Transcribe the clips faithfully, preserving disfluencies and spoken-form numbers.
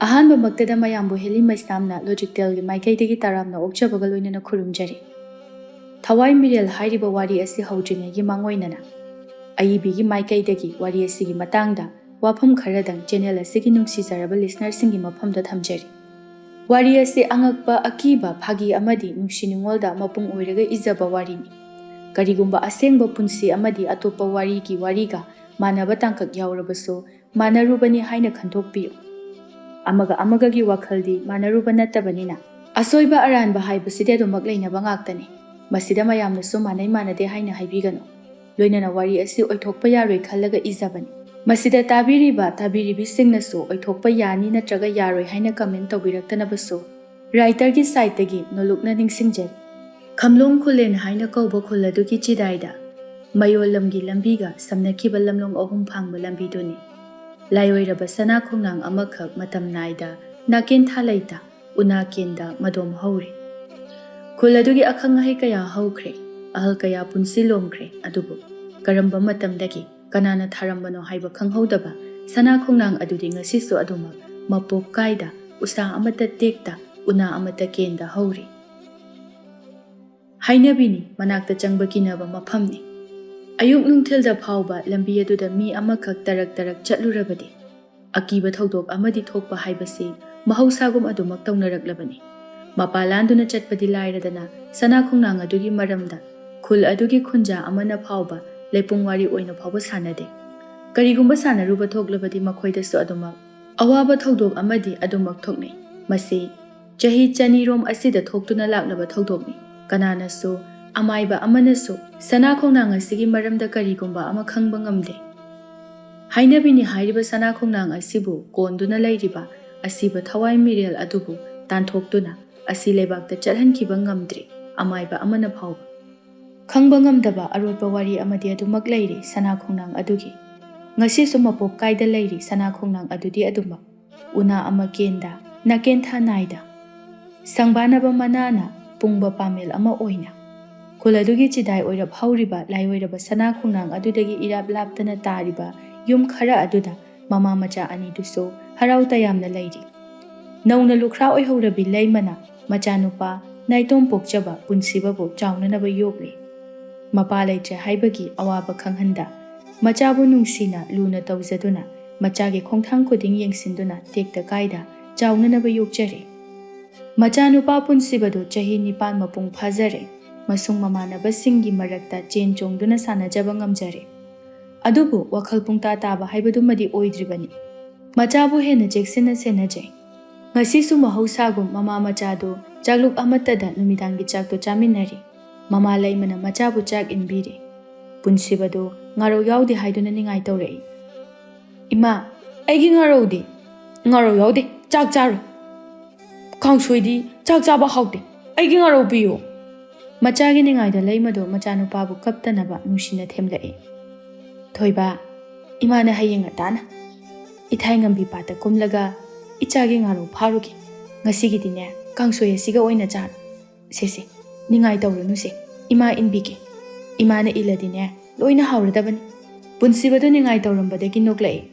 ꯑꯍꯥꯟꯕꯃꯛꯇꯗ ꯃꯌꯥꯝꯕꯨ ꯍꯦꯂꯤ ꯃꯩꯁꯅꯥꯝꯅ ꯂꯣꯖꯤꯛꯇꯦꯜꯒꯤ ꯃꯥꯏꯀꯩꯗꯒꯤ ꯇꯔꯥꯝꯅ ꯑꯣꯛꯆꯕꯒ ꯂꯣꯏꯅꯅ ꯈꯨꯔꯨꯝꯖꯔꯤ꯫ ꯊꯋꯥꯏ ꯃꯤꯔꯦꯜ ꯍꯥꯏꯔꯤꯕ ꯋꯥꯔꯤ ꯑꯁꯤ ꯍꯧꯗ꯭ꯔꯤꯉꯩꯒꯤ ꯃꯥꯡꯑꯣꯏꯅꯅ ꯑꯏꯕꯤꯒꯤ ꯃꯥꯏꯀꯩꯗꯒꯤ ꯋꯥꯔꯤ ꯑꯁꯤꯒꯤ ꯃꯇꯥꯡꯗ ꯋꯥꯐꯝ ꯈꯔꯗꯪ ꯆꯦꯅꯦꯜ ꯑꯁꯤꯒꯤ ꯅꯨꯡꯁꯤꯖꯔꯕ ꯂꯤꯁꯅꯔꯁꯤꯡꯒꯤ ꯃꯐꯝꯗ ꯊꯝꯖꯔꯤ꯫ ꯋꯥꯔꯤ ꯑꯁꯤ ꯑꯉꯛꯄ, ꯑꯀꯤꯕ, ꯐꯥꯒꯤ ꯑꯃꯗꯤ ꯅꯨꯡꯁꯤ ꯅꯨꯡꯉꯣꯜꯗ ꯃꯄꯨꯡ ꯑꯣꯏꯔꯒ ꯏꯖꯕ ꯋꯥꯔꯤꯅꯤ꯫ ꯀꯔꯤꯒꯨꯝꯕ ꯑꯁꯦꯡꯕ ꯄꯨꯟꯁꯤ ꯑꯃꯗꯤ ꯑꯇꯣꯞꯄ ꯋꯥꯔꯤꯒꯤ ꯋꯥꯔꯤꯒ ꯃꯥꯟꯅꯕ ꯇꯥꯡꯀꯛ ꯌꯥꯎꯔꯕꯁꯨ, ꯃꯥꯟꯅꯔꯨꯕꯅꯤ ꯍꯥꯏꯅ ꯈꯟꯗꯣꯛꯄꯤꯌꯨ꯫ ꯑꯃꯒ ꯑꯃꯒꯒꯤ ꯋꯥꯈꯜꯗꯤ ꯃꯥꯟꯅꯔꯨꯕ ꯅꯠꯇꯕꯅꯤꯅ, ꯑꯁꯣꯏꯕ ꯑꯔꯥꯟꯕ ꯍꯥꯏꯕꯁꯤꯗꯤ ꯑꯗꯨꯃꯛ ꯂꯩꯅꯕ ꯉꯥꯛꯇꯅꯤ꯫ ꯃꯁꯤꯗ ꯃꯌꯥꯝꯅꯁꯨ ꯃꯥꯟꯅꯩ ꯃꯥꯟꯅꯗꯦ ꯍꯥꯏꯅ ꯍꯥꯏꯕꯤꯒꯅꯨ꯫ ꯂꯣꯏꯅꯅ ꯋꯥꯔꯤ ꯑꯁꯤ ꯑꯣꯏꯊꯣꯛꯄ ꯌꯥꯔꯣꯏ ꯈꯜꯂꯒ ꯏꯖꯕꯅꯤ꯫ ꯃꯁꯤꯗ ꯇꯥꯕꯤꯔꯤꯕ ꯇꯥꯕꯤꯔꯤꯕꯤꯁꯤꯡꯅꯁꯨ ꯑꯣꯏꯊꯣꯛꯄ ꯌꯥꯅꯤ ꯅꯠꯇ꯭ꯔꯒ ꯌꯥꯔꯣꯏ ꯍꯥꯏꯅ ꯀꯃꯦꯟ ꯇꯧꯕꯤꯔꯛꯇꯅꯕꯁꯨ ꯔꯥꯏꯇꯔꯒꯤ ꯁꯥꯏꯠꯇꯒꯤ ꯅꯣꯂꯨꯛꯅ ꯅꯤꯡꯁꯤꯡꯖꯔꯤ꯫ ꯈꯝꯂꯣꯡ ꯈꯨꯂꯦꯟ ꯍꯥꯏꯅ ꯀꯧꯕ ꯈꯨꯜ ꯑꯗꯨꯒꯤ ꯆꯤꯗꯥꯏꯗ ꯃꯌꯣꯜ ꯂꯝꯒꯤ ꯂꯝꯕꯤꯒ ꯁꯝꯅꯈꯤꯕ ꯂꯝꯂꯣꯡ ꯑꯍꯨꯝ ꯐꯥꯡꯕ ꯂꯝꯕꯤꯗꯨꯅꯤ꯫ ꯂꯥꯏꯑꯣꯏꯔꯕ ꯁꯅꯥ ꯈꯣꯡꯅꯥꯡ ꯑꯃꯈꯛ ꯃꯇꯝ ꯅꯥꯏꯗ ꯅꯥꯀꯦꯟꯊꯥ ꯂꯩꯇ ꯎꯅꯥ ꯀꯦꯟꯗ ꯃꯗꯣꯝ ꯍꯧꯔꯤ꯫ ꯈꯨꯜ ꯑꯗꯨꯒꯤ ꯑꯈꯪ ꯑꯍꯩ ꯀꯌꯥ ꯍꯧꯈ꯭ꯔꯦ, ꯑꯍꯜ ꯀꯌꯥ ꯄꯨꯟꯁꯤ ꯂꯣꯝꯈ꯭ꯔꯦ, ꯑꯗꯨꯕꯨ ꯀꯔꯝꯕ ꯃꯇꯝꯗꯒꯤ ꯀꯅꯥꯅ ꯊꯥꯔꯝꯕꯅꯣ ꯍꯥꯏꯕ ꯈꯪꯍꯧꯗꯕ ꯁꯅꯥ ꯈꯣꯡꯅꯥꯡ ꯑꯗꯨꯗꯤ ꯉꯁꯤꯁꯨ ꯑꯗꯨꯃꯛ ꯃꯄꯣꯛ ꯀꯥꯏꯗ, ꯎꯁꯥ ꯑꯃꯠꯇ ꯇꯦꯛꯇ, ꯎꯅꯥ ꯑꯃꯠꯇ ꯀꯦꯟꯗ ꯍꯧꯔꯤ꯫ ꯍꯥꯏꯅꯕꯤꯅꯤ, ꯃꯅꯥꯛꯇ ꯆꯪꯕ ꯀꯤꯅꯕ ꯃꯐꯝꯅꯤ꯫ ꯑꯌꯨꯛ ꯅꯨꯡꯊꯤꯜꯗ ꯐꯥꯎꯕ ꯂꯝꯕꯤ ꯑꯗꯨꯗ ꯃꯤ ꯑꯃꯈꯛ ꯇꯔꯛ ꯇꯔꯛ ꯆꯠꯂꯨꯔꯕꯗꯤ ꯑꯀꯤꯕ ꯊꯧꯗꯣꯛ ꯑꯃꯗꯤ ꯊꯣꯛꯄ ꯍꯥꯏꯕꯁꯤ ꯃꯍꯧꯁꯥꯒꯨꯝ ꯑꯗꯨꯃꯛ ꯇꯧꯅꯔꯛꯂꯕꯅꯤ꯫ ꯃꯄꯥ ꯂꯥꯟꯗꯨꯅ ꯆꯠꯄꯗꯤ ꯂꯥꯏꯔꯗꯅ ꯁꯅꯥ ꯈꯣꯡꯅꯥꯡ ꯑꯗꯨꯒꯤ ꯃꯔꯝꯗ ꯈꯨꯜ ꯑꯗꯨꯒꯤ ꯈꯨꯟꯖꯥ ꯑꯃꯅ ꯐꯥꯎꯕ ꯂꯩꯄꯨꯡ ꯋꯥꯔꯤ ꯑꯣꯏꯅ ꯐꯥꯎꯕ ꯁꯥꯟꯅꯗꯦ꯫ ꯀꯔꯤꯒꯨꯝꯕ ꯁꯥꯟꯅꯔꯨꯕ ꯊꯣꯛꯂꯕꯗꯤ ꯃꯈꯣꯏꯗꯁꯨ ꯑꯗꯨꯃꯛ ꯑꯋꯥꯕ ꯊꯧꯗꯣꯛ ꯑꯃꯗꯤ ꯑꯗꯨꯃꯛ ꯊꯣꯛꯅꯩ꯫ ꯃꯁꯤ ꯆꯍꯤ ꯆꯅꯤꯔꯣꯝ ꯑꯁꯤꯗ ꯊꯣꯛꯇꯨꯅ ꯂꯥꯛꯂꯕ ꯊꯧꯗꯣꯛꯅꯤ꯫ ꯀꯅꯥꯅꯁꯨ, ꯑꯃꯥꯏꯕ ꯑꯃꯅꯁꯨ ꯁꯅꯥ ꯈꯣꯡꯅꯥꯡ ꯑꯁꯤꯒꯤ ꯃꯔꯝꯗ ꯀꯔꯤꯒꯨꯝꯕ ꯑꯃ ꯈꯪꯕ ꯉꯝꯗꯦ꯫ ꯍꯥꯏꯅꯕꯤꯅꯤ ꯍꯥꯏꯔꯤꯕ ꯁꯅꯥ ꯈꯣꯡꯅꯥꯡ ꯑꯁꯤꯕꯨ ꯀꯣꯟꯗꯨꯅ ꯂꯩꯔꯤꯕ ꯑꯁꯤꯕ ꯊꯋꯥꯏ ꯃꯤꯔꯦꯜ ꯑꯗꯨꯕꯨ ꯇꯥꯟꯊꯣꯛꯇꯨꯅ ꯑꯁꯤ ꯂꯩꯕꯥꯛꯇ ꯆꯠꯍꯟꯈꯤꯕ ꯉꯝꯗ꯭ꯔꯤ, ꯑꯃꯥꯏꯕ ꯑꯃꯅ ꯐꯥꯎꯕ꯫ ꯈꯪꯕ ꯉꯝꯗꯕ ꯑꯔꯣꯠꯄ ꯋꯥꯔꯤ ꯑꯃꯗꯤ ꯑꯗꯨꯃꯛ ꯂꯩꯔꯤ ꯁꯅꯥ ꯈꯣꯡꯅꯥꯡ ꯑꯗꯨꯒꯤ꯫ ꯉꯁꯤꯁꯨ ꯃꯄꯣꯛ ꯀꯥꯏꯗ ꯂꯩꯔꯤ ꯁꯅꯥ ꯈꯣꯡꯅꯥꯡ ꯑꯗꯨꯗꯤ ꯑꯗꯨꯃꯛ꯫ ꯎꯅꯥ ꯑꯃ ꯀꯦꯟꯗ, ꯅꯥꯀꯦꯟꯊꯥ ꯅꯥꯏꯗ꯫ ꯁꯪꯕꯥꯅꯕ ꯃꯅꯥꯅ ꯄꯨꯡꯕ ꯄꯥꯃꯦꯜ ꯑꯃ ꯑꯣꯏꯅ꯫ ꯈꯨꯜ ꯑꯗꯨꯒꯤ ꯆꯤꯗꯥꯏ ꯑꯣꯏꯔꯞ ꯍꯧꯔꯤꯕ ꯂꯥꯏꯑꯣꯏꯔꯕ ꯁꯅꯥ ꯈꯣꯡꯅꯥꯡ ꯑꯗꯨꯗꯒꯤ ꯏꯔꯥꯞ ꯂꯥꯞꯇꯅ ꯇꯥꯔꯤꯕ ꯌꯨꯝ ꯈꯔ ꯑꯗꯨꯗ ꯃꯃꯥ ꯃꯆꯥ ꯑꯅꯤꯗꯨꯁꯨ ꯍꯔꯥꯎ ꯇꯌꯥꯝꯅ ꯂꯩꯔꯤ꯫ ꯅꯧꯅ ꯂꯨꯈ꯭ꯔꯥ ꯑꯣꯏꯍꯧꯔꯕꯤ ꯂꯩꯃꯅ ꯃꯆꯥꯅꯨꯄꯥ ꯅꯥꯏꯇꯣꯝ ꯄꯣꯛꯆꯕ ꯄꯨꯟꯁꯤꯕꯕꯨ ꯆꯥꯎꯅꯅꯕ ꯌꯣꯛꯂꯤ꯫ ꯃꯄꯥ ꯂꯩꯇ꯭ꯔꯦ ꯍꯥꯏꯕꯒꯤ ꯑꯋꯥꯕ ꯈꯪꯍꯟꯗ, ꯃꯆꯥꯕꯨ ꯅꯨꯡꯁꯤꯅ ꯂꯨꯅ ꯇꯧꯖꯗꯨꯅ, ꯃꯆꯥꯒꯤ ꯈꯣꯡꯊꯥꯡ ꯈꯨꯗꯤꯡ ꯌꯦꯡꯁꯤꯟꯗꯨꯅ ꯇꯦꯛꯇ ꯀꯥꯏꯗ ꯆꯥꯎꯅꯅꯕ ꯌꯣꯛꯆꯔꯤ꯫ ꯃꯆꯥꯅꯨꯄꯥ ꯄꯨꯟꯁꯤꯕꯗꯨ ꯆꯍꯤ ꯅꯤꯄꯥꯟ ꯃꯄꯨꯡ ꯐꯥꯖꯔꯦ꯫ ꯃꯁꯨꯡ ꯃꯃꯥꯟꯅꯕꯁꯤꯡꯒꯤ ꯃꯔꯛꯇ ꯆꯦꯟ ꯆꯣꯡꯗꯨꯅ ꯁꯥꯟꯅꯖꯕ ꯉꯝꯖꯔꯦ꯫ ꯑꯗꯨꯕꯨ ꯋꯥꯈꯜ ꯄꯨꯡꯇꯥ ꯇꯥꯕ ꯍꯥꯏꯕꯗꯨꯃꯗꯤ ꯑꯣꯏꯗ꯭ꯔꯤꯕꯅꯤ꯫ ꯃꯆꯥꯕꯨ ꯍꯦꯟꯅ ꯆꯦꯛꯁꯤꯟꯅ ꯁꯦꯟꯅꯖꯩ꯫ ꯉꯁꯤꯁꯨ ꯃꯍꯧꯁꯥꯒꯨꯝ ꯃꯃꯥ ꯃꯆꯥꯗꯨ ꯆꯥꯛꯂꯨꯛ ꯑꯃꯠꯇꯗ ꯅꯨꯃꯤꯗꯥꯡꯒꯤ ꯆꯥꯛꯇꯨ ꯆꯥꯃꯤꯟꯅꯔꯤ꯫ ꯃꯃꯥ ꯂꯩꯃꯅ ꯃꯆꯥꯕꯨ ꯆꯥꯛ ꯏꯟꯕꯤꯔꯤ꯫ ꯄꯨꯟꯁꯤꯕꯗꯨ ꯉꯥꯔꯧ ꯌꯥꯎꯗꯦ ꯍꯥꯏꯗꯨꯅ ꯅꯤꯡꯉꯥꯏ ꯇꯧꯔꯛꯏ꯫ "ꯏꯃꯥ, ꯑꯩꯒꯤ ꯉꯥꯔꯧꯗꯤ?" "ꯉꯥꯔꯧ ꯌꯥꯎꯗꯦ, ꯆꯥꯛ ꯆꯥꯔꯣ꯫ ꯀꯥꯡꯁꯣꯏꯗꯤ ꯆꯥꯛ ꯆꯥꯕ ꯍꯥꯎꯇꯦ, ꯑꯩꯒꯤ ꯉꯥꯔꯧ ꯄꯤꯌꯨ꯫" ꯃꯆꯥꯒꯤ ꯅꯤꯡꯉꯥꯏꯗ ꯂꯩꯃꯗꯨ ꯃꯆꯥꯅꯨꯄꯥꯕꯨ ꯀꯞꯇꯅꯕ ꯅꯨꯡꯁꯤꯅ ꯊꯦꯝꯂꯛꯏ꯫ "ꯊꯣꯏꯕ, ꯏꯃꯥꯅ ꯍꯌꯦꯡ ꯉꯟꯇꯥꯅ ꯏꯊꯥꯏ ꯉꯝꯕꯤ ꯄꯥꯠꯇ ꯀꯨꯝꯂꯒ ꯏꯆꯥꯒꯤ ꯉꯥꯔꯧ ꯐꯥꯔꯨꯒꯦ꯫ ꯉꯁꯤꯒꯤꯗꯤꯅꯦ, ꯀꯥꯡꯁꯣꯏ ꯑꯁꯤꯒ ꯑꯣꯏꯅ ꯆꯥꯔꯣ꯫ ꯁꯦ ꯁꯦ, ꯅꯤꯡꯉꯥꯏ ꯇꯧꯔꯨꯅꯨꯁꯦ, ꯏꯃꯥ ꯏꯟꯕꯤꯒꯦ꯫ ꯏꯃꯥꯅ ꯏꯜꯂꯗꯤꯅꯦ, ꯂꯣꯏꯅ ꯍꯥꯎꯔꯗꯕꯅꯤ꯫" ꯄꯨꯟꯁꯤꯕꯗꯨ ꯅꯤꯡꯉꯥꯏ ꯇꯧꯔꯝꯕꯗꯒꯤ ꯅꯣꯛꯂꯛꯏ꯫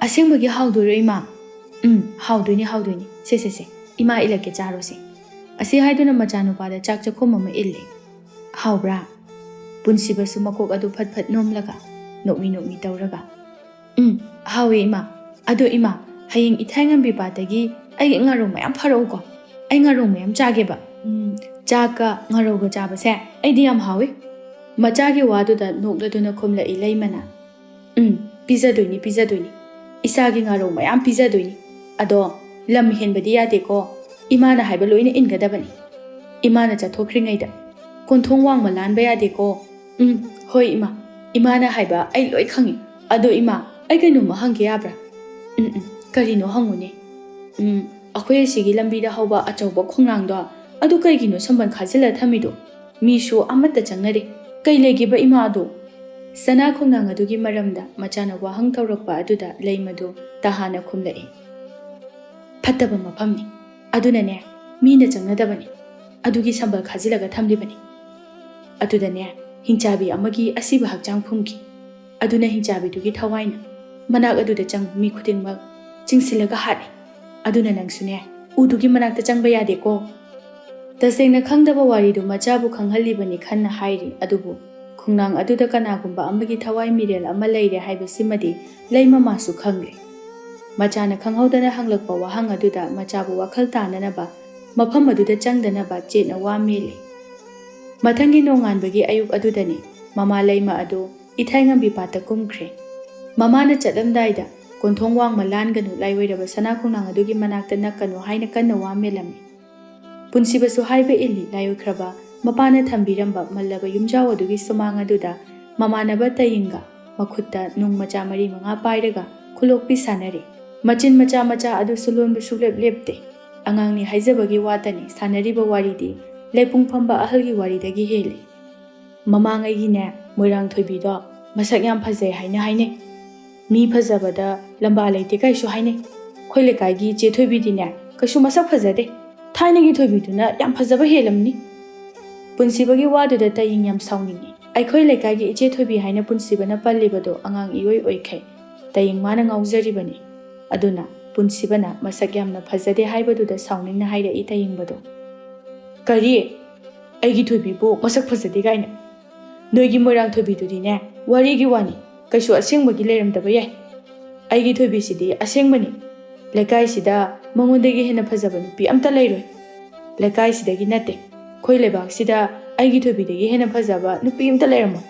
"ꯑꯁꯦꯡꯕꯒꯤ ꯍꯥꯎꯗꯣꯏꯔꯣ, ꯏꯃꯥ?" "ꯎꯝ, ꯍꯥꯎꯗꯣꯏꯅꯤ, ꯍꯥꯎꯗꯣꯏꯅꯤ꯫ ꯁꯦ ꯁꯦ ꯁꯦ, ꯏꯃꯥ ꯏꯜꯂꯛꯀꯦ, ꯆꯥꯔꯣꯁꯦ꯫" ꯑꯁꯤ ꯍꯥꯏꯗꯨꯅ ꯃꯆꯥꯅꯨꯄꯥꯗ ꯆꯥꯛ ꯆꯥꯛꯈꯨꯝ ꯑꯃ ꯏꯜꯂꯤ꯫ "ꯍꯥꯎꯕ꯭ꯔꯥ?" ꯄꯨꯟꯁꯤꯕꯁꯨ ꯃꯀꯣꯛ ꯑꯗꯨ ꯐꯠ ꯐꯠ ꯅꯣꯝꯂꯒ, ꯅꯣꯛꯃꯤ ꯅꯣꯛꯃꯤ ꯇꯧꯔꯒ, "ꯎꯝ, ꯍꯥꯎꯋꯦ, ꯏꯃꯥ꯫ ꯑꯗꯣ, ꯏꯃꯥ, ꯍꯌꯦꯡ ꯏꯊꯥꯏ ꯉꯝꯕꯤ ꯄꯥꯠꯇꯒꯤ ꯑꯩꯒꯤ ꯉꯥꯔꯧ ꯃꯌꯥꯝ ꯐꯥꯔꯛꯎꯀꯣ꯫ ꯑꯩ ꯉꯥꯔꯧ ꯃꯌꯥꯝ ꯆꯥꯒꯦꯕ꯫ ꯎꯝ, ꯆꯥꯛꯀ ꯉꯥꯔꯧꯒ ꯆꯥꯕꯁꯦ ꯑꯩꯗꯤ ꯌꯥꯝ ꯍꯥꯎꯋꯤ꯫" ꯃꯆꯥꯒꯤ ꯋꯥꯗꯨꯗ ꯅꯣꯛꯂꯗꯨꯅ ꯈꯨꯝꯂꯛꯏ ꯂꯩꯃꯅ꯫ "ꯎꯝ, ꯄꯤꯖꯗꯣꯏꯅꯤ, ꯄꯤꯖꯗꯣꯏꯅꯤ꯫ ꯏꯆꯥꯒꯤ ꯉꯥꯔꯧ ꯃꯌꯥꯝ ꯄꯤꯖꯗꯣꯏꯅꯤ꯫ ꯑꯗꯣ, ꯂꯝ ꯍꯦꯟꯕꯗꯤ ꯌꯥꯗꯦꯀꯣ꯫ ꯏꯃꯥꯅ ꯍꯥꯏꯕ ꯂꯣꯏꯅ ꯏꯟꯒꯗꯕꯅꯤ꯫ ꯏꯃꯥꯅ ꯆꯠꯊꯣꯛꯈ꯭ꯔꯤꯉꯩꯗ ꯀꯣꯟꯊꯣꯡ ꯋꯥꯡꯃ ꯂꯥꯟꯕ ꯌꯥꯗꯦꯀꯣ꯫" "ꯎꯝ, ꯍꯣꯏ, ꯏꯃꯥ꯫ ꯏꯃꯥꯅ ꯍꯥꯏꯕ ꯑꯩ ꯂꯣꯏ ꯈꯪꯉꯤ꯫ ꯑꯗꯣ, ꯏꯃꯥ, ꯑꯩ ꯀꯩꯅꯣꯝꯃ ꯍꯪꯒꯦ ꯌꯥꯕ꯭ꯔꯥ?" "ꯎꯝ, ꯎꯝ, ꯀꯔꯤꯅꯣ? ꯍꯪꯉꯨꯅꯦ꯫" "ꯎꯝ, ꯑꯩꯈꯣꯏ ꯑꯁꯤꯒꯤ ꯂꯝꯕꯤꯗ ꯍꯧꯕ ꯑꯆꯧꯕ ꯈꯣꯡꯅꯥꯡꯗꯣ, ꯑꯗꯨ ꯀꯩꯒꯤꯅꯣ ꯁꯝꯕꯜ ꯈꯥꯖꯤꯜꯂ ꯊꯝꯃꯤꯗꯣ? ꯃꯤꯁꯨ ꯑꯃꯠꯇ ꯆꯪꯅꯔꯦ꯫ ꯀꯩ ꯂꯩꯒꯦꯕ, ꯏꯃꯥ, ꯑꯗꯣ?" ꯁꯅꯥ ꯈꯣꯡꯅꯥꯡ ꯑꯗꯨꯒꯤ ꯃꯔꯝꯗ ꯃꯆꯥꯅ ꯋꯥꯍꯪ ꯇꯧꯔꯛꯄ ꯑꯗꯨꯗ ꯂꯩꯃꯗꯨ ꯇꯍꯥꯅ ꯈꯨꯝꯂꯛꯏ꯫ "ꯐꯠꯇꯕ ꯃꯐꯝꯅꯤ꯫ ꯑꯗꯨꯅꯅꯦ, ꯃꯤꯅ ꯆꯪꯅꯗꯕꯅꯤ꯫ ꯑꯗꯨꯒꯤ ꯁꯝꯕꯜ ꯈꯥꯖꯤꯜꯂꯒ ꯊꯝꯂꯤꯕꯅꯤ꯫" ꯑꯗꯨꯗꯅꯦ, ꯍꯤꯡꯆꯥꯕꯤ ꯑꯃꯒꯤ ꯑꯁꯤꯕ ꯍꯛꯆꯥꯡ ꯐꯨꯝꯈꯤ꯫ ꯑꯗꯨꯅ ꯍꯤꯡꯆꯥꯕꯤꯗꯨꯒꯤ ꯊꯋꯥꯏꯅ ꯃꯅꯥꯛ ꯑꯗꯨꯗ ꯆꯪꯕ ꯃꯤ ꯈꯨꯗꯤꯡꯃꯛ ꯆꯤꯡꯁꯤꯜꯂꯒ ꯍꯥꯠꯂꯤ꯫ ꯑꯗꯨꯅ ꯅꯪꯁꯨꯅꯦ, ꯎꯗꯨꯒꯤ ꯃꯅꯥꯛꯇ ꯆꯪꯕ ꯌꯥꯗꯦꯀꯣ꯫ ꯇꯁꯦꯡꯅ ꯈꯪꯗꯕ ꯋꯥꯔꯤꯗꯨ ꯃꯆꯥꯕꯨ ꯈꯪꯍꯜꯂꯤꯕꯅꯤ ꯈꯟꯅ ꯍꯥꯏꯔꯤ, ꯑꯗꯨꯕꯨ ꯈꯣꯡꯅꯥꯡ ꯑꯗꯨꯗ ꯀꯅꯥꯒꯨꯝꯕ ꯑꯃꯒꯤ ꯊꯋꯥꯏ ꯃꯤꯔꯦꯜ ꯑꯃ ꯂꯩꯔꯦ ꯍꯥꯏꯕꯁꯤꯃꯗꯤ ꯂꯩꯃꯃꯥꯁꯨ ꯈꯪꯂꯦ꯫ ꯃꯆꯥꯅ ꯈꯪꯍꯧꯗꯅ ꯍꯪꯂꯛꯄ ꯋꯥꯍꯪ ꯑꯗꯨꯗ ꯃꯆꯥꯕꯨ ꯋꯥꯈꯜ ꯇꯥꯅꯅꯕ, ꯃꯐꯝ ꯑꯗꯨꯗ ꯆꯪꯗꯅꯕ ꯆꯦꯠꯅ ꯋꯥ ꯃꯦꯜꯂꯤ꯫ ꯃꯊꯪꯒꯤ ꯅꯣꯡꯉꯥꯟꯕꯒꯤ ꯑꯌꯨꯛ ꯑꯗꯨꯗꯅꯤ ꯃꯃꯥ ꯂꯩꯃ ꯑꯗꯨ ꯏꯊꯥꯏꯉꯝꯕꯤ ꯄꯥꯠꯇ ꯀꯨꯝꯈ꯭ꯔꯦ꯫ ꯃꯃꯥꯅ ꯆꯠꯂꯝꯗꯥꯏꯗ, "ꯀꯣꯟꯊꯣꯡ ꯋꯥꯡꯃ ꯂꯥꯟꯒꯅꯨ, ꯂꯥꯏꯑꯣꯏꯔꯕ ꯁꯅꯥ ꯈꯣꯡꯅꯥꯡ ꯑꯗꯨꯒꯤ ꯃꯅꯥꯛꯇ ꯅꯛꯀꯅꯨ" ꯍꯥꯏꯅ ꯀꯟꯅ ꯋꯥ ꯃꯦꯜꯂꯝꯃꯤ꯫ ꯄꯨꯟꯁꯤꯕꯁꯨ ꯍꯥꯏꯕ ꯏꯜꯂꯤ꯫ ꯂꯥꯏꯑꯣꯏꯈ꯭ꯔꯕ ꯃꯄꯥꯅ ꯊꯝꯕꯤꯔꯝꯕ ꯃꯜꯂꯕ ꯌꯨꯝꯖꯥꯎ ꯑꯗꯨꯒꯤ ꯁꯨꯃꯥꯡ ꯑꯗꯨꯗ ꯃꯃꯥꯟꯅꯕ ꯇꯌꯤꯡꯒ ꯃꯈꯨꯠꯇ ꯅꯨꯡ ꯃꯆꯥ ꯃꯔꯤ ꯃꯉꯥ ꯄꯥꯏꯔꯒ ꯈꯨꯂꯣꯛꯄꯤ ꯁꯥꯟꯅꯔꯤ꯫ ꯃꯆꯤꯟ ꯃꯆꯥ ꯃꯆꯥ ꯑꯗꯨꯁꯨ ꯂꯣꯟꯕ ꯁꯨꯛꯂꯦꯞ ꯂꯦꯞꯇꯦ꯫ ꯑꯉꯥꯡꯅꯤ ꯍꯥꯏꯖꯕꯒꯤ ꯋꯥꯇꯅꯤ, ꯁꯥꯟꯅꯔꯤꯕ ꯋꯥꯔꯤꯗꯤ ꯂꯩꯄꯨꯡ ꯐꯝꯕ ꯑꯍꯜꯒꯤ ꯋꯥꯔꯤꯗꯒꯤ ꯍꯦꯜꯂꯤ꯫ ꯃꯃꯥꯡꯉꯩꯒꯤꯅꯦ, ꯃꯣꯏꯔꯥꯡ ꯊꯣꯏꯕꯤꯗꯣ ꯃꯁꯛ ꯌꯥꯝ ꯐꯖꯩ ꯍꯥꯏꯅ ꯍꯥꯏꯅꯩ꯫ ꯃꯤ ꯐꯖꯕꯗ ꯂꯝꯕꯥ ꯂꯩꯇꯦ ꯀꯥꯏꯁꯨ ꯍꯥꯏꯅꯩ꯫ ꯑꯩꯈꯣꯏ ꯂꯩꯀꯥꯏꯒꯤ ꯏꯆꯦ ꯊꯣꯏꯕꯤꯗꯤꯅꯦ, ꯀꯩꯁꯨ ꯃꯁꯛ ꯐꯖꯗꯦ꯫ ꯊꯥꯏꯅꯒꯤ ꯊꯣꯏꯕꯤꯗꯨꯅ ꯌꯥꯝ ꯐꯖꯕ ꯍꯦꯜꯂꯝꯅꯤ꯫ ꯄꯨꯟꯁꯤꯕꯒꯤ ꯋꯥꯗꯨꯗ ꯇꯌꯤꯡ ꯌꯥꯝ ꯁꯥꯎꯅꯤꯡꯉꯤ꯫ ꯑꯩꯈꯣꯏ ꯂꯩꯀꯥꯏꯒꯤ ꯏꯆꯦ ꯊꯣꯏꯕꯤ ꯍꯥꯏꯅ ꯄꯨꯟꯁꯤꯕꯅ ꯄꯜꯂꯤꯕꯗꯣ ꯑꯉꯥꯡ ꯏꯑꯣꯏ ꯑꯣꯏꯈꯩ ꯇꯌꯤꯡ ꯃꯥꯅ ꯉꯥꯎꯖꯔꯤꯕꯅꯤ꯫ ꯑꯗꯨꯅ ꯄꯨꯟꯁꯤꯕꯅ ꯃꯁꯛ ꯌꯥꯝꯅ ꯐꯖꯗꯦ ꯍꯥꯏꯕꯗꯨꯗ ꯁꯥꯎꯅꯤꯡꯅ ꯍꯥꯏꯔꯛꯏ ꯇꯌꯤꯡꯕꯗꯣ꯫ "ꯀꯔꯤ? ꯑꯩꯒꯤ ꯊꯣꯏꯕꯤꯕꯨ ꯃꯁꯛ ꯐꯖꯗꯦ ꯀꯥꯏꯅ? ꯅꯣꯏꯒꯤ ꯃꯣꯏꯔꯥꯡ ꯊꯣꯏꯕꯤꯗꯨꯗꯤꯅꯦ, ꯋꯥꯔꯤꯒꯤ ꯋꯥꯅꯤ, ꯀꯩꯁꯨ ꯑꯁꯦꯡꯕꯒꯤ ꯂꯩꯔꯝꯗꯕ ꯌꯥꯏ꯫ ꯑꯩꯒꯤ ꯊꯣꯏꯕꯤꯁꯤꯗꯤ ꯑꯁꯦꯡꯕꯅꯤ꯫ ꯂꯩꯀꯥꯏꯁꯤꯗ ꯃꯉꯣꯟꯗꯒꯤ ꯍꯦꯟꯅ ꯐꯖꯕ ꯅꯨꯄꯤ ꯑꯝꯇ ꯂꯩꯔꯣꯏ꯫ ꯂꯩꯀꯥꯏꯁꯤꯗꯒꯤ ꯅꯠꯇꯦ, ꯑꯩꯈꯣꯏ ꯂꯩꯕꯥꯛꯁꯤꯗ ꯑꯩꯒꯤ ꯊꯣꯏꯕꯤꯗꯒꯤ ꯍꯦꯟꯅ ꯐꯖꯕ ꯅꯨꯄꯤ ꯑꯝꯇ ꯂꯩꯔꯝꯃꯣꯏ꯫"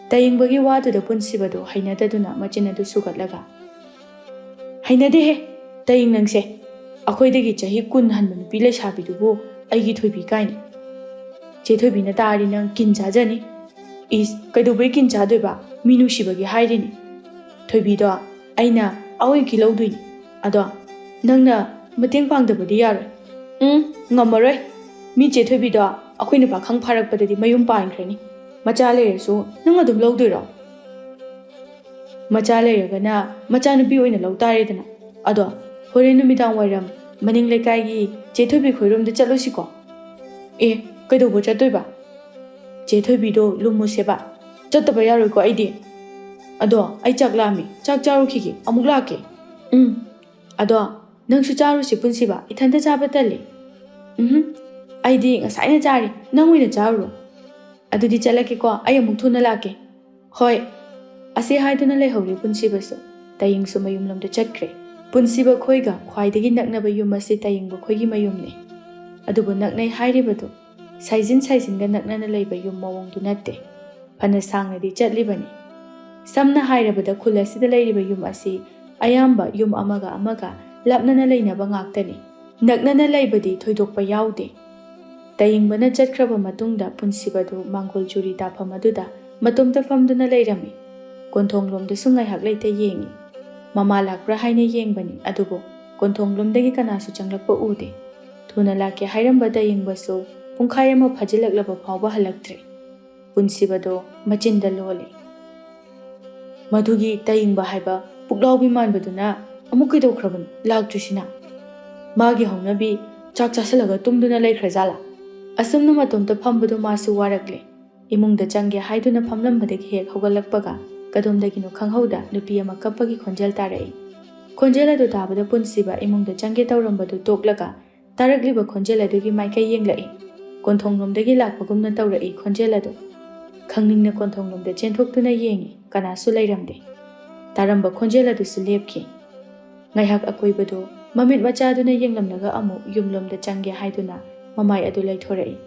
ꯇꯌꯤꯡꯕꯒꯤ ꯋꯥꯗꯨꯗ ꯄꯨꯟꯁꯤꯕꯗꯣ ꯍꯩꯅꯗꯗꯨꯅ ꯃꯆꯤꯟ ꯑꯗꯨ ꯁꯨꯒꯠꯂꯒ, "ꯍꯩꯅꯗꯦꯍꯦ, ꯇꯌꯤꯡ ꯅꯪꯁꯦ꯫ ꯑꯩꯈꯣꯏꯗꯒꯤ ꯆꯍꯤ ꯀꯨꯟ ꯍꯟꯕ ꯅꯨꯄꯤ ꯂꯩꯁꯥꯕꯤꯗꯨꯕꯨ ꯑꯩꯒꯤ ꯊꯣꯏꯕꯤ ꯀꯥꯏꯅ꯫ ꯆꯦ ꯊꯣꯏꯕꯤꯅ ꯇꯥꯔꯗꯤ ꯅꯪ ꯀꯤꯟ ꯆꯥꯖꯅꯤ꯫" "ꯏꯁ, ꯀꯩꯗꯧꯕꯩ ꯀꯤꯟ ꯆꯥꯗꯣꯏꯕ? ꯃꯤ ꯅꯨꯡꯁꯤꯕꯒꯤ ꯍꯥꯏꯔꯤꯅꯤ꯫ ꯊꯣꯏꯕꯤꯗꯣ ꯑꯩꯅ ꯑꯋꯣꯏꯀꯤ ꯂꯧꯗꯣꯏꯅꯤ꯫ ꯑꯗꯣ ꯅꯪꯅ ꯃꯇꯦꯡ ꯄꯥꯡꯗꯕꯗꯤ ꯌꯥꯔꯣꯏ꯫" "ꯎꯝ, ꯉꯝꯃꯔꯣꯏ꯫ ꯃꯤ ꯆꯦ ꯊꯣꯏꯕꯤꯗꯣ ꯑꯩꯈꯣꯏꯅ ꯄꯥꯈꯪ ꯐꯥꯔꯛꯄꯗꯗꯤ ꯃꯌꯨꯝ ꯄꯥꯟꯈ꯭ꯔꯅꯤ꯫ ꯃꯆꯥ ꯂꯩꯔꯁꯨ ꯅꯪ ꯑꯗꯨꯝ ꯂꯧꯗꯣꯏꯔꯣ?" "ꯃꯆꯥ ꯂꯩꯔꯒꯅ ꯃꯆꯥꯅꯨꯄꯤ ꯑꯣꯏꯅ ꯂꯧ ꯇꯥꯔꯦꯗꯅ꯫ ꯑꯗꯣ ꯍꯣꯔꯦꯟ ꯅꯨꯃꯤꯗꯥꯡ ꯋꯥꯏꯔꯝ ꯃꯅꯤꯡ ꯂꯩꯀꯥꯏꯒꯤ ꯆꯦ ꯊꯣꯏꯕꯤ ꯈꯣꯏꯔꯣꯝꯗ ꯆꯠꯂꯨꯁꯤꯀꯣ꯫" "ꯑꯦ, ꯀꯩꯗꯧꯕ ꯆꯠꯇꯣꯏꯕ?" "ꯆꯦ ꯊꯣꯏꯕꯤꯗꯣ ꯂꯨꯝꯃꯨꯁꯦꯕ꯫" "ꯆꯠꯇꯕ ꯌꯥꯔꯣꯏꯀꯣ ꯑꯩꯗꯤ꯫ ꯑꯗꯣ ꯑꯩ ꯆꯥꯛ ꯂꯥꯝꯃꯦ, ꯆꯥꯛ ꯆꯥꯔꯨꯈꯤꯒꯦ, ꯑꯃꯨꯛ ꯂꯥꯛꯀꯦ꯫" "ꯎꯝ, ꯑꯗꯣ ꯅꯪꯁꯨ ꯆꯥꯔꯨꯁꯤ ꯄꯨꯟꯁꯤꯕ, ꯏꯊꯟꯇ ꯆꯥꯕ ꯇꯜꯂꯤ꯫ ꯎꯝꯍꯨꯝ, ꯑꯩꯗꯤ ꯉꯁꯥꯏꯅ ꯆꯥꯔꯤ, ꯅꯪ ꯑꯣꯏꯅ ꯆꯥꯔꯨꯔꯣ꯫ ꯑꯗꯨꯗꯤ ꯆꯠꯂꯒꯦꯀꯣ, ꯑꯩ ꯑꯃꯨꯛ ꯊꯨꯅ ꯂꯥꯛꯀꯦ꯫ ꯍꯣꯏ꯫ ꯑꯁꯤ ꯍꯥꯏꯗꯨꯅ ꯂꯩꯍꯧꯔꯦ ꯄꯨꯟꯁꯤꯕꯁꯨ꯫ ꯇꯌꯦꯡꯁꯨ ꯃꯌꯨꯝꯂꯣꯝꯗ ꯆꯠꯈ꯭ꯔꯦ꯫ ꯄꯨꯟꯁꯤꯕ ꯈꯣꯏꯒ ꯈ꯭ꯋꯥꯏꯗꯒꯤ ꯅꯛꯅꯕ ꯌꯨꯝ ꯑꯁꯤ ꯇꯌꯦꯡꯕ ꯈꯣꯏꯒꯤ ꯃꯌꯨꯝꯅꯤ꯫ ꯑꯗꯨꯕꯨ ꯅꯛꯅꯩ ꯍꯥꯏꯔꯤꯕꯗꯨ ꯁꯥꯏꯖꯤꯟ ꯁꯥꯏꯖꯤꯟꯒ ꯅꯛꯅꯅ ꯂꯩꯕ ꯌꯨꯝ ꯃꯑꯣꯡꯗꯨ ꯅꯠꯇꯦ꯫ ꯐꯅ ꯁꯥꯡꯅꯗꯤ ꯆꯠꯂꯤꯕꯅꯤ꯫ ꯁꯝꯅ ꯍꯥꯏꯔꯕꯗ ꯈꯨꯜ ꯑꯁꯤꯗ ꯂꯩꯔꯤꯕ ꯌꯨꯝ ꯑꯁꯤ ꯑꯌꯥꯝꯕ ꯌꯨꯝ ꯑꯃꯒ ꯑꯃꯒ ꯂꯥꯞꯅꯅ ꯂꯩꯅꯕ ꯉꯥꯛꯇꯅꯤ꯫ ꯅꯛꯅꯅ ꯂꯩꯕꯗꯤ ꯊꯣꯏꯗꯣꯛꯄ ꯌꯥꯎꯗꯦ꯫ ꯇꯌꯦꯡꯕꯅ ꯆꯠꯈ꯭ꯔꯕ ꯃꯇꯨꯡꯗ ꯄꯨꯟꯁꯤꯕꯗꯨ ꯃꯥꯡꯒꯣꯜ ꯆꯨꯔꯤ ꯇꯥꯐꯝ ꯑꯗꯨꯗ ꯃꯇꯣꯝꯇ ꯐꯝꯗꯨꯅ ꯂꯩꯔꯝꯃꯤ꯫ ꯀꯣꯟꯊꯣꯡꯂꯣꯝꯗꯁꯨ ꯉꯥꯏꯍꯥꯛ ꯂꯩꯇ ꯌꯦꯡꯉꯤ꯫ ꯃꯃꯥ ꯂꯥꯛꯄ꯭ꯔꯥ ꯍꯥꯏꯅ ꯌꯦꯡꯕꯅꯤ, ꯑꯗꯨꯕꯨ ꯀꯣꯟꯊꯣꯡꯂꯣꯝꯗꯒꯤ ꯀꯅꯥꯁꯨ ꯆꯪꯂꯛꯄ ꯎꯗꯦ꯫ ꯊꯨꯅ ꯂꯥꯛꯀꯦ ꯍꯥꯏꯔꯝꯕ ꯇꯌꯦꯡꯕꯁꯨ ꯄꯨꯡꯈꯥꯏ ꯑꯃ ꯐꯥꯖꯤꯜꯂꯛꯂꯕ ꯐꯥꯎꯕ ꯍꯜꯂꯛꯇ꯭ꯔꯦ꯫ ꯄꯨꯟꯁꯤꯕꯗꯣ ꯃꯆꯤꯟꯗ ꯂꯣꯜꯂꯤ꯫ ꯃꯗꯨꯒꯤ ꯇꯌꯦꯡꯕ ꯍꯥꯏꯕ ꯄꯨꯛꯂꯥꯎꯕꯤ ꯃꯥꯟꯕꯗꯨꯅ ꯑꯃꯨꯛ ꯀꯩꯗꯧꯈ꯭ꯔꯕꯅꯣ ꯂꯥꯛꯇ꯭ꯔꯤꯁꯤꯅ? ꯃꯥꯒꯤ ꯍꯧꯅꯕꯤ ꯆꯥꯛ ꯆꯥꯁꯤꯜꯂꯒ ꯇꯨꯝꯗꯨꯅ ꯂꯩꯈ꯭ꯔꯖꯥꯠꯂꯥ? ꯑꯁꯨꯝꯅ ꯃꯇꯣꯝꯇ ꯐꯝꯕꯗꯨ ꯃꯥꯁꯨ ꯋꯥꯔꯛꯂꯦ꯫ ꯏꯃꯨꯡꯗ ꯆꯪꯒꯦ ꯍꯥꯏꯗꯨꯅ ꯐꯝꯂꯝꯕꯗꯒꯤ ꯍꯦꯛ ꯍꯧꯒꯠꯂꯛꯄꯒ ꯀꯗꯣꯝꯗꯒꯤꯅꯣ ꯈꯪꯍꯧꯗ ꯅꯨꯄꯤ ꯑꯃ ꯀꯞꯄꯒꯤ ꯈꯣꯟꯖꯦꯜ ꯇꯥꯔꯛꯏ꯫ ꯈꯣꯟꯖꯦꯜ ꯑꯗꯨ ꯇꯥꯕꯗ ꯄꯨꯟꯁꯤꯕ ꯏꯃꯨꯡꯗ ꯆꯪꯒꯦ ꯇꯧꯔꯝꯕꯗꯨ ꯇꯣꯛꯂꯒ ꯇꯥꯔꯛꯂꯤꯕ ꯈꯣꯟꯖꯦꯜ ꯑꯗꯨꯒꯤ ꯃꯥꯏꯀꯩ ꯌꯦꯡꯂꯛꯏ꯫ ꯀꯣꯟꯊꯣꯡꯂꯣꯝꯗꯒꯤ ꯂꯥꯛꯄꯒꯨꯝꯅ ꯇꯧꯔꯛꯏ ꯈꯣꯟꯖꯦꯜ ꯑꯗꯨ꯫ ꯈꯪꯅꯤꯡꯅ ꯀꯣꯟꯊꯣꯡꯂꯣꯝꯗ ꯆꯦꯟꯊꯣꯛꯇꯨꯅ ꯌꯦꯡꯉꯤ, ꯀꯅꯥꯁꯨ ꯂꯩꯔꯝꯗꯦ꯫ ꯇꯥꯔꯝꯕ ꯈꯣꯟꯖꯦꯜ ꯑꯗꯨꯁꯨ ꯂꯦꯞꯈꯤ꯫ ꯉꯥꯏꯍꯥꯛ ꯑꯀꯣꯏꯕꯗꯨ ꯃꯃꯤꯠ ꯃꯆꯥꯗꯨꯅ ꯌꯦꯡꯂꯝꯂꯒ ꯑꯃꯨꯛ ꯌꯨꯝꯂꯣꯝꯗ ꯆꯪꯒꯦ ꯍꯥꯏꯗꯨꯅ ꯃꯃꯥꯏ ꯑꯗꯨ ꯂꯩꯊꯣꯔꯛꯏ꯫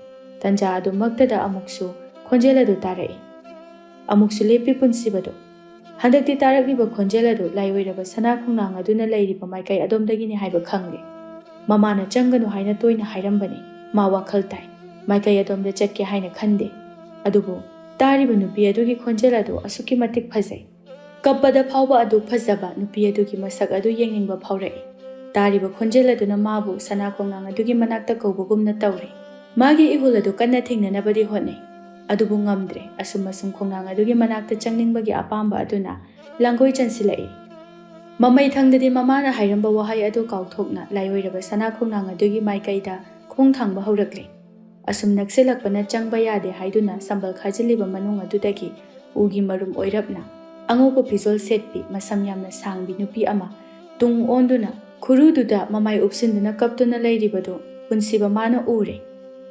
ꯇꯟꯖꯥ ꯑꯗꯨꯃꯛꯇꯗ ꯑꯃꯨꯛꯁꯨ ꯈꯣꯟꯖꯦꯜ ꯑꯗꯨ ꯇꯥꯔꯛꯏ꯫ ꯑꯃꯨꯛꯁꯨ ꯂꯦꯞꯄꯤ ꯄꯨꯟꯁꯤꯕꯗꯨ꯫ ꯍꯟꯗꯛꯇꯤ ꯇꯥꯔꯛꯂꯤꯕ ꯈꯣꯟꯖꯦꯜ ꯑꯗꯨ ꯂꯥꯏꯑꯣꯏꯔꯕ ꯁꯅꯥ ꯈꯣꯡꯅꯥꯡ ꯑꯗꯨꯅ ꯂꯩꯔꯤꯕ ꯃꯥꯏꯀꯩ ꯑꯗꯣꯝꯗꯒꯤꯅꯤ ꯍꯥꯏꯕ ꯈꯪꯂꯦ꯫ ꯃꯃꯥꯅ ꯆꯪꯒꯅꯨ ꯍꯥꯏꯅ ꯇꯣꯏꯅ ꯍꯥꯏꯔꯝꯕꯅꯤ꯫ ꯃꯥ ꯋꯥꯈꯜ ꯇꯥꯏ꯫ ꯃꯥꯏꯀꯩ ꯑꯗꯣꯝꯗ ꯆꯠꯀꯦ ꯍꯥꯏꯅ ꯈꯟꯗꯦ꯫ ꯑꯗꯨꯕꯨ ꯇꯥꯔꯤꯕ ꯅꯨꯄꯤ ꯑꯗꯨꯒꯤ ꯈꯣꯟꯖꯦꯜ ꯑꯗꯨ ꯑꯁꯨꯛꯀꯤ ꯃꯇꯤꯛ ꯐꯖꯩ꯫ ꯀꯞꯄꯗ ꯐꯥꯎꯕ ꯑꯗꯨ ꯐꯖꯕ ꯅꯨꯄꯤ ꯑꯗꯨꯒꯤ ꯃꯁꯛ ꯑꯗꯨ ꯌꯦꯡꯅꯤꯡꯕ ꯐꯥꯎꯔꯛꯏ꯫ ꯇꯥꯔꯤꯕ ꯈꯣꯟꯖꯦꯜ ꯑꯗꯨꯅ ꯃꯥꯕꯨ ꯁꯅꯥ ꯈꯣꯡꯅꯥꯡ ꯑꯗꯨꯒꯤ ꯃꯅꯥꯛꯇ ꯀꯧꯕꯒꯨꯝꯅ ꯇꯧꯔꯤ꯫ ꯃꯥꯒꯤ ꯏꯍꯨꯜ ꯑꯗꯨ ꯀꯟꯅ ꯊꯦꯡꯅꯅꯕꯗꯤ ꯍꯣꯠꯅꯩ꯫ ꯑꯗꯨꯕꯨ ꯉꯝꯗ꯭ꯔꯦ꯫ ꯑꯁꯨꯝ ꯑꯁꯨꯝ ꯈꯣꯡꯅꯥꯡ ꯑꯗꯨꯒꯤ ꯃꯅꯥꯛꯇ ꯆꯪꯅꯤꯡꯕꯒꯤ ꯑꯄꯥꯝꯕ ꯑꯗꯨꯅ ꯂꯥꯡꯒꯣꯏ ꯆꯟꯁꯤꯜꯂꯛꯏ꯫ ꯃꯃꯩ ꯊꯪꯗꯗꯤ ꯃꯃꯥꯅ ꯍꯥꯏꯔꯝꯕ ꯋꯥꯍꯩ ꯑꯗꯨ ꯀꯥꯎꯊꯣꯛꯅ ꯂꯥꯏꯑꯣꯏꯔꯕ ꯁꯅꯥ ꯈꯣꯡꯅꯥꯡ ꯑꯗꯨꯒꯤ ꯃꯥꯏꯀꯩꯗ ꯈꯣꯡ ꯊꯥꯡꯕ ꯍꯧꯔꯛꯂꯤ꯫ ꯑꯁꯨꯝ ꯅꯛꯁꯤꯜꯂꯛꯄꯅ ꯆꯪꯕ ꯌꯥꯗꯦ ꯍꯥꯏꯗꯨꯅ ꯁꯝꯕꯜ ꯈꯥꯖꯤꯜꯂꯤꯕ ꯃꯅꯨꯡ ꯑꯗꯨꯗꯒꯤ ꯎꯒꯤ ꯃꯔꯨꯝ ꯑꯣꯏꯔꯞꯅ ꯑꯉꯧꯕ ꯐꯤꯖꯣꯜ ꯁꯦꯠꯄꯤ, ꯃꯁꯝ ꯌꯥꯝꯅ ꯁꯥꯡꯕꯤ ꯅꯨꯄꯤ ꯑꯃ ꯇꯨꯡ ꯑꯣꯟꯗꯨꯅ ꯈꯨꯔꯨꯗꯨꯗ ꯃꯃꯥꯏ ꯎꯞꯁꯤꯟꯗꯨꯅ ꯀꯞꯇꯨꯅ ꯂꯩꯔꯤꯕꯗꯨ ꯄꯨꯟꯁꯤꯕ ꯃꯥꯅ ꯎꯔꯦ꯫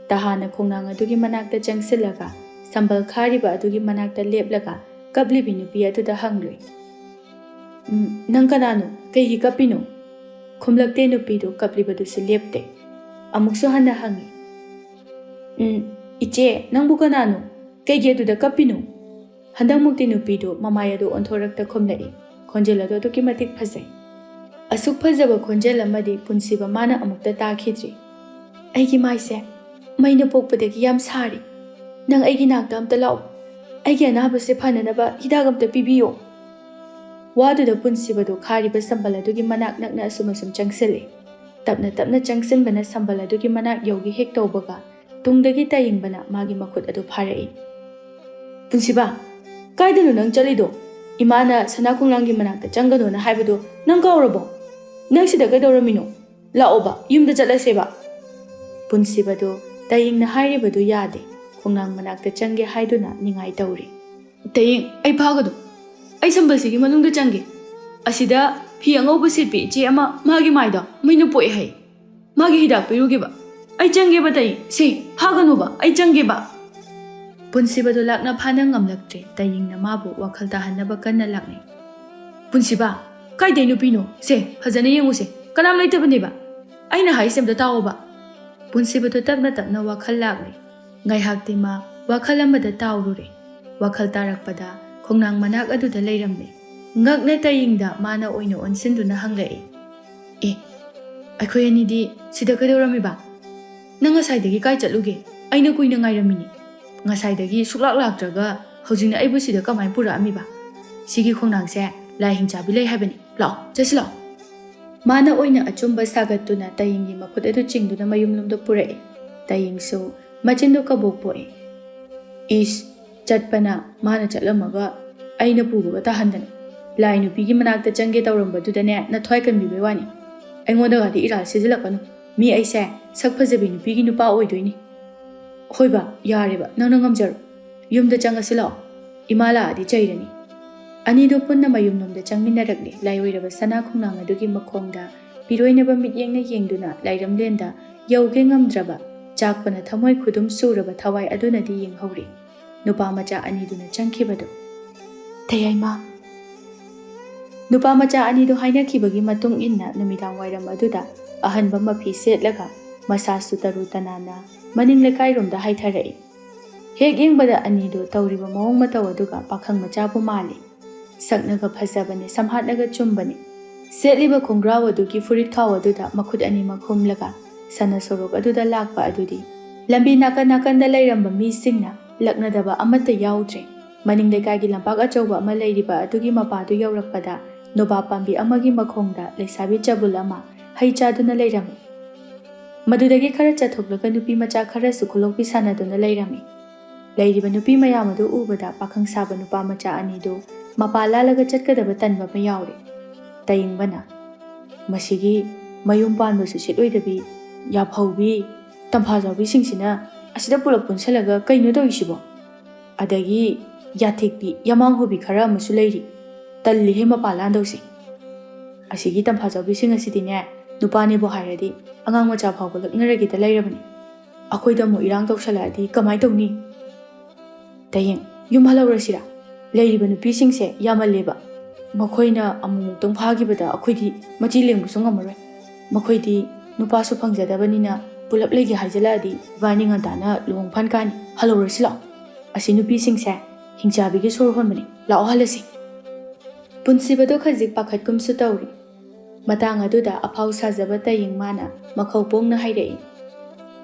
ꯇꯍꯥꯅ ꯈꯣꯡꯅꯥꯡ ꯑꯗꯨꯒꯤ ꯃꯅꯥꯛꯇ ꯆꯪꯁꯤꯜꯂꯒ ꯁꯝꯕꯜ ꯈꯥꯔꯤꯕ ꯑꯗꯨꯒꯤ ꯃꯅꯥꯛꯇ ꯂꯦꯞꯂꯒ ꯀꯞꯂꯤꯕꯤ ꯅꯨꯄꯤ ꯑꯗꯨꯗ ꯍꯪꯂꯨꯏ, "ꯎꯝ, ꯅꯪ ꯀꯅꯥꯅꯣ? ꯀꯩꯒꯤ ꯀꯞꯄꯤꯅꯣ?" ꯈꯨꯝꯂꯛꯇꯦ ꯅꯨꯄꯤꯗꯨ, ꯀꯞꯂꯤꯕꯗꯨꯁꯨ ꯂꯦꯞꯇꯦ꯫ ꯑꯃꯨꯛꯁꯨ ꯍꯟꯅ ꯍꯪꯉꯤ, "ꯎꯝ, ꯏꯆꯦ, ꯅꯪꯕꯨ ꯀꯅꯥꯅꯣ? ꯀꯩꯒꯤ ꯑꯗꯨꯗ ꯀꯞꯄꯤꯅꯣ?" ꯍꯟꯗꯛꯃꯨꯛꯇꯤ ꯅꯨꯄꯤꯗꯨ ꯃꯃꯥꯏ ꯑꯗꯨ ꯑꯣꯟꯊꯣꯔꯛꯇ ꯈꯨꯝꯂꯛꯏ꯫ ꯈꯣꯟꯖꯦꯜ ꯑꯗꯨ ꯑꯗꯨꯛꯀꯤ ꯃꯇꯤꯛ ꯐꯖꯩ꯫ ꯑꯁꯨꯛ ꯐꯖꯕ ꯈꯣꯟꯖꯦꯜ ꯑꯃꯗꯤ ꯄꯨꯟꯁꯤꯕ ꯃꯥꯅ ꯑꯃꯨꯛꯇ ꯇꯥꯈꯤꯗ꯭ꯔꯤ꯫ "ꯑꯩꯒꯤ ꯃꯥꯏꯁꯦ ꯃꯩꯅ ꯄꯣꯛꯄꯗꯒꯤ ꯌꯥꯝ ꯁꯥꯔꯤ꯫ ꯅꯪ ꯑꯩꯒꯤ ꯅꯥꯛꯇ ꯑꯝꯇ ꯂꯥꯛꯑꯣ꯫ ꯑꯩꯒꯤ ꯑꯅꯥꯕꯁꯦ ꯐꯅꯅꯕ ꯍꯤꯗꯥꯛ ꯑꯝꯇ ꯄꯤꯕꯤꯌꯣ꯫" ꯋꯥꯗꯨꯗ ꯄꯨꯟꯁꯤꯕꯗꯨ ꯈꯥꯔꯤꯕ ꯁꯝꯕꯜ ꯑꯗꯨꯒꯤ ꯃꯅꯥꯛ ꯅꯛꯅ ꯑꯁꯨꯝ ꯑꯁꯨꯝ ꯆꯪꯁꯤꯜꯂꯤ꯫ ꯇꯞꯅ ꯇꯞꯅ ꯆꯪꯁꯤꯟꯕꯅ ꯁꯝꯕꯜ ꯑꯗꯨꯒꯤ ꯃꯅꯥꯛ ꯌꯧꯒꯦ ꯍꯦꯛ ꯇꯧꯕꯒ, ꯇꯨꯡꯗꯒꯤ ꯇꯌꯦꯡꯕꯅ ꯃꯥꯒꯤ ꯃꯈꯨꯠ ꯑꯗꯨ ꯐꯥꯔꯛꯏ꯫ "ꯄꯨꯟꯁꯤꯕ, ꯀꯥꯏꯗꯅꯣ ꯅꯪ ꯆꯠꯂꯤꯗꯣ? ꯏꯃꯥꯅ ꯁꯅꯥ ꯈꯣꯡꯅꯥꯡꯒꯤ ꯃꯅꯥꯛꯇ ꯆꯪꯒꯅꯣꯅ ꯍꯥꯏꯕꯗꯣ ꯅꯪ ꯀꯥꯎꯔꯕꯣ? ꯅꯪ ꯁꯤꯗ ꯀꯩꯗꯧꯔꯝꯃꯤꯅꯣ? ꯂꯥꯛꯑꯣꯕ, ꯌꯨꯝꯗ ꯆꯠꯂꯁꯦꯕ꯫" ꯄꯨꯟꯁꯤꯕꯗꯨ ꯇꯌꯦꯡꯅ ꯍꯥꯏꯔꯤꯕꯗꯨ ꯌꯥꯗꯦ꯫ ꯈꯣꯡꯅꯥꯡ ꯃꯅꯥꯛꯇ ꯆꯪꯒꯦ ꯍꯥꯏꯗꯨꯅ ꯅꯤꯡꯉꯥꯏ ꯇꯧꯔꯤ꯫ "ꯇꯌꯦꯡ, ꯑꯩ ꯐꯥꯒꯅꯨ꯫ ꯑꯩ ꯁꯝꯕꯜꯁꯤꯒꯤ ꯃꯅꯨꯡꯗ ꯆꯪꯒꯦ꯫ ꯑꯁꯤꯗ ꯐꯤ ꯑꯉꯧꯕ ꯁꯦꯠꯄꯤ ꯏꯆꯦ ꯑꯃ, ꯃꯥꯒꯤ ꯃꯥꯏꯗꯣ ꯃꯩꯅ ꯄꯣꯛꯑꯦ ꯍꯥꯏ꯫ ꯃꯥꯒꯤ ꯍꯤꯗꯥꯛ ꯄꯤꯔꯨꯒꯦꯕ꯫ ꯑꯩ ꯆꯪꯒꯦꯕ ꯇꯌꯦꯡ꯫ ꯁꯦ, ꯐꯥꯒꯅꯨꯕ, ꯑꯩ ꯆꯪꯒꯦꯕ꯫" ꯄꯨꯟꯁꯤꯕꯗꯨ ꯂꯥꯛꯅ ꯐꯥꯅ ꯉꯝꯂꯛꯇ꯭ꯔꯦ꯫ ꯇꯌꯦꯡꯅ ꯃꯥꯕꯨ ꯋꯥꯈꯜ ꯇꯥꯍꯟꯅꯕ ꯀꯟꯅ ꯂꯥꯛꯅꯩ꯫ "ꯄꯨꯟꯁꯤꯕ, ꯀꯥꯏꯗꯩ ꯅꯨꯄꯤꯅꯣ? ꯁꯦ, ꯐꯖꯅ ꯌꯦꯡꯉꯨꯁꯦ꯫ ꯀꯅꯥꯝ ꯂꯩꯇꯕꯅꯦꯕ꯫ ꯑꯩꯅ ꯍꯥꯏꯁꯦ ꯑꯝꯇ ꯇꯥꯎꯑꯣꯕ꯫" ꯄꯨꯟꯁꯤꯕꯗꯨ ꯇꯞꯅ ꯇꯞꯅ ꯋꯥꯈꯜ ꯂꯥꯛꯂꯦ꯫ ꯉꯥꯏꯍꯥꯛꯇꯤ ꯃꯥ ꯋꯥꯈꯜ ꯑꯃꯗ ꯇꯥꯎꯔꯨꯔꯦ꯫ ꯋꯥꯈꯜ ꯇꯥꯔꯛꯄꯗ ꯈꯣꯡꯅꯥꯡ ꯃꯅꯥꯛ ꯑꯗꯨꯗ ꯂꯩꯔꯝꯂꯦ꯫ ꯉꯛꯅ ꯇꯌꯦꯡꯗ ꯃꯥꯅ ꯑꯣꯏꯅ ꯑꯣꯟꯁꯤꯟꯗꯨꯅ ꯍꯪꯂꯛꯏ, "ꯑꯦ, ꯑꯩꯈꯣꯏ ꯑꯅꯤꯗꯤ ꯁꯤꯗ ꯀꯩꯗꯧꯔꯝꯃꯤꯕ? ꯅꯪ ꯉꯁꯥꯏꯗꯒꯤ ꯀꯥꯏ ꯆꯠꯂꯨꯒꯦ? ꯑꯩꯅ ꯀꯨꯏꯅ ꯉꯥꯏꯔꯝꯃꯤꯅꯤ꯫ ꯉꯁꯥꯏꯗꯒꯤ ꯁꯨꯛꯂꯥꯛ ꯂꯥꯛꯇ꯭ꯔꯒ ꯍꯧꯖꯤꯛꯅ ꯑꯩꯕꯨ ꯁꯤꯗ ꯀꯃꯥꯏꯅ ꯄꯨꯔꯛꯑꯝꯃꯤꯕ? ꯁꯤꯒꯤ ꯈꯣꯡꯅꯥꯡꯁꯦ ꯂꯥꯏ ꯍꯤꯡꯆꯥꯕꯤ ꯂꯩ ꯍꯥꯏꯕꯅꯤ꯫ ꯂꯥꯛꯑꯣ, ꯆꯠꯁꯤ ꯂꯥꯛꯑꯣ꯫" ꯃꯥꯅ ꯑꯣꯏꯅ ꯑꯆꯨꯝꯕ ꯁꯥꯒꯠꯇꯨꯅ ꯇꯌꯦꯡꯒꯤ ꯃꯈꯨꯠ ꯑꯗꯨ ꯆꯤꯡꯗꯨꯅ ꯃꯌꯨꯝꯂꯣꯝꯗ ꯄꯨꯔꯛꯏ꯫ ꯇꯌꯦꯡꯁꯨ ꯃꯆꯤꯟꯗꯨ ꯀꯕꯣꯛ ꯄꯣꯛꯏ꯫ "ꯏꯁ, ꯆꯠꯄꯅ ꯃꯥꯅ ꯆꯠꯂꯝꯃꯒ ꯑꯩꯅ ꯄꯨꯕꯒ ꯇꯥꯍꯟꯗꯅ꯫ ꯂꯥꯏ ꯅꯨꯄꯤꯒꯤ ꯃꯅꯥꯛꯇ ꯆꯪꯒꯦ ꯇꯧꯔꯝꯕꯗꯨꯗꯅꯦ, ꯅꯊ꯭ꯋꯥꯏ ꯀꯟꯕꯤꯕꯩ ꯋꯥꯅꯤ꯫ ꯑꯩꯉꯣꯟꯗꯒꯗꯤ ꯏꯔꯥꯜ ꯁꯤꯖꯤꯜꯂꯛꯀꯅꯨ꯫ ꯃꯤ ꯑꯩꯁꯦ ꯁꯛ ꯐꯖꯕꯤ ꯅꯨꯄꯤꯒꯤ ꯅꯨꯄꯥ ꯑꯣꯏꯗꯣꯏꯅꯤ꯫" "ꯍꯣꯏꯕ, ꯌꯥꯔꯦꯕ, ꯅꯪꯅ ꯉꯝꯖꯔꯣ꯫ ꯌꯨꯝꯗ ꯆꯪꯉꯁꯤ ꯂꯥꯛꯑꯣ꯫ ꯏꯃꯥ ꯂꯥꯛꯑꯗꯤ ꯆꯩꯔꯅꯤ꯫" ꯑꯅꯤꯗꯨ ꯄꯨꯟꯅ ꯃꯌꯨꯝꯂꯣꯝꯗ ꯆꯪꯃꯤꯟꯅꯔꯛꯂꯦ꯫ ꯂꯥꯏꯑꯣꯏꯔꯕ ꯁꯅꯥ ꯈꯣꯡꯅꯥꯡ ꯑꯗꯨꯒꯤ ꯃꯈꯣꯡꯗ ꯄꯤꯔꯣꯏꯅꯕ ꯃꯤꯠꯌꯦꯡꯅ ꯌꯦꯡꯗꯨꯅ ꯂꯥꯏꯔꯝꯂꯦꯟꯗ ꯌꯧꯒꯦ ꯉꯝꯗ꯭ꯔꯕ, ꯆꯥꯛꯄꯅ ꯊꯃꯣꯏ ꯈꯨꯗꯨꯝ ꯁꯨꯔꯕ ꯊꯋꯥꯏ ꯑꯗꯨꯅꯗꯤ ꯌꯦꯡꯍꯧꯔꯤ ꯅꯨꯄꯥ ꯃꯆꯥ ꯑꯅꯤꯗꯨꯅ ꯆꯪꯈꯤꯕꯗꯨ꯫ "ꯇꯌꯥꯏꯃ!" ꯅꯨꯄꯥ ꯃꯆꯥ ꯑꯅꯤꯗꯨ ꯍꯥꯏꯅꯈꯤꯕꯒꯤ ꯃꯇꯨꯡ ꯏꯟꯅ ꯅꯨꯃꯤꯗꯥꯡ ꯋꯥꯏꯔꯝ ꯑꯗꯨꯗ ꯑꯍꯟꯕ ꯃꯐꯤ ꯁꯦꯠꯂꯒ, ꯃꯁꯥꯁꯨ ꯇꯔꯨ ꯇꯅꯥꯟꯅ, ꯃꯅꯤꯡ ꯂꯩꯀꯥꯏꯔꯣꯝꯗ ꯍꯥꯏꯊꯔꯛꯏ꯫ ꯍꯦꯛ ꯌꯦꯡꯕꯗ ꯑꯅꯤꯗꯨ ꯇꯧꯔꯤꯕ ꯃꯑꯣꯡ ꯃꯇꯧ ꯑꯗꯨꯒ ꯄꯥꯈꯪ ꯃꯆꯥꯕꯨ ꯃꯥꯜꯂꯤ꯫ ꯁꯛꯅꯒ ꯐꯖꯕꯅꯤ, ꯁꯝꯍꯥꯠꯅꯒ ꯆꯨꯝꯕꯅꯤ꯫ ꯁꯦꯠꯂꯤꯕ ꯈꯣꯡꯒ꯭ꯔꯥꯎ ꯑꯗꯨꯒꯤ ꯐꯨꯔꯤꯠ ꯈꯥꯎ ꯑꯗꯨꯗ ꯃꯈꯨꯠ ꯑꯅꯤꯃꯛ ꯍꯨꯝꯂꯒ ꯁꯅꯥ ꯁꯣꯔꯣꯛ ꯑꯗꯨꯗ ꯂꯥꯛꯄ ꯑꯗꯨꯗꯤ, ꯂꯝꯕꯤ ꯅꯥꯀꯟ ꯅꯥꯀꯟꯗ ꯂꯩꯔꯝꯕ ꯃꯤꯁꯤꯡꯅ ꯂꯛꯅꯗꯕ ꯑꯃꯠꯇ ꯌꯥꯎꯗ꯭ꯔꯦ꯫ ꯃꯅꯤꯡ ꯂꯩꯀꯥꯏꯒꯤ ꯂꯝꯄꯥꯛ ꯑꯆꯧꯕ ꯑꯃ ꯂꯩꯔꯤꯕ ꯑꯗꯨꯒꯤ ꯃꯄꯥꯗꯨ ꯌꯧꯔꯛꯄꯗ, ꯅꯣꯕꯥꯞ ꯄꯥꯝꯕꯤ ꯑꯃꯒꯤ ꯃꯈꯣꯡꯗ ꯂꯩꯁꯥꯕꯤ ꯆꯕꯨꯜ ꯑꯃ ꯍꯩ ꯆꯥꯗꯨꯅ ꯂꯩꯔꯝꯃꯤ꯫ ꯃꯗꯨꯗꯒꯤ ꯈꯔ ꯆꯠꯊꯣꯛꯂꯒ ꯅꯨꯄꯤ ꯃꯆꯥ ꯈꯔꯁꯨ ꯈꯨꯂꯣꯛꯄꯤ ꯁꯥꯟꯅꯗꯨꯅ ꯂꯩꯔꯝꯃꯤ꯫ ꯂꯩꯔꯤꯕ ꯅꯨꯄꯤ ꯃꯌꯥꯝ ꯑꯗꯨ ꯎꯕꯗ ꯄꯥꯈꯪ ꯁꯥꯕ ꯅꯨꯄꯥ ꯃꯆꯥ ꯑꯅꯤꯗꯨ ꯃꯄꯥ ꯂꯥꯜꯂꯒ ꯆꯠꯀꯗꯕ ꯇꯟꯕ ꯑꯃ ꯌꯥꯎꯔꯦ꯫ ꯇꯌꯦꯡꯕꯅ, "ꯃꯁꯤꯒꯤ ꯃꯌꯨꯝ ꯄꯥꯟꯕꯁꯨ ꯁꯤꯠꯂꯣꯏꯗꯕꯤ, ꯌꯥꯐꯧꯕꯤ, ꯇꯝꯐꯥꯖꯥꯎꯕꯤꯁꯤꯡꯁꯤꯅ ꯑꯁꯤꯗ ꯄꯨꯂꯞ ꯄꯨꯟꯁꯜꯂꯒ ꯀꯩꯅꯣ ꯇꯧꯔꯤꯁꯤꯕꯣ? ꯑꯗꯒꯤ ꯌꯥꯊꯦꯛꯄꯤ, ꯌꯥꯃꯥꯡ ꯍꯨꯕꯤ ꯈꯔ ꯑꯃꯁꯨ ꯂꯩꯔꯤ꯫ ꯇꯜꯂꯤꯍꯦ ꯃꯄꯥ ꯂꯥꯟꯗꯧꯁꯦ꯫ ꯑꯁꯤꯒꯤ ꯇꯝꯐꯥꯖꯥꯎꯕꯤꯁꯤꯡ ꯑꯁꯤꯗꯤꯅꯦ, ꯅꯨꯄꯥꯅꯦꯕꯨ ꯍꯥꯏꯔꯗꯤ ꯑꯉꯥꯡ ꯃꯆꯥ ꯐꯥꯎꯕ ꯂꯛꯅꯔꯒꯦꯗ ꯂꯩꯔꯕꯅꯤ꯫ ꯑꯩꯈꯣꯏꯗ ꯑꯃꯨꯛ ꯏꯔꯥꯡ ꯇꯧꯁꯜꯂꯛꯑꯗꯤ ꯀꯃꯥꯏ ꯇꯧꯅꯤ?" "ꯇꯌꯦꯡ, ꯌꯨꯝ ꯍꯜꯍꯧꯔꯁꯤꯔꯥ? ꯂꯩꯔꯤꯕ ꯅꯨꯄꯤꯁꯤꯡꯁꯦ ꯌꯥꯝꯃꯜꯂꯦꯕ꯫ ꯃꯈꯣꯏꯅ ꯑꯃꯨꯛꯃꯨꯛꯇꯪ ꯐꯥꯈꯤꯕꯗ ꯑꯩꯈꯣꯏꯗꯤ ꯃꯆꯤ ꯂꯦꯡꯕꯁꯨ ꯉꯝꯃꯔꯣꯏ꯫ ꯃꯈꯣꯏꯗꯤ ꯅꯨꯄꯥꯁꯨ ꯐꯪꯖꯗꯕꯅꯤꯅ ꯄꯨꯂꯞ ꯂꯩꯒꯦ ꯍꯥꯏꯖꯜꯂꯛꯑꯗꯤ ꯏꯕꯥꯅꯤ ꯉꯟꯇꯥꯅ ꯂꯨꯍꯣꯡ ꯐꯟ ꯀꯥꯅꯤ꯫ ꯍꯜꯍꯧꯔꯁꯤ ꯂꯥꯛꯑꯣ꯫ ꯑꯁꯤ ꯅꯨꯄꯤꯁꯤꯡꯁꯦ ꯍꯤꯡꯆꯥꯕꯤꯒꯤ ꯁꯣꯔ ꯍꯣꯟꯕꯅꯤ꯫ ꯂꯥꯛꯑꯣ ꯍꯜꯂꯁꯤ꯫" ꯄꯨꯟꯁꯤꯕꯗꯣ ꯈꯖꯤꯛ ꯄꯥꯈꯠꯀꯨꯝꯁꯨ ꯇꯧꯔꯤ꯫ ꯃꯇꯥꯡ ꯑꯗꯨꯗ ꯑꯐꯥꯎ ꯁꯥꯖꯕ ꯇꯌꯦꯡ ꯃꯥꯅ ꯃꯈꯧ ꯄꯣꯡꯅ ꯍꯥꯏꯔꯛꯏ,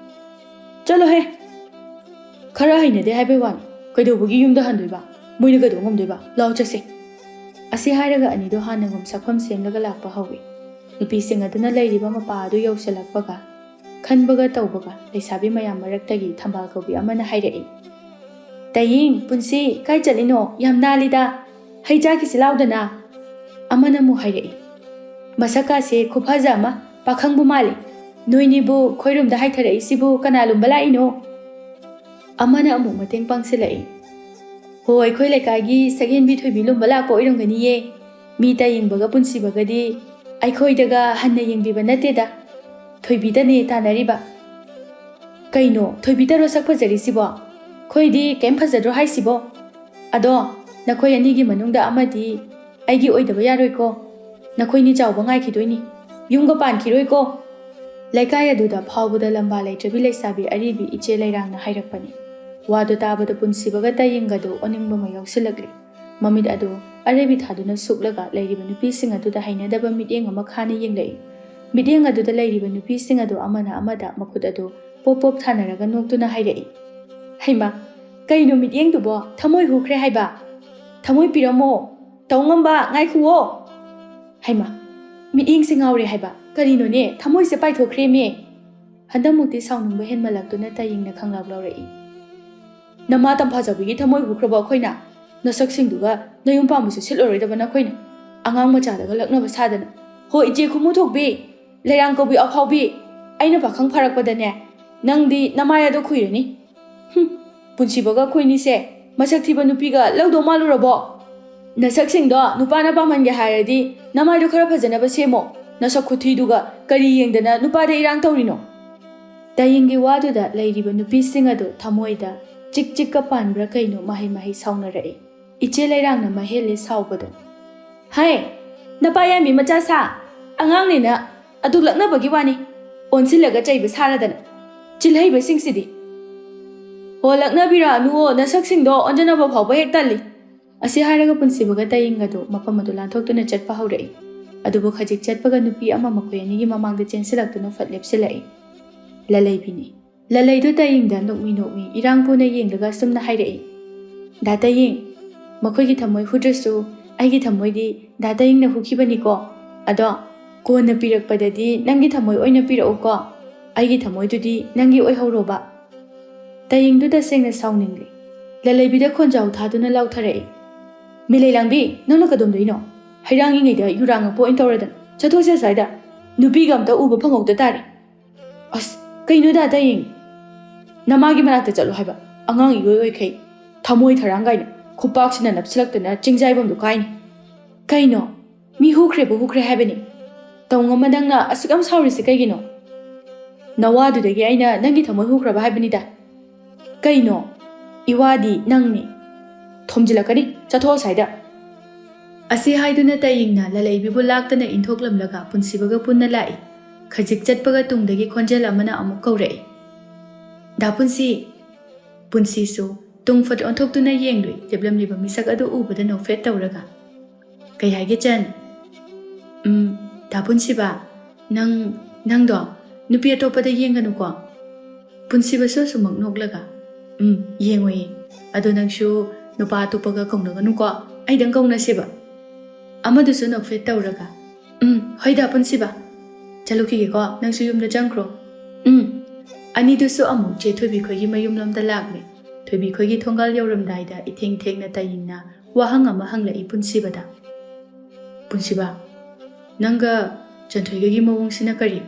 "ꯆꯠꯂꯣꯍꯦ! ꯈꯔ ꯍꯩꯅꯗꯦ ꯍꯥꯏꯕꯩ ꯋꯥꯅꯤ꯫ ꯀꯩꯗꯧꯕꯒꯤ ꯌꯨꯝꯗ ꯍꯟꯗꯣꯏꯕ? ꯃꯣꯏꯅ ꯀꯩꯗꯧ ꯉꯝꯗꯣꯏꯕ? ꯂꯥꯛꯑꯣ ꯆꯠꯁꯦ꯫" ꯑꯁꯤ ꯍꯥꯏꯔꯒ ꯑꯅꯤꯗꯣ ꯍꯥꯟꯅꯒꯨꯝ ꯁꯛꯐꯝ ꯁꯦꯝꯂꯒ ꯂꯥꯛꯄ ꯍꯧꯏ꯫ ꯅꯨꯄꯤꯁꯤꯡ ꯑꯗꯨꯅ ꯂꯩꯔꯤꯕ ꯃꯄꯥ ꯑꯗꯨ ꯌꯧꯁꯤꯜꯂꯛꯄꯒ, ꯈꯟꯕꯒ ꯇꯧꯕꯒ ꯂꯩꯁꯥꯕꯤ ꯃꯌꯥꯝ ꯃꯔꯛꯇꯒꯤ ꯊꯝꯕꯥꯜ ꯀꯧꯕꯤ ꯑꯃꯅ ꯍꯥꯏꯔꯛꯏ, "ꯇꯌꯦꯡ, ꯄꯨꯟꯁꯤ, ꯀꯥꯏ ꯆꯠꯂꯤꯅꯣ? ꯌꯥꯝ ꯅꯥꯜꯂꯤꯗ꯫ ꯍꯩ ꯆꯥꯈꯤꯁꯤ ꯂꯥꯎꯗꯅ꯫" ꯑꯃꯅ ꯑꯃꯨꯛ ꯍꯥꯏꯔꯛꯏ, "ꯃꯁꯛꯀꯥꯁꯦ ꯈꯨꯐꯖ ꯑꯃ, ꯄꯥꯈꯪꯕꯨ ꯃꯥꯜꯂꯤ꯫ ꯅꯣꯏꯅꯤꯕꯨ ꯈꯣꯏꯔꯨꯝꯗ ꯍꯥꯏꯊꯔꯛꯏꯁꯤꯕꯨ ꯀꯅꯥ ꯂꯨꯝꯕ ꯂꯥꯛꯏꯅꯣ?" ꯑꯃꯅ ꯑꯃꯨꯛ ꯃꯇꯦꯡ ꯄꯥꯡꯁꯤꯜꯂꯛꯏ, ꯍꯣ, ꯑꯩꯈꯣꯏ ꯂꯩꯀꯥꯏꯒꯤ ꯁꯛꯍꯦꯟꯕꯤ ꯊꯣꯏꯕꯤ ꯂꯨꯝꯕ ꯂꯥꯛꯄ ꯑꯣꯏꯔꯝꯒꯅꯤꯌꯦ꯫ ꯃꯤ ꯇꯌꯦꯡꯕꯒ ꯄꯨꯟꯁꯤꯕꯒꯗꯤ ꯑꯩꯈꯣꯏꯗꯒ ꯍꯟꯅ ꯌꯦꯡꯕꯤꯕ ꯅꯠꯇꯦꯗ꯫ ꯊꯣꯏꯕꯤꯗꯅꯦ ꯇꯥꯟꯅꯔꯤꯕ꯫ ꯀꯩꯅꯣ, ꯊꯣꯏꯕꯤꯗꯔꯣ ꯁꯛ ꯐꯖꯔꯤꯁꯤꯕꯣ? ꯑꯩꯈꯣꯏꯗꯤ ꯀꯩꯝ ꯐꯖꯗ꯭ꯔꯣ ꯍꯥꯏꯁꯤꯕꯣ? ꯑꯗꯣ, ꯅꯈꯣꯏ ꯑꯅꯤꯒꯤ ꯃꯅꯨꯡꯗ ꯑꯃꯗꯤ ꯑꯩꯒꯤ ꯑꯣꯏꯗꯕ ꯌꯥꯔꯣꯏꯀꯣ꯫ ꯅꯈꯣꯏꯅꯤ ꯆꯥꯎꯕ ꯉꯥꯏꯈꯤꯗꯣꯏꯅꯤ꯫ ꯌꯨꯝꯒ ꯄꯥꯟꯈꯤꯔꯣꯏꯀꯣ꯫ ꯂꯩꯀꯥꯏ ꯑꯗꯨꯗ ꯐꯥꯎꯕꯗ ꯂꯝꯕꯥ ꯂꯩꯇ꯭ꯔꯕꯤ ꯂꯩꯁꯥꯕꯤ ꯑꯔꯤꯕꯤ ꯏꯆꯦ ꯂꯩꯔꯥꯡꯅ ꯍꯥꯏꯔꯛꯄꯅꯤ꯫ ꯋꯥꯗꯨ ꯇꯥꯕꯗ ꯄꯨꯟꯁꯤꯕꯒ ꯇꯌꯦꯡꯒꯗꯨ ꯑꯣꯅꯤꯡꯕ ꯑꯃ ꯌꯥꯎꯁꯤꯜꯂꯛꯂꯤ꯫ ꯃꯃꯤꯠ ꯑꯗꯨ ꯑꯔꯦꯕꯤ ꯊꯥꯗꯨꯅ ꯁꯨꯛꯂꯒ ꯂꯩꯔꯤꯕ ꯅꯨꯄꯤꯁꯤꯡ ꯑꯗꯨꯗ ꯍꯩꯅꯗꯕ ꯃꯤꯠꯌꯦꯡ ꯑꯃ ꯈꯥꯅ ꯌꯦꯡꯂꯛꯏ꯫ ꯃꯤꯠꯌꯦꯡ ꯑꯗꯨꯗ ꯂꯩꯔꯤꯕ ꯅꯨꯄꯤꯁꯤꯡ ꯑꯗꯨ ꯑꯃꯅ ꯑꯃꯗ ꯃꯈꯨꯠ ꯑꯗꯨ ꯄꯣꯞ ꯄꯣꯞ ꯊꯥꯅꯔꯒ ꯅꯣꯛꯇꯨꯅ ꯍꯥꯏꯔꯛꯏ, "ꯍꯩꯃꯥ, ꯀꯩꯅꯣ ꯃꯤꯠꯌꯦꯡꯗꯨꯕꯣ? ꯊꯃꯣꯏ ꯍꯨꯈ꯭ꯔꯦ ꯍꯥꯏꯕ? ꯊꯃꯣꯏ ꯄꯤꯔꯝꯃꯣ꯫ ꯇꯧ ꯉꯝꯕ, ꯉꯥꯏꯈꯨꯑꯣ!" ꯍꯩꯃꯥ, ꯃꯤꯠꯌꯦꯡꯁꯦ ꯉꯥꯎꯔꯦ ꯍꯥꯏꯕ꯫ ꯀꯔꯤꯅꯣꯅꯦ, ꯊꯃꯣꯏꯁꯦ ꯄꯥꯏꯊꯣꯛꯈ꯭ꯔꯦꯃꯦ꯫ ꯍꯟꯗꯛꯃꯨꯛꯇꯤ ꯁꯥꯎꯅꯤꯡꯕ ꯍꯦꯟꯃꯜꯂꯛꯇꯨꯅ ꯇꯌꯦꯡꯅ ꯈꯪꯂꯥꯎ ꯂꯥꯎꯔꯛꯏ, "ꯅꯃꯥ ꯇꯝꯐꯥꯖꯕꯤꯒꯤ ꯊꯃꯣꯏ ꯍꯨꯈ꯭ꯔꯕ ꯑꯩꯈꯣꯏꯅ? ꯅꯁꯛꯁꯤꯡꯗꯨꯒ ꯅꯌꯨꯝ ꯄꯥꯟꯕꯁꯨ ꯁꯤꯠꯂꯔꯣꯏꯗꯕ ꯅꯈꯣꯏꯅ꯫ ꯑꯉꯥꯡ ꯃꯆꯥꯗꯒ ꯂꯛꯅꯕ ꯁꯥꯗꯅ꯫ ꯍꯣ, ꯏꯆꯦ ꯈꯨꯃꯨ ꯊꯣꯛꯄꯤ, ꯂꯩꯔꯥꯡ ꯀꯧꯕꯤ ꯑꯐꯥꯎꯕꯤ, ꯑꯩꯅ ꯄꯥꯈꯪ ꯐꯥꯔꯛꯄꯗꯅꯦ, ꯅꯪꯗꯤ ꯅꯃꯥꯏ ꯑꯗꯣ ꯈꯨꯏꯔꯅꯤ꯫ ꯍꯨꯝ, ꯄꯨꯟꯁꯤꯕꯒ ꯑꯩꯈꯣꯏꯅꯤꯁꯦ ꯃꯁꯛ ꯊꯤꯕ ꯅꯨꯄꯤꯒ ꯂꯧꯗꯧ ꯃꯥꯜꯂꯨꯔꯕꯣ? ꯅꯁꯛꯁꯤꯡꯗꯣ ꯅꯨꯄꯥꯅ ꯄꯥꯝꯍꯟꯒꯦ ꯍꯥꯏꯔꯗꯤ ꯅꯃꯥꯏꯗꯣ ꯈꯔ ꯐꯖꯅꯕ ꯁꯦꯝꯃꯣ꯫ ꯅꯁꯛ ꯈꯨꯊꯤꯗꯨꯒ ꯀꯔꯤ ꯌꯦꯡꯗꯅ ꯅꯨꯄꯥꯗ ꯏꯔꯥꯡ ꯇꯧꯔꯤꯅꯣ?" ꯇꯌꯦꯡꯒꯤ ꯋꯥꯗꯨꯗ ꯂꯩꯔꯤꯕ ꯅꯨꯄꯤꯁꯤꯡ ꯑꯗꯨ ꯊꯃꯣꯏꯗ ꯆꯤꯛ ꯆꯤꯛꯀ ꯄꯥꯟꯕ꯭ꯔꯥ ꯀꯩꯅꯣ ꯃꯍꯩ ꯃꯍꯩ ꯁꯥꯎꯅꯔꯛꯏ꯫ ꯏꯆꯦ ꯂꯩꯔꯥꯡꯅ ꯃꯍꯦꯜꯂꯦ ꯁꯥꯎꯕꯗꯣ꯫ "ꯍꯥꯏ, ꯅꯄꯥ ꯌꯥꯏꯃꯤ ꯃꯆꯥ ꯁꯥ, ꯑꯉꯥꯡꯅꯤꯅ ꯑꯗꯨ ꯂꯛꯅꯕꯒꯤ ꯋꯥꯅꯤ, ꯑꯣꯟꯁꯤꯜꯂꯒ ꯆꯩꯕ ꯁꯥꯔꯗꯅ꯫ ꯆꯤꯜꯍꯩꯕꯁꯤꯡꯁꯤꯗꯤ꯫ ꯍꯣ, ꯂꯛꯅꯕꯤꯔꯛꯑꯅꯨꯋꯣ, ꯅꯁꯛꯁꯤꯡꯗꯣ ꯑꯣꯟꯖꯅꯕ ꯐꯥꯎꯕ ꯍꯦꯛ ꯇꯜꯂꯤ꯫" ꯑꯁꯤ ꯍꯥꯏꯔꯒ ꯄꯨꯟꯁꯤꯕꯒ ꯇꯌꯦꯡ ꯑꯗꯨ ꯃꯐꯝ ꯑꯗꯨ ꯂꯥꯟꯊꯣꯛꯇꯨꯅ ꯆꯠꯄ ꯍꯧꯔꯛꯏ꯫ ꯑꯗꯨꯕꯨ ꯈꯖꯤꯛ ꯆꯠꯄꯒ ꯅꯨꯄꯤ ꯑꯃ ꯃꯈꯣꯏ ꯑꯅꯤꯒꯤ ꯃꯃꯥꯡꯗ ꯆꯦꯟꯁꯤꯜꯂꯛꯇꯨꯅ ꯐꯠ ꯂꯦꯞꯁꯤꯜꯂꯛꯏ꯫ ꯂꯂꯩꯕꯤꯅꯤ꯫ ꯂꯂꯩꯗꯨ ꯇꯌꯦꯡꯗ ꯅꯣꯛꯃꯤ ꯅꯣꯛꯃꯤ ꯏꯔꯥꯡ ꯄꯨꯅ ꯌꯦꯡꯂꯒ ꯑꯁꯨꯝꯅ ꯍꯥꯏꯔꯛꯏ, "ꯗꯥ ꯇꯌꯦꯡ, ꯃꯈꯣꯏꯒꯤ ꯊꯃꯣꯏ ꯍꯨꯗ꯭ꯔꯁꯨ ꯑꯩꯒꯤ ꯊꯃꯣꯏꯗꯤ ꯗꯥ ꯇꯌꯦꯡꯅ ꯍꯨꯈꯤꯕꯅꯤꯀꯣ꯫ ꯑꯗꯣ ꯀꯣꯟꯅ ꯄꯤꯔꯛꯄꯗꯗꯤ ꯅꯪꯒꯤ ꯊꯃꯣꯏ ꯑꯣꯏꯅ ꯄꯤꯔꯛꯎꯀꯣ꯫ ꯑꯩꯒꯤ ꯊꯃꯣꯏꯗꯨꯗꯤ ꯅꯪꯒꯤ ꯑꯣꯏꯍꯧꯔꯣꯕ꯫" ꯇꯌꯦꯡꯗꯨ ꯇꯁꯦꯡꯅ ꯁꯥꯎꯅꯤꯡꯂꯤ꯫ ꯂꯂꯩꯕꯤꯗ ꯈꯣꯟꯖꯥꯎ ꯊꯥꯗꯨꯅ ꯂꯥꯎꯊꯔꯛꯏ, "ꯃꯤꯂꯩ ꯂꯥꯡꯕꯤ, ꯅꯪꯅ ꯀꯗꯣꯝꯗꯩꯅꯣ? ꯍꯩꯔꯥꯡꯉꯤꯉꯩꯗ ꯌꯨꯔꯥꯡ ꯉꯛꯄ ꯑꯣꯏꯅ ꯇꯧꯔꯗꯅ꯫ ꯆꯠꯊꯣꯛꯁꯦ ꯑꯁ꯭ꯋꯥꯏꯗ꯫ ꯅꯨꯄꯤꯒ ꯑꯝꯇ ꯎꯕ ꯐꯪꯍꯧꯗ ꯇꯥꯔꯦ꯫" "ꯑꯁ, ꯀꯩꯅꯣꯗ ꯇꯌꯦꯡ? ꯅꯃꯥꯒꯤ ꯃꯅꯥꯛꯇ ꯆꯠꯂꯣ ꯍꯥꯏꯕ, ꯑꯉꯥꯡ ꯏꯑꯣꯏ ꯑꯣꯏꯈꯩ꯫ ꯊꯃꯣꯏ ꯊꯔꯥꯡ ꯀꯥꯏꯅ ꯈꯨꯄꯥꯛꯁꯤꯅ ꯅꯞꯁꯤꯜꯂꯛꯇꯅ ꯆꯤꯡꯖꯥꯏꯕꯝꯗꯨ ꯀꯥꯏꯅꯤ꯫ ꯀꯩꯅꯣ? ꯃꯤ ꯍꯨꯈ꯭ꯔꯦꯕꯨ ꯍꯨꯈ꯭ꯔꯦ ꯍꯥꯏꯕꯅꯤ꯫ ꯇꯧꯉꯝꯃ, ꯅꯪꯅ ꯑꯁꯨꯛ ꯌꯥꯝ ꯁꯥꯎꯔꯤꯁꯦ ꯀꯩꯒꯤꯅꯣ? ꯅꯋꯥꯗꯨꯗꯒꯤ ꯑꯩꯅ ꯅꯪꯒꯤ ꯊꯃꯣꯏ ꯍꯨꯈ꯭ꯔꯕ ꯍꯥꯏꯕꯅꯤꯗ꯫ ꯀꯩꯅꯣ? ꯏꯋꯥꯗꯤ ꯅꯪꯅꯤ꯫ ꯊꯣꯝꯖꯤꯜꯂꯛꯀꯅꯤ, ꯆꯠꯊꯣꯛ ꯑꯁ꯭ꯋꯥꯏꯗ꯫ ꯑꯁꯤ ꯍꯥꯏꯗꯨꯅ ꯇꯌꯦꯡꯅ ꯂꯂꯩꯕꯤꯕꯨ ꯂꯥꯛꯇꯅ ꯏꯟꯊꯣꯛꯂꯝꯂꯒ ꯄꯨꯟꯁꯤꯕꯒ ꯄꯨꯟꯅ ꯂꯥꯛꯏ꯫ ꯈꯖꯤꯛ ꯆꯠꯄꯒ ꯇꯨꯡꯗꯒꯤ ꯈꯣꯟꯖꯦꯜ ꯑꯃꯅ ꯑꯃꯨꯛ ꯀꯧꯔꯛꯏ, "ꯗꯥ ꯄꯨꯟꯁꯤ!" ꯄꯨꯟꯁꯤꯁꯨ ꯇꯨꯡ ꯐꯠ ꯑꯣꯟꯊꯣꯛꯇꯨꯅ ꯌꯦꯡꯂꯨꯏ꯫ ꯂꯦꯞꯂꯝꯂꯤꯕ ꯃꯤꯁꯛ ꯑꯗꯨ ꯎꯕꯗ ꯅꯣꯛꯐꯦꯠ ꯇꯧꯔꯒ, "ꯀꯩ ꯍꯥꯏꯒꯦ ꯆꯟ?" "ꯎꯝ, ꯗꯥ ꯄꯨꯟꯁꯤꯕ, ꯅꯪ, ꯅꯪꯗꯣ ꯅꯨꯄꯤ ꯑꯇꯣꯞꯄꯗ ꯌꯦꯡꯒꯅꯨꯀꯣ?" ꯄꯨꯟꯁꯤꯕꯁꯨ ꯑꯁꯨꯃꯛ ꯅꯣꯛꯂꯒ, "ꯎꯝ, ꯌꯦꯡꯉꯣꯏꯌꯦ꯫ ꯑꯗꯣ ꯅꯪꯁꯨ ꯅꯨꯄꯥ ꯑꯇꯣꯞꯄꯒ ꯀꯧꯅꯒꯅꯨꯀꯣ, ꯑꯩꯗꯪ ꯀꯧꯅꯁꯦꯕ꯫" ꯑꯃꯗꯨꯁꯨ ꯅꯣꯛꯐꯦꯠ ꯇꯧꯔꯒ, "ꯎꯝ, ꯍꯣꯏꯗ ꯄꯨꯟꯁꯤꯕ, ꯆꯠꯂꯨꯈꯤꯒꯦꯀꯣ, ꯅꯪꯁꯨ ꯌꯨꯝꯗ ꯆꯪꯈ꯭ꯔꯣ꯫" "ꯎꯝ꯫" ꯑꯅꯤꯗꯨꯁꯨ ꯑꯃꯨꯛ ꯆꯦ ꯊꯣꯏꯕꯤ ꯈꯣꯏꯒꯤ ꯃꯌꯨꯝꯂꯣꯝꯗ ꯂꯥꯛꯂꯦ꯫ ꯊꯣꯏꯕꯤ ꯈꯣꯏꯒꯤ ꯊꯣꯡꯒꯥꯜ ꯌꯧꯔꯝꯗꯥꯏꯗ ꯏꯊꯦꯡ ꯊꯦꯡꯅ ꯇꯌꯦꯡꯅ ꯋꯥꯍꯪ ꯑꯃ ꯍꯪꯂꯛꯏ ꯄꯨꯟꯁꯤꯕꯗ꯫ "ꯄꯨꯟꯁꯤꯕ, ꯅꯪꯒ ꯆꯟꯊꯣꯏꯒꯒꯤ ꯃꯑꯣꯡꯁꯤꯅ ꯀꯔꯤ?"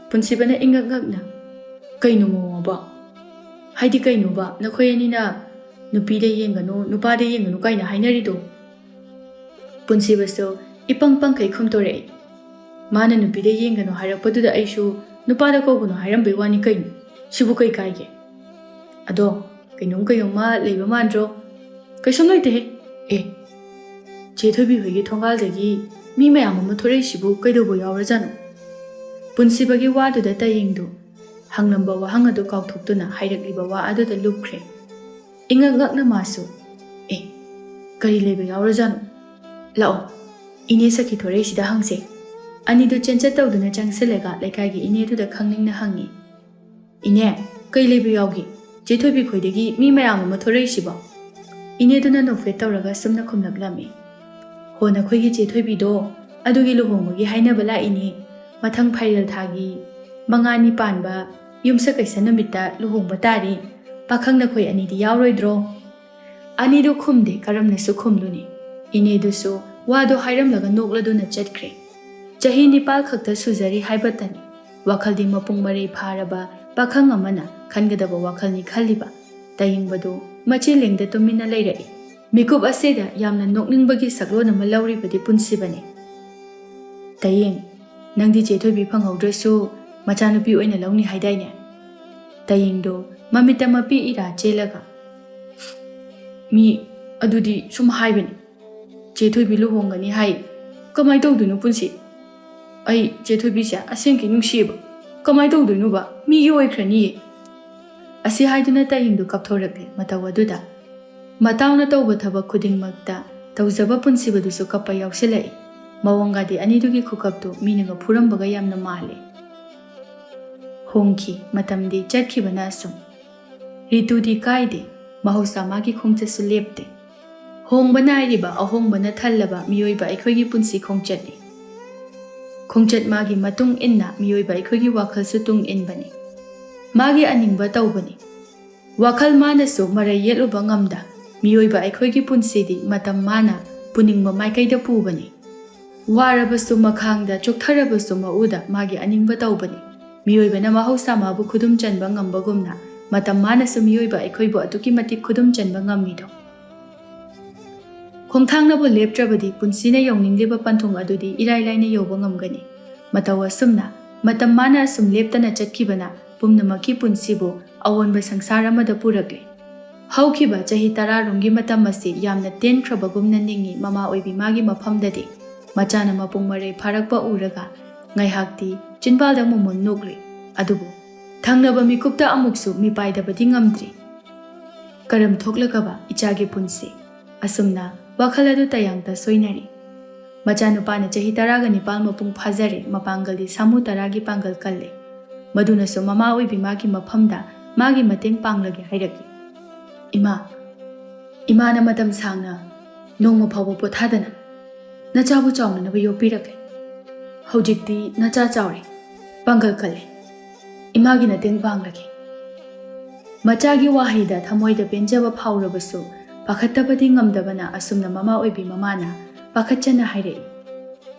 ꯄꯨꯟꯁꯤꯕꯅ ꯏꯉꯛ ꯉꯛꯅ, "ꯀꯩꯅꯣ ꯃꯑꯣꯡ ꯑꯕꯣ? ꯍꯥꯏꯗꯤ ꯀꯩꯅꯣꯕ ꯅꯈꯣꯏ ꯑꯅꯤꯅ ꯅꯨꯄꯤꯗ ꯌꯦꯡꯒꯅꯨ, ꯅꯨꯄꯥꯗ ꯌꯦꯡꯒꯅꯨ ꯀꯥꯏꯅ ꯍꯥꯏꯅꯔꯤꯗꯣ?" ꯄꯨꯟꯁꯤꯕꯁꯨ ꯏꯄꯪ ꯄꯪꯈꯩ ꯈꯨꯝꯇꯣꯔꯛꯏ꯫ "ꯃꯥꯅ ꯅꯨꯄꯤꯗ ꯌꯦꯡꯒꯅꯨ ꯍꯥꯏꯔꯛꯄꯗꯨꯗ ꯑꯩꯁꯨ ꯅꯨꯄꯥꯗ ꯀꯧꯒꯅꯨ ꯍꯥꯏꯔꯝꯕꯩ ꯋꯥꯅꯤ ꯀꯩꯅꯣ꯫ ꯁꯤꯕꯨ ꯀꯩ ꯀꯥꯏꯒꯦ? ꯑꯗꯣ ꯀꯩꯅꯣꯝ ꯀꯩꯅꯣꯝꯃ ꯂꯩꯕ ꯃꯥꯟꯗ꯭ꯔꯣ?" "ꯀꯩꯁꯨꯝ ꯂꯩꯇꯦꯍꯦ꯫ ꯑꯦ, ꯆꯦ ꯊꯣꯏꯕꯤ ꯍꯣꯏꯒꯤ ꯊꯣꯡꯒꯥꯜꯗꯒꯤ ꯃꯤ ꯃꯌꯥꯝ ꯑꯃ ꯊꯣꯔꯛꯏꯁꯤꯕꯨ ꯀꯩꯗꯧꯕ ꯌꯥꯎꯔꯖꯥꯠꯅꯣ?" ꯄꯨꯟꯁꯤꯕꯒꯤ ꯋꯥꯗꯨꯗ ꯇꯌꯦꯡꯗꯨ ꯍꯪꯂꯝꯕ ꯋꯥꯍꯪ ꯑꯗꯨ ꯀꯥꯎꯊꯣꯛꯇꯨꯅ ꯍꯥꯏꯔꯛꯂꯤꯕ ꯋꯥ ꯑꯗꯨꯗ ꯂꯨꯞꯈ꯭ꯔꯦ꯫ ꯏꯉꯛ ꯉꯛꯅ ꯃꯥꯁꯨ, "ꯑꯦ, ꯀꯔꯤ ꯂꯩꯕ ꯌꯥꯎꯔꯖꯥꯠꯅꯣ? ꯂꯥꯛꯑꯣ, ꯏꯅꯦ ꯁꯈꯤ ꯊꯣꯔꯛꯏꯁꯤꯗ ꯍꯪꯁꯦ꯫" ꯑꯅꯤꯗꯨ ꯆꯦꯟꯆꯠ ꯇꯧꯗꯨꯅ ꯆꯪꯁꯤꯜꯂꯒ ꯂꯩꯀꯥꯏꯒꯤ ꯏꯅꯦꯗꯨꯗ ꯈꯪꯅꯤꯡꯅ ꯍꯪꯉꯤ, "ꯏꯅꯦ, ꯀꯩ ꯂꯩꯕ ꯌꯥꯎꯒꯦ? ꯆꯦ ꯊꯣꯏꯕꯤ ꯈꯣꯏꯗꯒꯤ ꯃꯤ ꯃꯌꯥꯝ ꯑꯃ ꯊꯣꯔꯛꯏꯁꯤꯕꯣ?" ꯏꯅꯦꯗꯨꯅ ꯅꯣꯛꯐꯦꯠ ꯇꯧꯔꯒ ꯁꯨꯝꯅ ꯈꯨꯝꯂꯛꯂꯝꯃꯤ, "ꯍꯣ, ꯅꯈꯣꯏꯒꯤ ꯆꯦ ꯊꯣꯏꯕꯤꯗꯣ ꯑꯗꯨꯒꯤ ꯂꯨꯍꯣꯡꯕꯒꯤ ꯍꯥꯏꯅꯕ ꯂꯥꯛꯏꯅꯦ꯫ ꯃꯊꯪ ꯐꯥꯏꯔꯦꯜ ꯊꯥꯒꯤ ꯃꯉꯥꯅꯤ ꯄꯥꯟꯕ ꯌꯨꯝꯁꯀꯩꯁ ꯅꯨꯃꯤꯠꯇ ꯂꯨꯍꯣꯡꯕ ꯇꯥꯔꯤ꯫ ꯄꯥꯈꯪ ꯅꯈꯣꯏ ꯑꯅꯤꯗꯤ ꯌꯥꯎꯔꯣꯏꯗ꯭ꯔꯣ?" ꯑꯅꯤꯗꯨ ꯈꯨꯝꯗꯦ, ꯀꯔꯝꯅꯁꯨ ꯈꯨꯝꯂꯨꯅꯤ? ꯏꯅꯦꯗꯨꯁꯨ ꯋꯥꯗꯨ ꯍꯥꯏꯔꯝꯂꯒ ꯅꯣꯛꯂꯗꯨꯅ ꯆꯠꯈ꯭ꯔꯦ꯫ ꯆꯍꯤ ꯅꯤꯄꯥꯜ ꯈꯛꯇ ꯁꯨꯖꯔꯤ ꯍꯥꯏꯕꯇꯅꯤ꯫ ꯋꯥꯈꯜꯗꯤ ꯃꯄꯨꯡ ꯃꯔꯩ ꯐꯥꯔꯕ ꯄꯥꯈꯪ ꯑꯃꯅ ꯈꯟꯒꯗꯕ ꯋꯥꯈꯜꯅꯤ ꯈꯜꯂꯤꯕ꯫ ꯇꯌꯦꯡꯕꯗꯨ ꯃꯆꯦ ꯂꯦꯡꯗ ꯇꯨꯃꯤꯟꯅ ꯂꯩꯔꯛꯏ꯫ ꯃꯤꯀꯨꯞ ꯑꯁꯤꯗ ꯌꯥꯝꯅ ꯅꯣꯛꯅꯤꯡꯕꯒꯤ ꯁꯛꯂꯣꯟ ꯑꯃ ꯂꯧꯔꯤꯕꯗꯤ ꯄꯨꯟꯁꯤꯕꯅꯤ꯫ "ꯇꯌꯦꯡ, ꯅꯪꯗꯤ ꯆꯦ ꯊꯣꯏꯕꯤ ꯐꯪꯍꯧꯗ꯭ꯔꯁꯨ ꯃꯆꯥꯅꯨꯄꯤ ꯑꯣꯏꯅ ꯂꯧꯅꯤ ꯍꯥꯏꯗꯥꯏꯅꯦ?" ꯇꯌꯦꯡꯗꯣ ꯃꯃꯤꯠꯇ ꯃꯄꯤ ꯏꯔꯥ ꯆꯦꯜꯂꯒ, "ꯃꯤ ꯑꯗꯨꯗꯤ ꯁꯨꯝ ꯍꯥꯏꯕꯅꯤ꯫ ꯆꯦ ꯊꯣꯏꯕꯤ ꯂꯨꯍꯣꯡꯒꯅꯤ ꯍꯥꯏ꯫ ꯀꯃꯥꯏ ꯇꯧꯗꯣꯏꯅꯣ ꯄꯨꯟꯁꯤ? ꯑꯩ ꯆꯦ ꯊꯣꯏꯕꯤꯁꯦ ꯑꯁꯦꯡꯀꯤ ꯅꯨꯡꯁꯤꯌꯦꯕ꯫ ꯀꯃꯥꯏ ꯇꯧꯗꯣꯏꯅꯣꯕ? ꯃꯤꯒꯤ ꯑꯣꯏꯈ꯭ꯔꯅꯤꯌꯦ"꯫ ꯑꯁꯤ ꯍꯥꯏꯗꯨꯅ ꯇꯌꯦꯡꯗꯨ ꯀꯞꯊꯣꯔꯛꯂꯦ ꯃꯇꯧ ꯑꯗꯨꯗ꯫ ꯃꯇꯥꯎꯅ ꯇꯧꯕ ꯊꯕꯛ ꯈꯨꯗꯤꯡꯃꯛꯇ ꯇꯧꯖꯕ ꯄꯨꯟꯁꯤꯕꯗꯨꯁꯨ ꯀꯞꯄ ꯌꯥꯎꯁꯤꯜꯂꯛꯏ꯫ ꯃꯑꯣꯡꯒꯗꯤ ꯑꯅꯤꯗꯨꯒꯤ ꯈꯨꯀꯞꯇꯨ ꯃꯤꯅꯒ ꯐꯨꯔꯝꯕꯒ ꯌꯥꯝꯅ ꯃꯥꯜꯂꯦ꯫ ꯍꯣꯡꯈꯤ꯫ ꯃꯇꯝꯗꯤ ꯆꯠꯈꯤꯕꯅ ꯑꯁꯨꯝ꯫ ꯔꯤꯇꯨꯗꯤ ꯀꯥꯏꯗꯦ, ꯃꯍꯧꯁꯥ ꯃꯥꯒꯤ ꯈꯣꯡꯆꯠꯁꯨ ꯂꯦꯞꯇꯦ꯫ ꯍꯣꯡꯕ ꯅꯥꯏꯔꯤꯕ ꯑꯍꯣꯡꯕꯅ ꯊꯜꯂꯕ ꯃꯤꯑꯣꯏꯕ ꯑꯩꯈꯣꯏꯒꯤ ꯄꯨꯟꯁꯤ ꯈꯣꯡꯆꯠꯅꯤ꯫ ꯈꯣꯡꯆꯠ ꯃꯥꯒꯤ ꯃꯇꯨꯡ ꯏꯟꯅ ꯃꯤꯑꯣꯏꯕ ꯑꯩꯈꯣꯏꯒꯤ ꯋꯥꯈꯜꯁꯨ ꯇꯨꯡ ꯏꯟꯕꯅꯤ꯫ ꯃꯥꯒꯤ ꯑꯅꯤꯡꯕ ꯇꯧꯕꯅꯤ꯫ ꯋꯥꯈꯜ ꯃꯥꯅꯁꯨ ꯃꯔꯩ ꯌꯦꯠꯂꯨꯕ ꯉꯝꯗ, ꯃꯤꯑꯣꯏꯕ ꯑꯩꯈꯣꯏꯒꯤ ꯄꯨꯟꯁꯤꯗꯤ ꯃꯇꯝ ꯃꯥꯅ ꯄꯨꯅꯤꯡꯕ ꯃꯥꯏꯀꯩꯗ ꯄꯨꯕꯅꯤ꯫ ꯋꯥꯔꯕꯁꯨ ꯃꯈꯥꯡꯗ, ꯆꯣꯛꯊꯔꯕꯁꯨ ꯃꯎꯗ ꯃꯥꯒꯤ ꯑꯅꯤꯡꯕ ꯇꯧꯕꯅꯤ꯫ ꯃꯤꯑꯣꯏꯕꯅ ꯃꯍꯧꯁꯥ ꯃꯥꯕꯨ ꯈꯨꯗꯨꯝ ꯆꯟꯕ ꯉꯝꯕꯒꯨꯝꯅ, ꯃꯇꯝ ꯃꯥꯅꯁꯨ ꯃꯤꯑꯣꯏꯕ ꯑꯩꯈꯣꯏꯕꯨ ꯑꯗꯨꯛꯀꯤ ꯃꯇꯤꯛ ꯈꯨꯗꯨꯝ ꯆꯟꯕ ꯉꯝꯃꯤꯗꯣ꯫ ꯈꯣꯡꯊꯥꯡꯅꯕꯨ ꯂꯦꯞꯇ꯭ꯔꯕꯗꯤ ꯄꯨꯟꯁꯤꯅ ꯌꯧꯅꯤꯡꯂꯤꯕ ꯄꯟꯊꯨꯡ ꯑꯗꯨꯗꯤ ꯏꯔꯥꯏ ꯂꯥꯏꯅ ꯌꯧꯕ ꯉꯝꯒꯅꯤ꯫ ꯃꯇꯧ ꯑꯁꯨꯝꯅ ꯃꯇꯝ ꯃꯥꯅ ꯑꯁꯨꯝ ꯂꯦꯞꯇꯅ ꯆꯠꯈꯤꯕꯅ ꯄꯨꯝꯅꯃꯛꯀꯤ ꯄꯨꯟꯁꯤꯕꯨ ꯑꯑꯣꯟꯕ ꯁꯪꯁꯥꯔ ꯑꯃꯗ ꯄꯨꯔꯛꯂꯦ꯫ ꯍꯧꯈꯤꯕ ꯆꯍꯤ ꯇꯔꯥꯔꯣꯝꯒꯤ ꯃꯇꯝ ꯑꯁꯤ ꯌꯥꯝꯅ ꯇꯦꯟꯈ꯭ꯔꯕꯒꯨꯝꯅ ꯅꯤꯡꯏ ꯃꯃꯥ ꯑꯣꯏꯕꯤ ꯃꯥꯒꯤ ꯃꯐꯝꯗꯗꯤ꯫ ꯃꯆꯥꯅ ꯃꯄꯨꯡ ꯃꯔꯩ ꯐꯥꯔꯛꯄ ꯎꯔꯒ ꯉꯥꯏꯍꯥꯛꯇꯤ ꯆꯤꯟꯕꯥꯜꯗ ꯃꯣꯃꯣꯟ ꯅꯣꯛꯂꯤ꯫ ꯑꯗꯨꯕꯨ ꯊꯪꯅꯕ ꯃꯤꯀꯨꯞꯇ ꯑꯃꯨꯛꯁꯨ ꯃꯤꯄꯥꯏꯗꯕꯗꯤ ꯉꯝꯗ꯭ꯔꯤ꯫ ꯀꯔꯝ ꯊꯣꯛꯂꯒꯕ ꯏꯆꯥꯒꯤ ꯄꯨꯟꯁꯤ? ꯑꯁꯨꯝꯅ ꯋꯥꯈꯜ ꯑꯗꯨ ꯇꯌꯥꯡꯇ ꯁꯣꯏꯅꯔꯤ꯫ ꯃꯆꯥꯅꯨꯄꯥꯅ ꯆꯍꯤ ꯇꯔꯥꯒ ꯅꯤꯄꯥꯜ ꯃꯄꯨꯡ ꯐꯥꯖꯔꯦ, ꯃꯄꯥꯡꯒꯜꯗꯤ ꯁꯥꯃꯨ ꯇꯔꯥꯒꯤ ꯄꯥꯡꯒꯜ ꯀꯜꯂꯦ꯫ ꯃꯗꯨꯅꯁꯨ ꯃꯃꯥ ꯑꯣꯏꯕꯤ ꯃꯥꯒꯤ ꯃꯐꯝꯗ ꯃꯥꯒꯤ ꯃꯇꯦꯡ ꯄꯥꯡꯂꯒꯦ ꯍꯥꯏꯔꯛꯏ꯫ "ꯏꯃꯥ, ꯏꯃꯥꯅ ꯃꯇꯝ ꯁꯥꯡꯅ ꯅꯣꯡꯃ ꯐꯥꯎꯕ ꯄꯣꯊꯥꯗꯅ ꯅꯆꯥꯕꯨ ꯆꯥꯎꯅꯅꯕ ꯌꯣꯛꯄꯤꯔꯛꯂꯦ꯫ ꯍꯧꯖꯤꯛꯇꯤ ꯅꯆꯥ ꯆꯥꯎꯔꯦ, ꯄꯥꯡꯒꯜ ꯀꯜꯂꯦ꯫ ꯏꯃꯥꯒꯤ ꯃꯇꯦꯡ ꯄꯥꯡꯂꯒꯦ"꯫ ꯃꯆꯥꯒꯤ ꯋꯥꯍꯩꯗ ꯊꯃꯣꯏꯗ ꯄꯦꯟꯖꯕ ꯐꯥꯎꯔꯕꯁꯨ ꯄꯥꯈꯠꯇꯕꯗꯤ ꯉꯝꯗꯕꯅ ꯑꯁꯨꯝꯅ ꯃꯃꯥ ꯑꯣꯏꯕꯤ ꯃꯃꯥꯅ ꯄꯥꯈꯠꯆꯅ ꯍꯥꯏꯔꯛꯏ꯫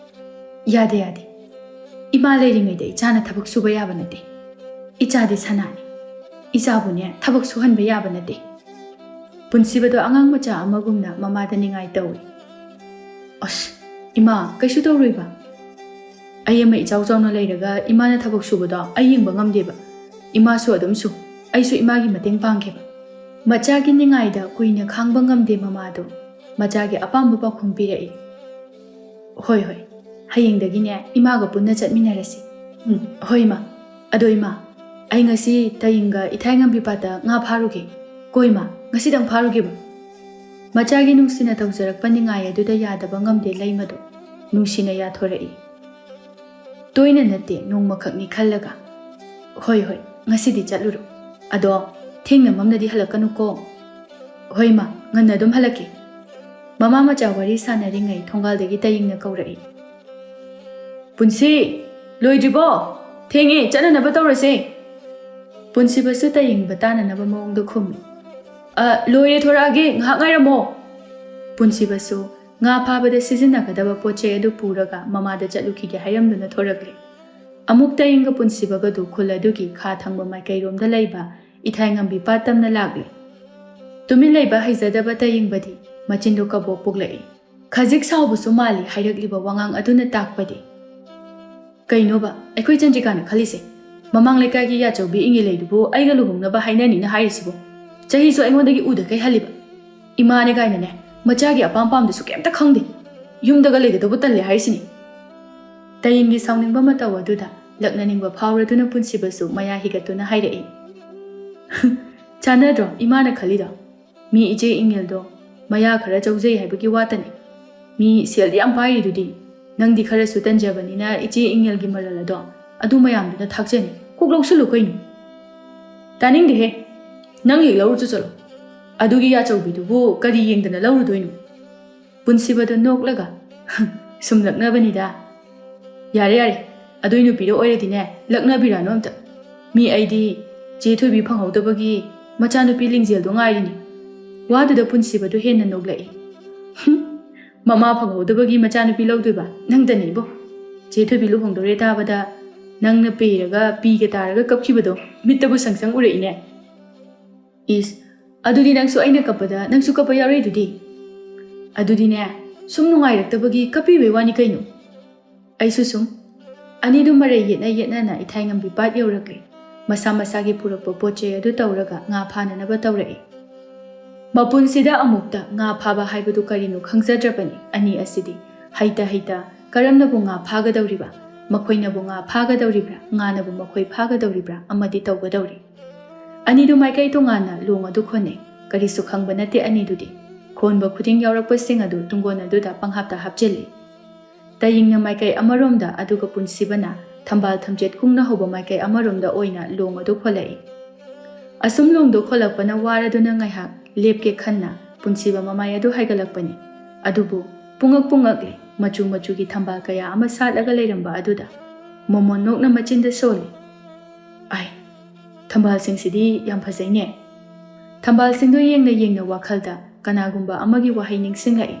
"ꯌꯥꯗꯦ, ꯌꯥꯗꯦ꯫ ꯏꯃꯥ ꯂꯩꯔꯤꯉꯩꯗ ꯏꯆꯥꯅ ꯊꯕꯛ ꯁꯨꯕ ꯌꯥꯕ ꯅꯠꯇꯦ꯫ ꯏꯆꯥꯗꯤ ꯁꯅꯥꯅꯤ꯫ ꯏꯆꯥꯕꯨꯅꯦ ꯊꯕꯛ ꯁꯨꯍꯟꯕ ꯌꯥꯕ ꯅꯠꯇꯦ"꯫ ꯄꯨꯟꯁꯤꯕꯗꯣ ꯑꯉꯥꯡ ꯃꯆꯥ ꯑꯃꯒꯨꯝꯅ ꯃꯃꯥꯗ ꯅꯤꯡꯉꯥꯏ ꯇꯧꯏ꯫ "ꯑꯁ, ꯏꯃꯥ, ꯀꯩꯁꯨ ꯇꯧꯔꯣꯏꯕ꯫ ꯑꯩ ꯑꯃ ꯏꯆꯥꯎ ꯆꯥꯎꯅ ꯂꯩꯔꯒ ꯏꯃꯥꯅ ꯊꯕꯛ ꯁꯨꯕꯗꯣ ꯑꯩ ꯌꯦꯡꯕ ꯉꯝꯗꯦꯕ꯫ ꯏꯃꯥꯁꯨ ꯑꯗꯨꯝ ꯁꯨ, ꯑꯩꯁꯨ ꯏꯃꯥꯒꯤ ꯃꯇꯦꯡ ꯄꯥꯡꯒꯦꯕ"꯫ ꯃꯆꯥꯒꯤ ꯅꯤꯡꯉꯥꯏꯗ ꯀꯨꯏꯅ ꯈꯥꯡꯕ ꯉꯝꯗꯦ ꯃꯃꯥꯗꯣ꯫ ꯃꯆꯥꯒꯤ ꯑꯄꯥꯝꯕ ꯄꯥꯎꯈꯨꯝ ꯄꯤꯔꯛꯏ꯫ "ꯍꯣꯏ, ꯍꯣꯏ, ꯍꯌꯦꯡꯗꯒꯤꯅꯦ ꯏꯃꯥꯒ ꯄꯨꯟꯅ ꯆꯠꯃꯤꯟꯅꯔꯁꯤ꯫ ꯎꯝ, ꯍꯣꯏ, ꯏꯃꯥ꯫ ꯑꯗꯣ ꯏꯃꯥ, ꯑꯩ ꯉꯁꯤ ꯇꯌꯤꯡꯒ ꯏꯊꯥꯏꯉꯝꯕꯤ ꯄꯥꯠꯇ ꯉꯥ ꯐꯥꯔꯨꯒꯦ꯫ ꯀꯣ ꯏꯃꯥ, ꯉꯁꯤꯗꯪ ꯐꯥꯔꯨꯒꯦꯕ"꯫ ꯃꯆꯥꯒꯤ ꯅꯨꯡꯁꯤꯅ ꯇꯧꯖꯔꯛꯄ ꯅꯤꯡꯉꯥꯏ ꯑꯗꯨꯗ ꯌꯥꯗꯕ ꯉꯝꯗꯦ ꯂꯩꯃꯗꯣ꯫ ꯅꯨꯡꯁꯤꯅ ꯌꯥꯊꯣꯔꯛꯏ꯫ "ꯇꯣꯏꯅ ꯅꯠꯇꯦ, ꯅꯣꯡꯃꯈꯛꯅꯤ ꯈꯜꯂꯒ"꯫ "ꯍꯣꯏ, ꯍꯣꯏ, ꯉꯁꯤꯗꯤ ꯆꯠꯂꯨꯔꯣ꯫ ꯑꯗꯣ ꯊꯦꯡꯅ ꯃꯝꯅꯗꯤ ꯍꯜꯂꯛꯀꯅꯨꯀꯣ"꯫ "ꯍꯣꯏ ꯏꯃꯥ, ꯉꯟꯅ ꯑꯗꯨꯝ ꯍꯜꯂꯛꯀꯦ"꯫ ꯃꯃꯥ ꯃꯆꯥ ꯋꯥꯔꯤ ꯁꯥꯟꯅꯔꯤꯉꯩ ꯊꯣꯡꯒꯥꯜꯗꯒꯤ ꯇꯌꯤꯡꯅ ꯀꯧꯔꯛꯏ꯫ "ꯄꯨꯟꯁꯤ, ꯂꯣꯏꯗ꯭ꯔꯤꯕꯣ? ꯊꯦꯡꯉꯦ, ꯆꯠꯅꯅꯕ ꯇꯧꯔꯁꯦ"꯫ ꯄꯨꯟꯁꯤꯕꯁꯨ ꯇꯌꯤꯡꯕ ꯇꯥꯅꯅꯕ ꯃꯑꯣꯡꯗ ꯈꯨꯝꯃꯤ꯫ "ꯑ, ꯂꯣꯏꯔꯦ, ꯊꯣꯔꯛꯑꯒꯦ, ꯉꯥꯏꯍꯥꯛ ꯉꯥꯏꯔꯝꯃꯣ"꯫ ꯄꯨꯟꯁꯤꯕꯁꯨ ꯉꯥ ꯐꯥꯕꯗ ꯁꯤꯖꯤꯟꯅꯒꯗꯕ ꯄꯣꯠ ꯆꯩ ꯑꯗꯨ ꯄꯨꯔꯒ ꯃꯃꯥꯗ ꯆꯠꯂꯨꯈꯤꯒꯦ ꯍꯥꯏꯔꯝꯗꯨꯅ ꯊꯣꯔꯛꯂꯦ꯫ ꯑꯃꯨꯛ ꯇꯌꯤꯡꯒ ꯄꯨꯟꯁꯤꯕꯒꯗꯨ ꯈꯨꯜ ꯑꯗꯨꯒꯤ ꯈꯥ ꯊꯪꯕ ꯃꯥꯏꯀꯩꯔꯣꯝꯗ ꯂꯩꯕ ꯏꯊꯥꯏꯉꯝꯕꯤ ꯄꯥꯠ ꯇꯝꯅ ꯂꯥꯛꯂꯦ꯫ ꯇꯨꯃꯤꯟ ꯂꯩꯕ ꯍꯩꯖꯗꯕ ꯇꯌꯤꯡꯕꯗꯤ ꯃꯆꯤꯟꯗꯨ ꯀꯕꯣꯛ ꯄꯣꯛꯂꯛꯏ꯫ ꯈꯖꯤꯛ ꯁꯥꯎꯕꯁꯨ ꯃꯥꯜꯂꯤ ꯍꯥꯏꯔꯛꯂꯤꯕ ꯋꯥꯉꯥꯡ ꯑꯗꯨꯅ ꯇꯥꯛꯄꯗꯤ꯫ "ꯀꯩꯅꯣꯕ ꯑꯩꯈꯣꯏ ꯆꯟꯗ꯭ꯔꯤꯀꯥꯅ ꯈꯜꯂꯤꯁꯦ? ꯃꯃꯥꯡ ꯂꯩꯀꯥꯏꯒꯤ ꯌꯥꯆꯧꯕꯤ ꯏꯪꯉꯦꯂꯩꯗꯨꯕꯨ ꯑꯩꯒ ꯂꯨꯍꯣꯡꯅꯕ ꯍꯥꯏꯅꯅꯤꯅ ꯍꯥꯏꯔꯤꯁꯤꯕꯨ? ꯆꯍꯤꯁꯨ ꯑꯩꯉꯣꯟꯗꯒꯤ ꯎꯗꯈꯩ ꯍꯜꯂꯤꯕ꯫ ꯏꯃꯥꯅꯦ ꯀꯥꯏꯅꯅꯦ, ꯃꯆꯥꯒꯤ ꯑꯄꯥꯝ ꯄꯥꯝꯗꯁꯨ ꯀꯩꯝꯇ ꯈꯪꯗꯦ꯫ ꯌꯨꯝꯗꯒ ꯂꯩꯒꯗꯧꯕ ꯇꯜꯂꯦ ꯍꯥꯏꯔꯤꯁꯤꯅꯤ"꯫ ꯇꯌꯤꯡꯒꯤ ꯁꯥꯎꯅꯤꯡꯕ ꯃꯇꯧ ꯑꯗꯨꯗ ꯂꯛꯅꯅꯤꯡꯕ ꯐꯥꯎꯔꯗꯨꯅ ꯄꯨꯟꯁꯤꯕꯁꯨ ꯃꯌꯥ ꯍꯤꯒꯠꯇꯨꯅ ꯍꯥꯏꯔꯛꯏ꯫ "ꯆꯥꯟꯅꯗ꯭ꯔꯣ ꯏꯃꯥꯅ ꯈꯜꯂꯤꯗꯣ? ꯃꯤ ꯏꯆꯦ ꯏꯪꯉꯦꯜꯗꯣ ꯃꯌꯥ ꯈꯔ ꯆꯧꯖꯩ ꯍꯥꯏꯕꯒꯤ ꯋꯥꯇꯅꯤ꯫ ꯃꯤ ꯁꯦꯜꯗꯤ ꯌꯥꯝ ꯄꯥꯏꯔꯤꯗꯨꯗꯤ꯫ ꯅꯪꯗꯤ ꯈꯔꯁꯨ ꯇꯟꯖꯕꯅꯤꯅ ꯏꯆꯦ ꯏꯪꯉꯦꯜꯒꯤ ꯃꯔꯜ ꯑꯗꯣ ꯑꯗꯨ ꯃꯌꯥꯝꯗꯨꯅ ꯊꯥꯛꯆꯅꯤ꯫ ꯀꯣꯛ ꯂꯧꯁꯤꯜꯂꯨ ꯀꯩꯅꯣ"꯫ "ꯇꯥꯅꯤꯡꯗꯦꯍꯦ꯫ ꯅꯪ ꯍꯦꯛ ꯂꯧꯔꯨꯆꯣ ꯆꯠꯂꯣ꯫ ꯑꯗꯨꯒꯤ ꯌꯥꯆꯧꯕꯤꯗꯨꯕꯨ ꯀꯔꯤ ꯌꯦꯡꯗꯅ ꯂꯧꯔꯨꯗꯣꯏꯅꯣ"꯫ ꯄꯨꯟꯁꯤꯕꯗꯣ ꯅꯣꯛꯂꯒ, "ꯁꯨꯝ ꯂꯛꯅꯕꯅꯤꯗ"꯫ "ꯌꯥꯔꯦ, ꯌꯥꯔꯦ꯫ ꯑꯗꯨꯏ ꯅꯨꯄꯤꯗꯣ ꯑꯣꯏꯔꯗꯤꯅꯦ, ꯂꯛꯅꯕꯤꯔꯥꯅꯨ ꯑꯝꯇ꯫ ꯃꯤ ꯑꯩꯗꯤ ꯆꯦ ꯊꯣꯏꯕꯤ ꯐꯪꯍꯧꯗꯕꯒꯤ ꯃꯆꯥꯅꯨꯄꯤ ꯂꯤꯡꯖꯦꯜꯗꯣ ꯉꯥꯏꯔꯤꯅꯤ"꯫ ꯋꯥꯗꯨꯗ ꯄꯨꯟꯁꯤꯕꯗꯨ ꯍꯦꯟꯅ ꯅꯣꯛꯂꯛꯏ꯫ "ꯍꯨꯝ, ꯃꯃꯥ ꯐꯪꯍꯧꯗꯕꯒꯤ ꯃꯆꯥꯅꯨꯄꯤ ꯂꯧꯗꯣꯏꯕ ꯅꯪꯗꯅꯦ ꯏꯕꯣ꯫ ꯆꯦ ꯊꯣꯏꯕꯤ ꯂꯨꯍꯣꯡꯗꯣꯔꯦ ꯇꯥꯕꯗ ꯅꯪꯅ ꯄꯦꯔꯒ ꯄꯤꯒ ꯇꯥꯔꯒ ꯀꯞꯈꯤꯕꯗꯣ ꯃꯤꯠꯇꯕꯨ ꯁꯪ ꯁꯪ ꯎꯔꯛꯏꯅꯦ"꯫ "ꯏꯁ, "ꯑꯗꯨꯗꯤ ꯅꯪꯁꯨ ꯑꯩꯅ ꯀꯞꯄꯗ ꯅꯪꯁꯨ ꯀꯞꯄ ꯌꯥꯎꯔꯛꯏꯗꯨꯗꯤ?" "ꯑꯗꯨꯗꯤꯅꯦ, ꯁꯨꯝ ꯅꯨꯡꯉꯥꯏꯔꯛꯇꯕꯒꯤ ꯀꯞꯄꯤꯕꯩ ꯋꯥꯅꯤ ꯀꯩꯅꯣ꯫ ꯑꯩꯁꯨ ꯁꯨꯝ..." ꯑꯅꯤꯗꯨ ꯃꯔꯩ ꯌꯦꯠꯅ ꯌꯦꯠꯅꯅ ꯏꯊꯥꯏꯉꯝꯕꯤ ꯄꯥꯠ ꯌꯧꯔꯛꯂꯦ꯫ ꯃꯁꯥ ꯃꯁꯥꯒꯤ ꯄꯨꯔꯛꯄ ꯄꯣꯠ ꯆꯩ ꯑꯗꯨ ꯇꯧꯔꯒ ꯉꯥ ꯐꯥꯅꯅꯕ ꯇꯧꯔꯛꯏ꯫ ꯃꯄꯨꯟꯁꯤꯗ ꯑꯃꯨꯛꯇ ꯉꯥ ꯐꯥꯕ ꯍꯥꯏꯕꯗꯨ ꯀꯔꯤꯅꯣ ꯈꯪꯖꯗ꯭ꯔꯕꯅꯤ ꯑꯅꯤ ꯑꯁꯤꯗꯤ꯫ ꯍꯩꯇ ꯍꯩꯇ ꯀꯔꯝꯅꯕꯨ ꯉꯥ ꯐꯥꯒꯗꯧꯔꯤꯕ? ꯃꯈꯣꯏꯅꯕꯨ ꯉꯥ ꯐꯥꯒꯗꯧꯔꯤꯕ꯭ꯔꯥ, ꯉꯥꯅꯕꯨ ꯃꯈꯣꯏ ꯐꯥꯒꯗꯧꯔꯤꯕ꯭ꯔꯥ, ꯑꯃꯗꯤ ꯇꯧꯒꯗꯧꯔꯤ꯫ ꯑꯅꯤꯗꯨ ꯃꯥꯏꯀꯩ ꯇꯣꯉꯥꯟꯅ ꯂꯣꯡ ꯑꯗꯨ ꯈꯣꯟꯅꯩ꯫ ꯀꯔꯤꯁꯨ ꯈꯪꯕ ꯅꯠꯇꯦ ꯑꯅꯤꯗꯨꯗꯤ꯫ ꯈꯣꯟꯕ ꯈꯨꯗꯤꯡ ꯌꯥꯎꯔꯛꯄꯁꯤꯡ ꯑꯗꯨ ꯇꯨꯡꯒꯣꯟ ꯑꯗꯨꯗ ꯄꯪꯍꯥꯞꯇ ꯍꯥꯞꯆꯤꯜꯂꯤ꯫ ꯇꯌꯤꯡꯅ ꯃꯥꯏꯀꯩ ꯑꯃꯔꯣꯝꯗ, ꯑꯗꯨꯒ ꯄꯨꯟꯁꯤꯕꯅ ꯊꯝꯕꯥꯜ ꯊꯝꯆꯦꯠ ꯀꯨꯡꯅ ꯍꯧꯕ ꯃꯥꯏꯀꯩ ꯑꯃꯔꯣꯝꯗ ꯑꯣꯏꯅ ꯂꯣꯡ ꯑꯗꯨ ꯈꯣꯜꯂꯛꯏ꯫ ꯑꯁꯨꯝ ꯂꯣꯡꯗꯣ ꯈꯣꯜꯂꯛꯄꯅ ꯋꯥꯔꯗꯨꯅ ꯉꯥꯏꯍꯥꯛ ꯂꯦꯞꯀꯦ ꯈꯟꯅ ꯄꯨꯟꯁꯤꯕ ꯃꯃꯥꯏ ꯑꯗꯨ ꯍꯥꯏꯒꯠꯂꯛꯄꯅꯤ꯫ ꯑꯗꯨꯕꯨ ꯄꯨꯡꯉꯛ ꯄꯨꯡꯉꯛꯂꯦ꯫ ꯃꯆꯨ ꯃꯆꯨꯒꯤ ꯊꯝꯕꯥꯜ ꯀꯌꯥ ꯑꯃ ꯁꯥꯠꯂꯒ ꯂꯩꯔꯝꯕ ꯑꯗꯨꯗ ꯃꯣꯃꯣꯟ ꯅꯣꯛꯅ ꯃꯆꯤꯟꯗ ꯁꯣꯜꯂꯤ꯫ "ꯑꯥꯏ, ꯊꯝꯕꯥꯜꯁꯤꯡꯁꯤꯗꯤ ꯌꯥꯝ ꯐꯖꯩꯅꯦ꯫" ꯊꯝꯕꯥꯜꯁꯤꯡꯗꯨ ꯌꯦꯡꯅ ꯌꯦꯡꯅ ꯋꯥꯈꯜꯗ ꯀꯅꯥꯒꯨꯝꯕ ꯑꯃꯒꯤ ꯋꯥꯍꯩ ꯅꯤꯡꯁꯤꯡꯂꯛꯏ꯫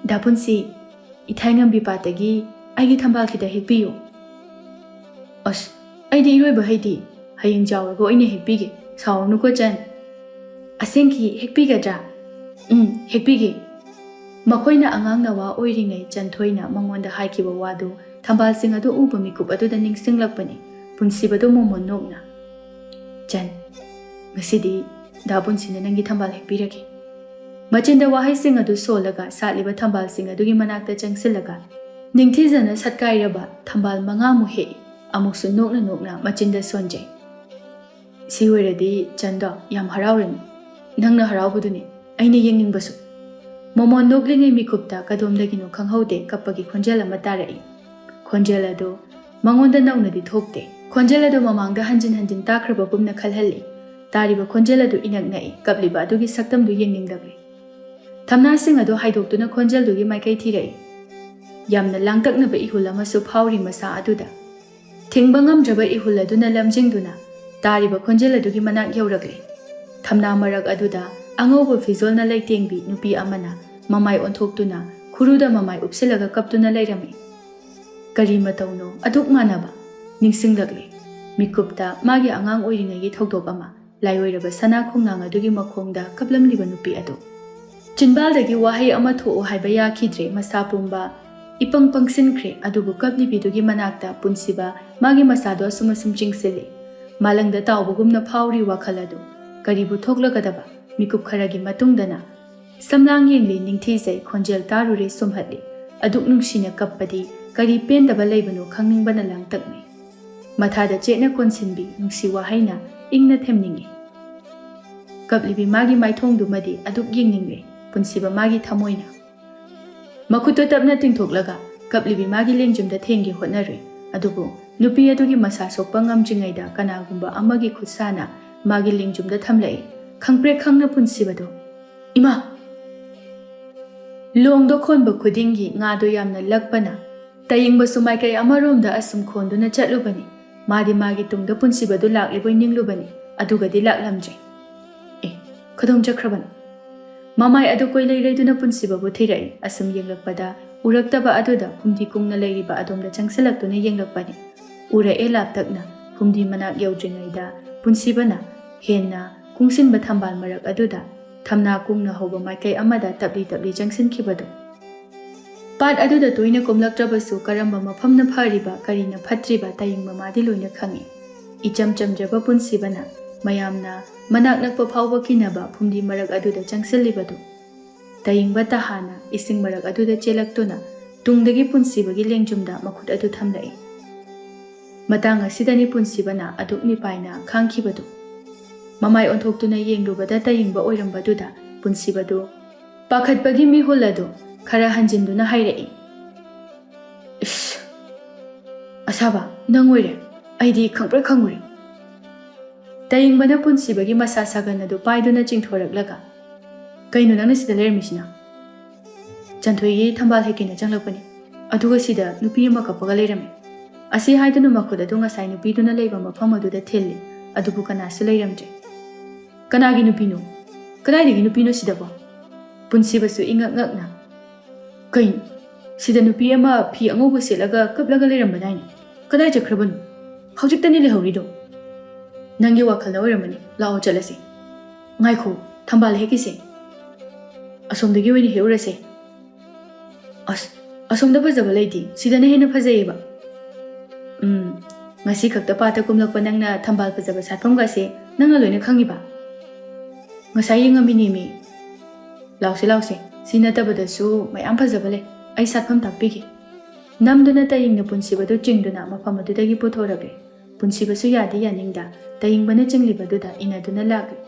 "ꯗꯥ ꯄꯨꯟꯁꯤ, ꯏꯊꯥꯏꯉꯝꯕꯤ ꯄꯥꯠꯇꯒꯤ ꯑꯩꯒꯤ ꯊꯝꯕꯥꯜ ꯈꯤꯇ ꯍꯦꯛꯄꯤꯌꯨ꯫" "ꯑꯁ, ꯑꯩꯗꯤ ꯏꯔꯣꯏꯕ ꯍꯩꯇꯦ꯫ ꯍꯌꯦꯡ ꯆꯥꯎꯔꯒ ꯑꯣꯏꯅ ꯍꯦꯛꯄꯤꯒꯦ꯫ ꯁꯥꯎꯔꯅꯨꯀꯣ ꯆꯟ꯫" "ꯑꯁꯦꯡꯀꯤ ꯍꯦꯛꯄꯤꯒꯗ꯭ꯔꯥ?" "ꯎꯝ, ꯍꯦꯛꯄꯤꯒꯦ꯫" ꯃꯈꯣꯏꯅ ꯑꯉꯥꯡ ꯅꯋꯥ ꯑꯣꯏꯔꯤꯉꯩ ꯆꯟꯊꯣꯏꯅ ꯃꯉꯣꯟꯗ ꯍꯥꯏꯈꯤꯕ ꯋꯥꯗꯨ ꯊꯝꯕꯥꯜꯁꯤꯡ ꯑꯗꯨ ꯎꯕ ꯃꯤꯀꯨꯞ ꯑꯗꯨꯗ ꯅꯤꯡꯁꯤꯡꯂꯛꯄꯅꯤ꯫ ꯄꯨꯟꯁꯤꯕꯗꯨ ꯃꯣꯃꯣꯟ ꯅꯣꯛꯅ, "ꯆꯟ, ꯉꯁꯤꯗꯤ ꯗꯥ ꯄꯨꯟꯁꯤꯅ ꯅꯪꯒꯤ ꯊꯝꯕꯥꯜ ꯍꯦꯛꯄꯤꯔꯒꯦ꯫" ꯃꯆꯤꯟꯗ ꯋꯥꯍꯩꯁꯤꯡ ꯑꯗꯨ ꯁꯣꯜꯂꯒ ꯁꯥꯠꯂꯤꯕ ꯊꯝꯕꯥꯜꯁꯤꯡ ꯑꯗꯨꯒꯤ ꯃꯅꯥꯛꯇ ꯆꯪꯁꯤꯜꯂꯒ ꯅꯤꯡꯊꯤꯖꯅ ꯁꯠꯀꯥꯏꯔꯕ ꯊꯝꯕꯥꯜ ꯃꯉꯥꯃꯨꯛ ꯍꯦꯛꯏ꯫ ꯑꯃꯨꯛꯁꯨ ꯅꯣꯛꯅ ꯅꯣꯛꯅ ꯃꯆꯤꯟꯗ ꯁꯣꯟꯖꯩ꯫ "ꯁꯤ ꯑꯣꯏꯔꯗꯤ ꯆꯟꯗꯣ ꯌꯥꯝ ꯍꯔꯥꯎꯔꯅꯤ꯫ ꯅꯪꯅ ꯍꯔꯥꯎꯕꯗꯨꯅꯤ ꯑꯩꯅ ꯌꯦꯡꯅꯤꯡꯕꯁꯨ꯫" ꯃꯣꯃꯣꯟ ꯅꯣꯛꯂꯤꯉꯩ ꯃꯤꯀꯨꯞꯇ ꯀꯗꯣꯝꯗꯒꯤꯅꯣ ꯈꯪꯍꯧꯗꯦ ꯀꯞꯄꯒꯤ ꯈꯣꯟꯖꯦꯜ ꯑꯃ ꯇꯥꯔꯛꯏ꯫ ꯈꯣꯟꯖꯦꯜ ꯑꯗꯨ ꯃꯉꯣꯟꯗ ꯅꯧꯅꯗꯤ ꯊꯣꯛꯇꯦ꯫ ꯈꯣꯟꯖꯦꯜ ꯑꯗꯨ ꯃꯃꯥꯡꯗ ꯍꯟꯖꯤꯟ ꯍꯟꯖꯤꯟ ꯇꯥꯈ꯭ꯔꯕꯒꯨꯝꯅ ꯈꯜꯍꯜꯂꯤ꯫ ꯇꯥꯔꯤꯕ ꯈꯣꯟꯖꯦꯜ ꯑꯗꯨ ꯏꯅꯛ ꯅꯛꯏ꯫ ꯀꯞꯂꯤꯕ ꯑꯗꯨꯒꯤ ꯁꯛꯇꯝꯗꯨ ꯌꯦꯡꯅꯤꯡꯂꯛꯂꯦ꯫ ꯊꯝꯅꯥꯁꯤꯡ ꯑꯗꯨ ꯍꯥꯏꯗꯣꯛꯇꯨꯅ ꯈꯣꯟꯖꯦꯜꯗꯨꯒꯤ ꯃꯥꯏꯀꯩ ꯊꯤꯔꯛꯏ꯫ ꯌꯥꯝꯅ ꯂꯥꯡꯇꯛꯅꯕ ꯏꯍꯨꯜ ꯑꯃꯁꯨ ꯐꯥꯎꯔꯤ ꯃꯁꯥ ꯑꯗꯨꯗ꯫ ꯊꯤꯡꯕ ꯉꯝꯗ꯭ꯔꯕ ꯏꯍꯨꯜ ꯑꯗꯨꯅ ꯂꯝꯖꯤꯡꯗꯨꯅ ꯇꯥꯔꯤꯕ ꯈꯣꯟꯖꯦꯜ ꯑꯗꯨꯒꯤ ꯃꯅꯥꯛ ꯌꯧꯔꯛꯂꯦ꯫ ꯊꯝꯅꯥ ꯃꯔꯛ ꯑꯗꯨꯗ ꯑꯉꯧꯕ ꯐꯤꯖꯣꯜꯅ ꯂꯩꯇꯦꯡꯕꯤ ꯅꯨꯄꯤ ꯑꯃꯅ ꯃꯃꯥꯏ ꯑꯣꯟꯊꯣꯛꯇꯨꯅ ꯈꯨꯔꯨꯗ ꯃꯃꯥꯏ ꯎꯞꯁꯤꯜꯂꯒ ꯀꯞꯇꯨꯅ ꯂꯩꯔꯝꯃꯤ꯫ ꯀꯔꯤ ꯃꯇꯧꯅꯣ ꯑꯗꯨꯛ ꯃꯥꯟꯅꯕ? ꯅꯤꯡꯁꯤꯡꯂꯛꯂꯦ꯫ ꯃꯤꯀꯨꯞꯇ ꯃꯥꯒꯤ ꯑꯉꯥꯡ ꯑꯣꯏꯔꯤꯉꯩꯒꯤ ꯊꯧꯗꯣꯛ ꯑꯃ꯫ ꯂꯥꯏꯑꯣꯏꯔꯕ ꯁꯅꯥ ꯈꯣꯡꯅꯥꯡ ꯑꯗꯨꯒꯤ ꯃꯈꯣꯡꯗ ꯀꯞꯂꯝꯂꯤꯕ ꯅꯨꯄꯤ ꯑꯗꯨ꯫ ꯆꯤꯟꯕꯥꯜꯗꯒꯤ ꯋꯥꯍꯩ ꯑꯃ ꯊꯣꯛꯎ ꯍꯥꯏꯕ ꯌꯥꯈꯤꯗ꯭ꯔꯦ꯫ ꯃꯁꯥ ꯄꯨꯝꯕ ꯏꯄꯪ ꯄꯪꯁꯤꯟꯈ꯭ꯔꯦ꯫ ꯑꯗꯨꯕꯨ ꯀꯞꯂꯤꯕꯤꯗꯨꯒꯤ ꯃꯅꯥꯛꯇ ꯄꯨꯟꯁꯤꯕ ꯃꯥꯒꯤ ꯃꯁꯥꯗꯣ ꯑꯁꯨꯝ ꯑꯁꯨꯝ ꯆꯤꯡꯁꯤꯜꯂꯤ꯫ ꯃꯥꯂꯪꯗ ꯇꯥꯎꯕꯒꯨꯝꯅ ꯐꯥꯎꯔꯤ ꯋꯥꯈꯜ ꯑꯗꯨ꯫ ꯀꯔꯤꯕꯨ ꯊꯣꯛꯂꯒꯗꯕ? ꯃꯤꯀꯨꯞ ꯈꯔꯒꯤ ꯃꯇꯨꯡꯗꯅ ꯁꯝꯂꯥꯡ ꯌꯦꯡꯂꯤ, ꯅꯤꯡꯊꯤꯖꯩ, ꯈꯣꯟꯖꯦꯜ ꯇꯥꯔꯨꯔꯦ, ꯁꯨꯝꯍꯠꯂꯤ꯫ ꯑꯗꯨꯛ ꯅꯨꯡꯁꯤꯅ ꯀꯞꯄꯗꯤ ꯀꯔꯤ ꯄꯦꯟꯗꯕ ꯂꯩꯕꯅꯣ ꯈꯪꯅꯤꯡꯕꯅ ꯂꯥꯡꯇꯛꯅꯩ꯫ ꯃꯊꯥꯗ ꯆꯦꯠꯅ ꯀꯣꯟꯁꯤꯟꯕꯤ ꯅꯨꯡꯁꯤ ꯋꯥꯍꯩꯅ ꯏꯪꯅ ꯊꯦꯝꯅꯤꯡꯏ꯫ ꯀꯞꯂꯤꯕꯤ ꯃꯥꯒꯤ ꯃꯥꯏꯊꯣꯡꯗꯨꯃꯗꯤ ꯑꯗꯨꯛ ꯌꯦꯡꯅꯤꯡꯂꯦ ꯄꯨꯟꯁꯤꯕ ꯃꯥꯒꯤ ꯊꯃꯣꯏꯅ꯫ ꯃꯈꯨꯠꯇꯣ ꯇꯞꯅ ꯇꯤꯡꯊꯣꯛꯂꯒ ꯀꯞꯂꯤꯕꯤ ꯃꯥꯒꯤ ꯂꯦꯡꯖꯨꯝꯗ ꯊꯦꯡꯒꯦ ꯍꯣꯠꯅꯔꯨꯏ꯫ ꯑꯗꯨꯕꯨ ꯅꯨꯄꯤ ꯑꯗꯨꯒꯤ ꯃꯁꯥ ꯁꯣꯛꯄ ꯉꯝꯗ꯭ꯔꯤꯉꯩꯗ ꯀꯅꯥꯒꯨꯝꯕ ꯑꯃꯒꯤ ꯈꯨꯠꯁꯥꯅ ꯃꯥꯒꯤ ꯂꯦꯡꯖꯨꯝꯗ ꯊꯝꯂꯛꯏ꯫ ꯈꯪꯄ꯭ꯔꯦꯛ ꯈꯪꯅ ꯄꯨꯟꯁꯤꯕꯗꯣ, "ꯏꯃꯥ!" ꯂꯣꯡꯗꯣ ꯈꯣꯟꯕ ꯈꯨꯗꯤꯡꯒꯤ ꯉꯥꯗꯣ ꯌꯥꯝꯅ ꯂꯛꯄꯅ ꯇꯌꯦꯡꯕꯁꯨ ꯃꯥꯏꯀꯩ ꯑꯃꯔꯣꯝꯗ ꯑꯁꯨꯝ ꯈꯣꯟꯗꯨꯅ ꯆꯠꯂꯨꯕꯅꯤ꯫ ꯃꯥꯗꯤ ꯃꯥꯒꯤ ꯇꯨꯡꯗ ꯄꯨꯟꯁꯤꯕꯗꯨ ꯂꯥꯛꯂꯤꯕꯣꯏ ꯅꯤꯡꯂꯨꯕꯅꯤ, ꯑꯗꯨꯒꯗꯤ ꯂꯥꯛꯂꯝꯗ꯭ꯔꯦ꯫ ꯑꯦ, ꯀꯗꯣꯝ ꯆꯠꯈ꯭ꯔꯕꯅꯣ? ꯃꯃꯥꯏ ꯑꯗꯨ ꯀꯣꯏꯂꯩ ꯂꯩꯗꯨꯅ ꯄꯨꯟꯁꯤꯕꯕꯨ ꯊꯤꯔꯛꯏ꯫ ꯑꯁꯨꯝ ꯌꯦꯡꯂꯛꯄꯗ ꯎꯔꯛꯇꯕ ꯑꯗꯨꯗ ꯐꯨꯝꯗꯤ ꯀꯨꯡꯅ ꯂꯩꯔꯤꯕ ꯑꯗꯣꯝꯗ ꯆꯪꯁꯤꯜꯂꯛꯇꯨꯅ ꯌꯦꯡꯂꯛꯄꯅꯤ꯫ ꯎꯔꯛꯑꯦ ꯂꯥꯞꯇꯛꯅ꯫ ꯐꯨꯝꯗꯤ ꯃꯅꯥꯛ ꯌꯧꯗ꯭ꯔꯤꯉꯩꯗ ꯄꯨꯟꯁꯤꯕꯅ ꯍꯦꯟꯅ ꯀꯨꯡꯁꯤꯟꯕ ꯊꯝꯕꯥꯜ ꯃꯔꯛ ꯑꯗꯨꯗ ꯊꯝꯅꯥ ꯀꯨꯡꯅ ꯍꯧꯕ ꯃꯥꯏꯀꯩ ꯑꯃꯗ ꯇꯞꯂꯤ ꯇꯞꯂꯤ ꯆꯪꯁꯤꯟꯈꯤꯕꯗꯨ꯫ ꯄꯥꯠ ꯑꯗꯨꯗ ꯇꯣꯏꯅ ꯀꯨꯝꯂꯛꯇ꯭ꯔꯕꯁꯨ ꯀꯔꯝꯕ ꯃꯐꯝꯅ ꯐꯔꯤꯕ, ꯀꯔꯤꯅ ꯐꯠꯇ꯭ꯔꯤꯕ ꯇꯌꯦꯡꯕ ꯃꯥꯗꯤ ꯂꯣꯏꯅ ꯈꯪꯏ꯫ ꯏꯆꯝ ꯆꯝꯖꯕ ꯄꯨꯟꯁꯤꯕꯅ ꯃꯌꯥꯝꯅ ꯃꯅꯥꯛ ꯅꯛꯄ ꯐꯥꯎꯕ ꯀꯤꯅꯕ ꯐꯨꯝꯗꯤ ꯃꯔꯛ ꯑꯗꯨꯗ ꯆꯪꯁꯤꯜꯂꯤꯕꯗꯨ꯫ ꯇꯌꯦꯡꯕ ꯇꯍꯥꯅ ꯏꯁꯤꯡ ꯃꯔꯛ ꯑꯗꯨꯗ ꯆꯦꯜꯂꯛꯇꯨꯅ ꯇꯨꯡꯗꯒꯤ ꯄꯨꯟꯁꯤꯕꯒꯤ ꯂꯦꯡꯖꯨꯝꯗ ꯃꯈꯨꯠ ꯑꯗꯨ ꯊꯝꯂꯛꯏ꯫ ꯃꯇꯥꯡ ꯑꯁꯤꯗꯅꯤ ꯄꯨꯟꯁꯤꯕꯅ ꯑꯗꯨꯛ ꯃꯤꯄꯥꯏꯅ ꯈꯥꯡꯈꯤꯕꯗꯨ꯫ ꯃꯃꯥꯏ ꯑꯣꯟꯊꯣꯛꯇꯨꯅ ꯌꯦꯡꯂꯨꯕꯗ ꯇꯌꯦꯡꯕ ꯑꯣꯏꯔꯝꯕꯗꯨꯗ ꯄꯨꯟꯁꯤꯕꯗꯨ ꯄꯥꯈꯠꯄꯒꯤ ꯃꯤꯍꯨꯜ ꯑꯗꯨ ꯈꯔ ꯍꯟꯖꯤꯟꯗꯨꯅ ꯍꯥꯏꯔꯛꯏ, "ꯏꯁ! ꯑꯁꯥꯕ, ꯅꯪ ꯑꯣꯏꯔꯦ꯫ ꯑꯩꯗꯤ ꯈꯪꯄ꯭ꯔꯦꯛ ꯈꯪꯉꯨꯔꯦ꯫" ꯇꯌꯦꯡꯕꯅ ꯄꯨꯟꯁꯤꯕꯒꯤ ꯃꯁꯥ ꯁꯥꯒꯟ ꯑꯗꯨ ꯄꯥꯏꯗꯨꯅ ꯆꯤꯡꯊꯣꯔꯛꯂꯒ, "ꯀꯩꯅꯣ ꯅꯪꯅ ꯁꯤꯗ ꯂꯩꯔꯝꯃꯤꯁꯤꯅ?" "ꯆꯟꯊꯣꯏꯒꯤ ꯊꯝꯕꯥꯜ ꯍꯦꯛꯀꯦꯅ ꯆꯪꯂꯛꯄꯅꯤ꯫ ꯑꯗꯨꯒ ꯁꯤꯗ ꯅꯨꯄꯤ ꯑꯃ ꯀꯞꯄꯒ ꯂꯩꯔꯝꯃꯤ꯫ ꯑꯁꯤ ꯍꯥꯏꯗꯨꯅ ꯃꯈꯨꯠ ꯑꯗꯨ ꯉꯁꯥꯏ ꯅꯨꯄꯤꯗꯨꯅ ꯂꯩꯕ ꯃꯐꯝ ꯑꯗꯨꯗ ꯊꯤꯜꯂꯤ꯫ ꯑꯗꯨꯕꯨ ꯀꯅꯥꯁꯨ ꯂꯩꯔꯝꯗ꯭ꯔꯦ꯫" "ꯀꯅꯥꯒꯤ ꯅꯨꯄꯤꯅꯣ? ꯀꯗꯥꯏꯗꯒꯤ ꯅꯨꯄꯤꯅꯣ ꯁꯤꯗꯕꯣ?" ꯄꯨꯟꯁꯤꯕꯁꯨ ꯏꯉꯛ ꯉꯛꯅ, "ꯀꯩꯅꯣ? ꯁꯤꯗ ꯅꯨꯄꯤ ꯑꯃ ꯐꯤ ꯑꯉꯧꯕ ꯁꯦꯠꯂꯒ ꯀꯞꯂꯒ ꯂꯩꯔꯝꯕꯗꯥꯏꯅꯦ? ꯀꯗꯥꯏ ꯆꯠꯈ꯭ꯔꯕꯅꯣ? ꯍꯧꯖꯤꯛꯇꯅꯤ ꯂꯩꯍꯧꯔꯤꯗꯣ꯫" "ꯅꯪꯒꯤ ꯋꯥꯈꯜꯅ ꯑꯣꯏꯔꯝꯃꯅꯤ꯫ ꯂꯥꯛꯑꯣ, ꯆꯠꯂꯁꯤ꯫" "ꯉꯥꯏꯈꯣ, ꯊꯝꯕꯥꯜ ꯍꯦꯛꯈꯤꯁꯦ꯫ ꯑꯁꯣꯝꯗꯒꯤ ꯑꯣꯏꯅ ꯍꯦꯛꯎꯔꯁꯦ꯫" "ꯑꯁ, ꯑꯁꯣꯝꯗ ꯐꯖꯕ ꯂꯩꯇꯦ, ꯁꯤꯗꯅ ꯍꯦꯟꯅ ꯐꯖꯩꯌꯦꯕ꯫" "ꯎꯝ, ꯉꯁꯤ ꯈꯛꯇ ꯄꯥꯠꯇ ꯀꯨꯝꯂꯛꯄ ꯅꯪꯅ ꯊꯝꯕꯥꯜ ꯐꯖꯕ ꯁꯥꯠꯐꯝꯒꯁꯦ ꯅꯪꯅ ꯂꯣꯏꯅ ꯈꯪꯉꯤꯕ?" "ꯉꯁꯥꯏ ꯌꯦꯡꯉꯝꯃꯤꯅꯦꯃꯤ꯫" "ꯂꯥꯎꯁꯦ, ꯂꯥꯎꯁꯦ, ꯁꯤ ꯅꯠꯇꯕꯗꯁꯨ ꯃꯌꯥꯝ ꯐꯖꯕ ꯂꯩ꯫ ꯑꯩ ꯁꯥꯠꯐꯝ ꯇꯥꯛꯄꯤꯒꯦ꯫" ꯅꯝꯗꯨꯅ ꯇꯌꯦꯡꯅ ꯄꯨꯟꯁꯤꯕꯗꯨ ꯆꯤꯡꯗꯨꯅ ꯃꯐꯝ ꯑꯗꯨꯗꯒꯤ ꯄꯨꯊꯣꯔꯛꯂꯦ꯫ ꯄꯨꯟꯁꯤꯕꯁꯨ ꯌꯥꯗꯤ ꯌꯥꯅꯤꯡꯗ, ꯇꯌꯦꯡꯕꯅ ꯆꯤꯡꯂꯤꯕꯗꯨꯗ ꯏꯟꯅꯗꯨꯅ ꯂꯥꯛꯂꯤ꯫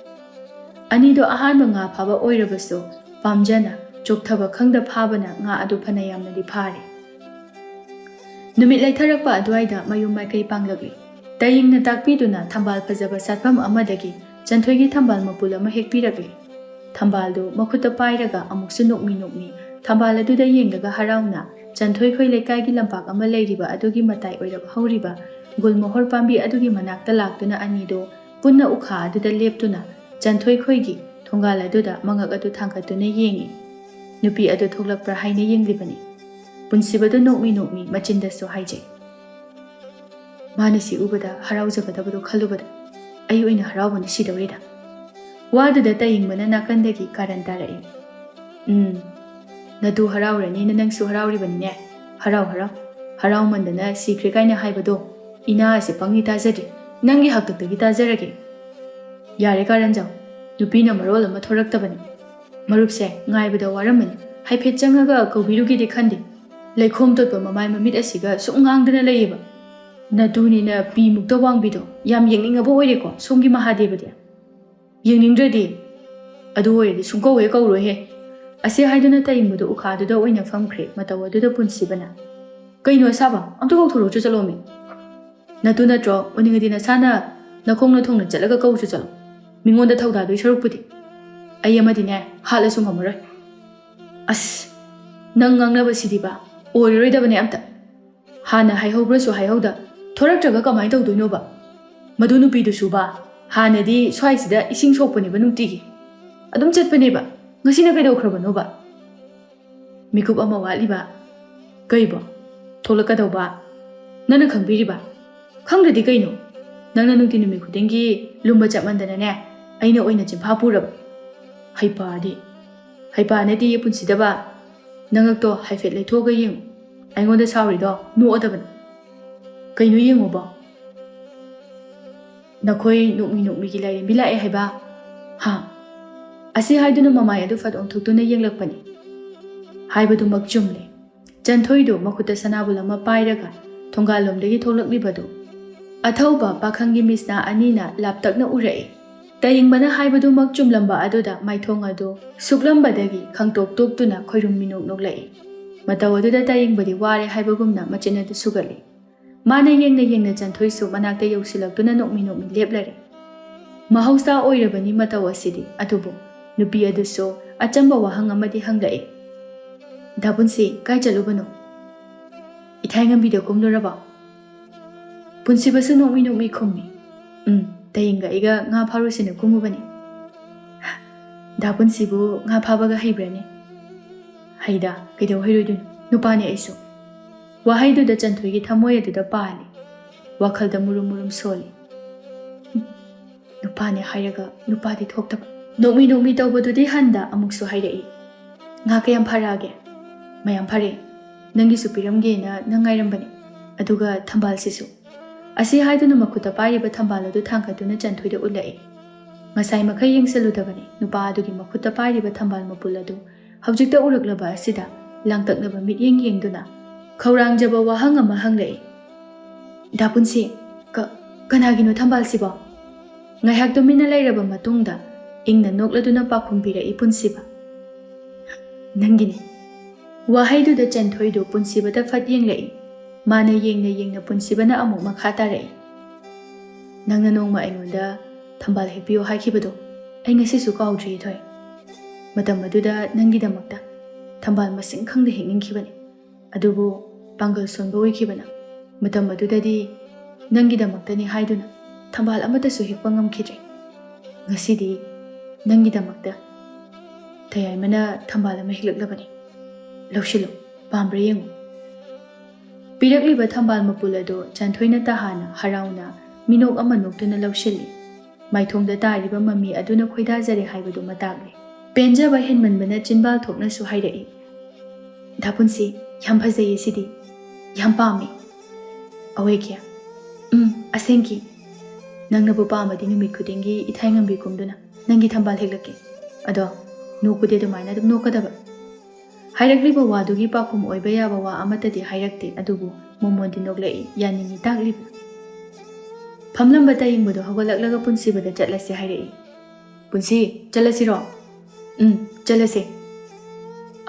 ꯑꯅꯤꯗꯣ ꯑꯍꯥꯟꯕ ꯉꯥ ꯐꯥꯕ ꯑꯣꯏꯔꯕꯁꯨ, ꯄꯥꯝꯖꯅ, ꯆꯣꯛꯊꯕ ꯈꯪꯗ ꯐꯥꯕꯅ ꯉꯥ ꯑꯗꯨ ꯐꯅ ꯌꯥꯝꯅꯗꯤ ꯐꯥꯔꯦ꯫ ꯅꯨꯃꯤꯠ ꯂꯩꯊꯔꯛꯄ ꯑꯗꯨꯋꯥꯏꯗ ꯃꯌꯨꯝ ꯃꯥꯏꯀꯩ ꯄꯥꯡꯂꯛꯂꯤ꯫ ꯇꯌꯦꯡꯅ ꯇꯥꯛꯄꯤꯗꯨꯅ ꯊꯝꯕꯥꯜ ꯐꯖꯕ ꯁꯥꯠꯐꯝ ꯑꯃꯗꯒꯤ ꯆꯟꯊꯣꯏꯒꯤ ꯊꯝꯕꯥꯜ ꯃꯄꯨꯜ ꯑꯃ ꯍꯦꯛꯄꯤꯔꯛꯂꯤ꯫ ꯊꯝꯕꯥꯜꯗꯨ ꯃꯈꯨꯠꯇ ꯄꯥꯏꯔꯒ ꯑꯃꯨꯛꯁꯨ ꯅꯣꯛꯃꯤ ꯅꯣꯛꯃꯤ ꯊꯝꯕꯥꯜ ꯑꯗꯨꯗ ꯌꯦꯡꯂꯒ ꯍꯔꯥꯎꯅ ꯆꯟꯊꯣꯏꯈꯣꯏ ꯂꯩꯀꯥꯏꯒꯤ ꯂꯝꯄꯥꯛ ꯑꯃ ꯂꯩꯔꯤꯕ ꯑꯗꯨꯒꯤ ꯃꯇꯥꯏ ꯑꯣꯏꯔꯞ ꯍꯧꯔꯤꯕ ꯒꯨꯜꯃꯣꯍꯣꯔ ꯄꯥꯝꯕꯤ ꯑꯗꯨꯒꯤ ꯃꯅꯥꯛꯇ ꯂꯥꯛꯇꯨꯅ ꯑꯅꯤꯗꯨ ꯄꯨꯟꯅ ꯎꯈꯥ ꯑꯗꯨꯗ ꯂꯦꯞꯇꯨꯅ ꯆꯟꯊꯣꯏꯈꯣꯏꯒꯤ ꯊꯣꯡꯒꯥꯜ ꯑꯗꯨꯗ ꯃꯉꯛ ꯑꯗꯨ ꯊꯥꯡꯒꯠꯇꯨꯅ ꯌꯦꯡꯏ꯫ ꯅꯨꯄꯤ ꯑꯗꯨ ꯊꯣꯛꯂꯛꯄ꯭ꯔꯥ ꯍꯥꯏꯅ ꯌꯦꯡꯂꯤꯕꯅꯤ꯫ ꯄꯨꯟꯁꯤꯕꯗꯨ ꯅꯣꯛꯃꯤ ꯅꯣꯛꯃꯤ ꯃꯆꯤꯟꯗꯁꯨ ꯍꯥꯏꯖꯩ꯫ ꯃꯥꯅ ꯁꯤ ꯎꯕꯗ ꯍꯔꯥꯎꯖꯒꯗꯕꯗꯣ ꯈꯜꯂꯨꯕꯗ ꯑꯩ ꯑꯣꯏꯅ ꯍꯔꯥꯎꯕꯅ ꯁꯤꯗꯧꯔꯦꯗ꯫ ꯋꯥꯗꯨꯗ ꯇꯌꯦꯡꯕꯅ ꯅꯥꯀꯟꯗꯒꯤ ꯀꯥꯔꯟ ꯇꯥꯔꯛꯏ꯫ "ꯎꯝ, ꯅꯇꯨ ꯍꯔꯥꯎꯔꯅꯤꯅ ꯅꯪꯁꯨ ꯍꯔꯥꯎꯔꯤꯕꯅꯤꯅꯦ꯫ ꯍꯔꯥꯎ, ꯍꯔꯥꯎ꯫ ꯍꯔꯥꯎꯃꯟꯗꯅ ꯁꯤꯈ꯭ꯔꯦ ꯀꯥꯏꯅ ꯍꯥꯏꯕꯗꯣ ꯏꯅꯥ ꯑꯁꯦ ꯄꯪꯅꯤ ꯇꯥꯖꯗ꯭ꯔꯤ꯫ ꯅꯪꯒꯤ ꯍꯥꯛꯇꯛꯇꯒꯤ ꯇꯥꯖꯔꯒꯦ꯫" "ꯌꯥꯔꯦ ꯀꯥꯔꯟꯖꯥꯎ, ꯅꯨꯄꯤꯅ ꯃꯔꯣꯜ ꯑꯃ ꯊꯣꯔꯛꯇꯕꯅꯤ꯫ ꯃꯔꯨꯞꯁꯦ ꯉꯥꯏꯕꯗ ꯋꯥꯔꯝꯃꯅꯤ꯫ ꯍꯥꯏꯐꯦꯠ ꯆꯪꯉꯒ ꯀꯧꯕꯤꯔꯨꯒꯦꯗꯤ ꯈꯟꯗꯦ꯫ ꯂꯩꯈꯣꯝ ꯇꯣꯠꯄ ꯃꯃꯥꯏ ꯃꯃꯤꯠ ꯑꯁꯤꯒ ꯁꯨꯝ ꯉꯥꯡꯗꯅ ꯂꯩꯌꯦꯕ꯫ ꯅꯇꯨꯅꯤꯅ ꯄꯤ ꯃꯨꯛꯇ ꯋꯥꯡꯕꯤꯗꯣ ꯌꯥꯝ ꯌꯦꯡꯅꯤꯡꯉꯕ ꯑꯣꯏꯔꯦꯀꯣ ꯁꯣꯝꯒꯤ ꯃꯍꯥꯗꯦꯕꯗꯤ꯫ ꯌꯦꯡꯅꯤꯡꯗ꯭ꯔꯗꯤ? ꯑꯗꯨ ꯑꯣꯏꯔꯗꯤ ꯁꯨꯡꯀꯧ ꯍꯦꯛ ꯀꯧꯔꯣꯏꯍꯦ꯫" ꯑꯁꯤ ꯍꯥꯏꯗꯨꯅ ꯇꯌꯦꯡꯕꯗꯨ ꯎꯈꯥꯗꯨꯗ ꯑꯣꯏꯅ ꯐꯝꯈ꯭ꯔꯦ꯫ ꯃꯇꯧ ꯑꯗꯨꯗ ꯄꯨꯟꯁꯤꯕꯅ, "ꯀꯩꯅꯣ ꯑꯁꯥꯕ? ꯑꯝꯇ ꯀꯧꯊꯣꯔꯛꯎ ꯆꯠꯂꯣꯃꯤ꯫ ꯅꯇꯨ ꯅꯠꯇ꯭ꯔꯣ? ꯎꯅꯤꯡꯉꯗꯤ ꯅꯁꯥꯅ ꯅꯈꯣꯡ ꯅꯊꯣꯡꯅ ꯆꯠꯂꯒ ꯀꯧꯔꯨꯆꯣ ꯆꯠꯂꯣ꯫ ꯃꯤꯉꯣꯟꯗ ꯊꯧꯗꯥꯗꯣꯏ ꯁꯔꯨꯛꯄꯨꯗꯤ꯫ ꯑꯩ ꯑꯃꯗꯤꯅꯦ ꯍꯥꯠꯂꯁꯨ ꯉꯝꯃꯔꯣꯏ꯫" "ꯑꯁ, ꯅꯪ ꯉꯥꯡꯅꯕꯁꯤꯗꯤꯕ ꯑꯣꯏꯔꯔꯣꯏꯗꯕꯅꯦ ꯑꯝꯇ꯫ ꯍꯥꯟꯅ ꯍꯥꯏꯍꯧꯕ꯭ꯔꯁꯨ ꯍꯥꯏꯍꯧꯗ, ꯊꯣꯔꯛꯇ꯭ꯔꯒ ꯀꯃꯥꯏꯅ ꯇꯧꯗꯣꯏꯅꯣꯕ? ꯃꯗꯨ ꯅꯨꯄꯤꯗꯨꯁꯨꯕ ꯍꯥꯟꯅꯗꯤ ꯁ꯭ꯋꯥꯏꯁꯤꯗ ꯏꯁꯤꯡ ꯁꯣꯛꯄꯅꯦꯕ ꯅꯨꯡꯇꯤꯒꯤ꯫ ꯑꯗꯨꯝ ꯆꯠꯄꯅꯦꯕ꯫ ꯉꯁꯤꯅ ꯀꯩꯗꯧꯈ꯭ꯔꯕꯅꯣꯕ?" "ꯃꯤꯀꯨꯞ ꯑꯃ ꯋꯥꯠꯂꯤꯕ꯫ ꯀꯩꯕꯣ? ꯊꯣꯛꯂꯛꯀꯗꯧꯕ? ꯅꯪꯅ ꯈꯪꯕꯤꯔꯤꯕ? ꯈꯪꯗ꯭ꯔꯗꯤ ꯀꯩꯅꯣ?" ꯅꯪꯅ ꯅꯨꯡꯇꯤ ꯅꯨꯃꯤꯠ ꯈꯨꯗꯤꯡꯒꯤ ꯂꯨꯝꯕ ꯆꯞ ꯃꯥꯟꯗꯅꯅꯦ, ꯑꯩꯅ ꯑꯣꯏꯅ ꯆꯤꯟꯐꯥ ꯄꯨꯔꯕ꯫ ꯍꯩꯄꯥꯗꯤ꯫ ꯍꯩꯄꯥ ꯅꯠꯇꯦꯌꯦ ꯄꯨꯟꯁꯤꯗꯕ꯫ ꯅꯉꯛꯇꯣ ꯍꯥꯏꯐꯦꯠ ꯂꯩꯊꯣꯛꯑꯒ ꯌꯦꯡꯉꯨ꯫ ꯑꯩꯉꯣꯟꯗ ꯁꯥꯎꯔꯤꯗꯣ ꯅꯣꯛꯑꯗꯕꯅꯤ꯫ ꯀꯩꯅꯣ ꯌꯦꯡꯉꯨꯕꯣ? ꯅꯈꯣꯏ ꯅꯣꯛꯃꯤ ꯅꯣꯛꯃꯤꯒꯤ ꯂꯥꯏꯔꯦꯝꯕꯤ ꯂꯥꯛꯑꯦ ꯍꯥꯏꯕ? ꯍꯥ? ꯑꯁꯤ ꯍꯥꯏꯗꯨꯅ ꯃꯃꯥꯏ ꯑꯗꯨ ꯐꯠ ꯑꯣꯟꯊꯣꯛꯇꯨꯅ ꯌꯦꯡꯂꯛꯄꯅꯤ꯫ ꯍꯥꯏꯕꯗꯨꯃꯛ ꯆꯨꯝꯂꯦ꯫ ꯆꯟꯊꯣꯏꯗꯨ ꯃꯈꯨꯠꯇ ꯁꯅꯥꯕꯨꯜ ꯑꯃ ꯄꯥꯏꯔꯒ ꯊꯣꯡꯒꯥꯜꯂꯣꯝꯗꯒꯤ ꯊꯣꯛꯂꯛꯂꯤꯕꯗꯨ ꯑꯊꯧꯕ ꯄꯥꯈꯪꯒꯤ ꯃꯤꯠꯁꯅꯥ ꯑꯅꯤꯅ ꯂꯥꯞꯇꯛꯅ ꯎꯔꯛꯏ꯫ ꯇꯌꯦꯡꯕꯅ ꯍꯥꯏꯕꯗꯨꯃꯛ ꯆꯨꯝꯂꯝꯕ ꯑꯗꯨꯗ ꯃꯥꯏꯊꯣꯡ ꯑꯗꯨ ꯁꯨꯛꯂꯝꯕꯗꯒꯤ ꯈꯪꯇꯣꯛ ꯇꯣꯛꯇꯨꯅ ꯈꯣꯏꯔꯨꯝ ꯃꯤꯅꯣꯛ ꯅꯣꯛꯂꯛꯏ꯫ ꯃꯇꯧ ꯑꯗꯨꯗ ꯇꯌꯦꯡꯕꯗꯤ ꯋꯥꯔꯦ ꯍꯥꯏꯕꯒꯨꯝꯅ ꯃꯆꯤꯟ ꯑꯗꯨ ꯁꯨꯒꯠꯂꯤ꯫ ꯃꯥꯅ ꯌꯦꯡꯅ ꯌꯦꯡꯅ ꯆꯟꯊꯣꯏꯁꯨ ꯃꯅꯥꯛꯇ ꯌꯧꯁꯤꯜꯂꯛꯇꯨꯅ ꯅꯣꯛꯃꯤ ꯅꯣꯛꯃꯤ ꯂꯦꯞꯂꯔꯦ꯫ ꯃꯍꯧꯁꯥ ꯑꯣꯏꯔꯕꯅꯤ ꯃꯇꯧ ꯑꯁꯤꯗꯤ, ꯑꯗꯨꯕꯨ ꯅꯨꯄꯤ ꯑꯗꯨꯁꯨ ꯑꯆꯝꯕ ꯋꯥꯍꯪ ꯑꯃꯗꯤ ꯍꯪꯂꯛꯏ꯫ "ꯗꯥ ꯄꯨꯟꯁꯤ, ꯀꯥꯏ ꯆꯠꯂꯨꯕꯅꯣ? ꯏꯊꯥꯏ ꯉꯝꯕꯤꯗ ꯀꯨꯝꯂꯨꯔꯕꯣ?" ꯄꯨꯟꯁꯤꯕꯁꯨ ꯅꯣꯛꯃꯤ ꯅꯣꯛꯃꯤ ꯈꯨꯝꯃꯤ꯫ "ꯎꯝ, ꯇꯌꯦꯡꯒ ꯑꯩꯒ ꯉꯥ ꯐꯥꯔꯨꯁꯤꯅ ꯀꯨꯝꯃꯨꯕꯅꯤ꯫" "ꯗꯥ ꯄꯨꯟꯁꯤꯕꯨ ꯉꯥ ꯐꯥꯕꯒ ꯍꯩꯕ꯭ꯔꯅꯦ?" "ꯍꯩꯗ, ꯀꯩꯗꯧ ꯍꯩꯔꯣꯏꯗꯣꯏꯅꯣ? ꯅꯨꯄꯥꯅꯦ ꯑꯩꯁꯨ꯫" ꯋꯥꯍꯩꯗꯨꯗ ꯆꯟꯊꯣꯏꯒꯤ ꯊꯃꯣꯏ ꯑꯗꯨꯗ ꯄꯥꯜꯂꯤ꯫ ꯋꯥꯈꯜꯗ ꯃꯨꯔꯨꯝ ꯃꯨꯔꯨꯝ ꯁꯣꯜꯂꯤ꯫ "ꯎꯝ, ꯅꯨꯄꯥꯅꯦ ꯍꯥꯏꯔꯒ ꯅꯨꯄꯥꯗꯤ ꯊꯣꯛꯇꯕ꯫" ꯅꯣꯛꯃꯤ ꯅꯣꯛꯃꯤ ꯇꯧꯕꯗꯨꯗꯤ ꯍꯟꯗ ꯑꯃꯨꯛꯁꯨ ꯍꯥꯏꯔꯛꯏ꯫ "ꯉꯥ ꯀꯌꯥꯝ ꯐꯥꯔꯛꯑꯒꯦ?" "ꯃꯌꯥꯝ ꯐꯥꯔꯦ꯫ ꯅꯪꯒꯤꯁꯨ ꯄꯤꯔꯝꯒꯦꯅ ꯅꯪ ꯉꯥꯏꯔꯝꯕꯅꯤ꯫ ꯑꯗꯨꯒ ꯊꯝꯕꯥꯜꯁꯤꯁꯨ꯫" ꯑꯁꯤ ꯍꯥꯏꯗꯨꯅ ꯃꯈꯨꯠꯇ ꯄꯥꯏꯔꯤꯕ ꯊꯝꯕꯥꯜ ꯑꯗꯨ ꯊꯥꯡꯒꯠꯇꯨꯅ ꯆꯟꯊꯣꯏꯗ ꯎꯠꯂꯛꯏ꯫ ꯉꯁꯥꯏ ꯃꯈꯩ ꯌꯦꯡꯁꯤꯜꯂꯨꯗꯕꯅꯤ ꯅꯨꯄꯥ ꯑꯗꯨꯒꯤ ꯃꯈꯨꯠꯇ ꯄꯥꯏꯔꯤꯕ ꯊꯝꯕꯥꯜ ꯃꯄꯨꯜ ꯑꯗꯨ꯫ ꯍꯧꯖꯤꯛꯇ ꯎꯔꯛꯂꯕ ꯑꯁꯤꯗ ꯂꯥꯡꯇꯛꯅꯕ ꯃꯤꯠꯌꯦꯡ ꯌꯦꯡꯗꯨꯅ ꯈꯧꯔꯥꯡꯖꯕ ꯋꯥꯍꯪ ꯑꯃ ꯍꯪꯂꯛꯏ꯫ "ꯗꯥ ꯄꯨꯟꯁꯤ, ꯀ-, ꯀꯅꯥꯒꯤꯅꯣ ꯊꯝꯕꯥꯜꯁꯤꯕꯣ?" ꯉꯥꯏꯍꯥꯛ ꯇꯨꯃꯤꯟꯅ ꯂꯩꯔꯕ ꯃꯇꯨꯡꯗ ꯏꯪꯅ ꯅꯣꯛꯂꯗꯨꯅ ꯄꯥꯎꯈꯨꯝ ꯄꯤꯔꯛꯏ ꯄꯨꯟꯁꯤꯕ꯫ "ꯅꯪꯒꯤꯅꯤ꯫" ꯋꯥꯍꯩꯗꯨꯗ ꯆꯟꯊꯣꯏꯗꯨ ꯄꯨꯟꯁꯤꯕꯗ ꯐꯠ ꯌꯦꯡꯂꯛꯏ꯫ ꯃꯥꯅ ꯌꯦꯡꯅ ꯌꯦꯡꯅ ꯄꯨꯟꯁꯤꯕꯅ ꯑꯃꯨꯛ ꯃꯈꯥ ꯇꯥꯔꯛꯏ꯫ "ꯅꯪꯅ ꯅꯣꯡꯃ ꯑꯩꯉꯣꯟꯗ ꯊꯝꯕꯥꯜ ꯍꯦꯛꯄꯤꯌꯨ ꯍꯥꯏꯈꯤꯕꯗꯣ ꯑꯩ ꯉꯁꯤꯁꯨ ꯀꯥꯎꯗ꯭ꯔꯤꯌꯦ ꯊꯣꯏ꯫ ꯃꯇꯝ ꯑꯗꯨꯗ ꯅꯪꯒꯤꯗꯃꯛꯇ ꯊꯝꯕꯥꯜ ꯃꯁꯤꯡ ꯈꯪꯗ ꯍꯦꯛꯅꯤꯡꯈꯤꯕꯅꯤ꯫ ꯑꯗꯨꯕꯨ ꯄꯥꯡꯒꯜ ꯁꯣꯟꯕ ꯑꯣꯏꯈꯤꯕꯅ ꯃꯇꯝ ꯑꯗꯨꯗꯗꯤ ꯅꯪꯒꯤꯗꯃꯛꯇꯅꯤ ꯍꯥꯏꯗꯨꯅ ꯊꯝꯕꯥꯜ ꯑꯃꯠꯇꯁꯨ ꯍꯦꯛꯄ ꯉꯝꯈꯤꯗ꯭ꯔꯦ꯫ ꯉꯁꯤꯗꯤ ꯅꯪꯒꯤꯗꯃꯛꯇ ꯇꯌꯥꯏꯃꯅ ꯊꯝꯕꯥꯜ ꯑꯃ ꯍꯦꯛꯂꯛꯂꯕꯅꯤ꯫ ꯂꯧꯁꯤꯜꯂꯨ, ꯄꯥꯝꯕ꯭ꯔꯥ ꯌꯦꯡꯉꯨ꯫" ꯄꯤꯔꯛꯂꯤꯕ ꯊꯝꯕꯥꯜ ꯃꯄꯨꯜ ꯑꯗꯨ ꯆꯟꯊꯣꯏꯅ ꯇꯍꯥꯅ ꯍꯔꯥꯎꯅ ꯃꯤꯅꯣꯛ ꯑꯃ ꯅꯣꯛꯇꯨꯅ ꯂꯧꯁꯤꯜꯂꯤ꯫ ꯃꯥꯏꯊꯣꯡꯗ ꯇꯥꯔꯤꯕ ꯃꯃꯤ ꯑꯗꯨꯅ ꯈꯣꯏꯗꯥꯖꯔꯦ ꯍꯥꯏꯕꯗꯨ ꯃꯇꯥꯛꯂꯦ꯫ ꯄꯦꯟꯖꯕ ꯍꯦꯟꯃꯟꯕꯅ ꯆꯤꯟꯕꯥꯜ ꯊꯣꯛꯅꯁꯨ ꯍꯥꯏꯔꯛꯏ, "ꯗꯥ ꯄꯨꯟꯁꯤ, ꯌꯥꯝ ꯐꯖꯩꯌꯦ ꯁꯤꯗꯤ꯫ ꯌꯥꯝ ꯄꯥꯝꯃꯤ꯫ ꯑꯋꯣꯏꯒꯦ? ꯎꯝ, ꯑꯁꯦꯡꯀꯤ꯫ ꯅꯪꯅꯕꯨ ꯄꯥꯝꯃꯗꯤ ꯅꯨꯃꯤꯠ ꯈꯨꯗꯤꯡꯒꯤ ꯏꯊꯥꯏ ꯉꯝꯕꯤ ꯀꯨꯝꯗꯨꯅ ꯅꯪꯒꯤ ꯊꯝꯕꯥꯜ ꯍꯦꯛꯂꯛꯀꯦ꯫ ꯑꯗꯣ ꯅꯣꯛꯄꯗꯤ ꯑꯗꯨꯃꯥꯏꯅ ꯑꯗꯨꯝ ꯅꯣꯛꯀꯗꯕ꯫" ꯍꯥꯏꯔꯛꯂꯤꯕ ꯋꯥꯗꯨꯒꯤ ꯄꯥꯎꯈꯨꯝ ꯑꯣꯏꯕ ꯌꯥꯕ ꯋꯥ ꯑꯃꯠꯇꯗꯤ ꯍꯥꯏꯔꯛꯇꯦ, ꯑꯗꯨꯕꯨ ꯃꯣꯃꯣꯟꯗꯤ ꯅꯣꯛꯂꯛꯏ, ꯌꯥꯅꯤꯡꯏ ꯇꯥꯛꯂꯤꯕ꯫ ꯐꯝꯂꯝꯕ ꯇꯌꯦꯡꯕꯗꯣ ꯍꯧꯒꯠꯂꯛꯂꯒ ꯄꯨꯟꯁꯤꯕꯗ ꯆꯠꯂꯁꯦ ꯍꯥꯏꯔꯛꯏ꯫ "ꯄꯨꯟꯁꯤ, ꯆꯠꯂꯁꯤꯔꯣ?" "ꯎꯝ, ꯆꯠꯂꯁꯦ꯫"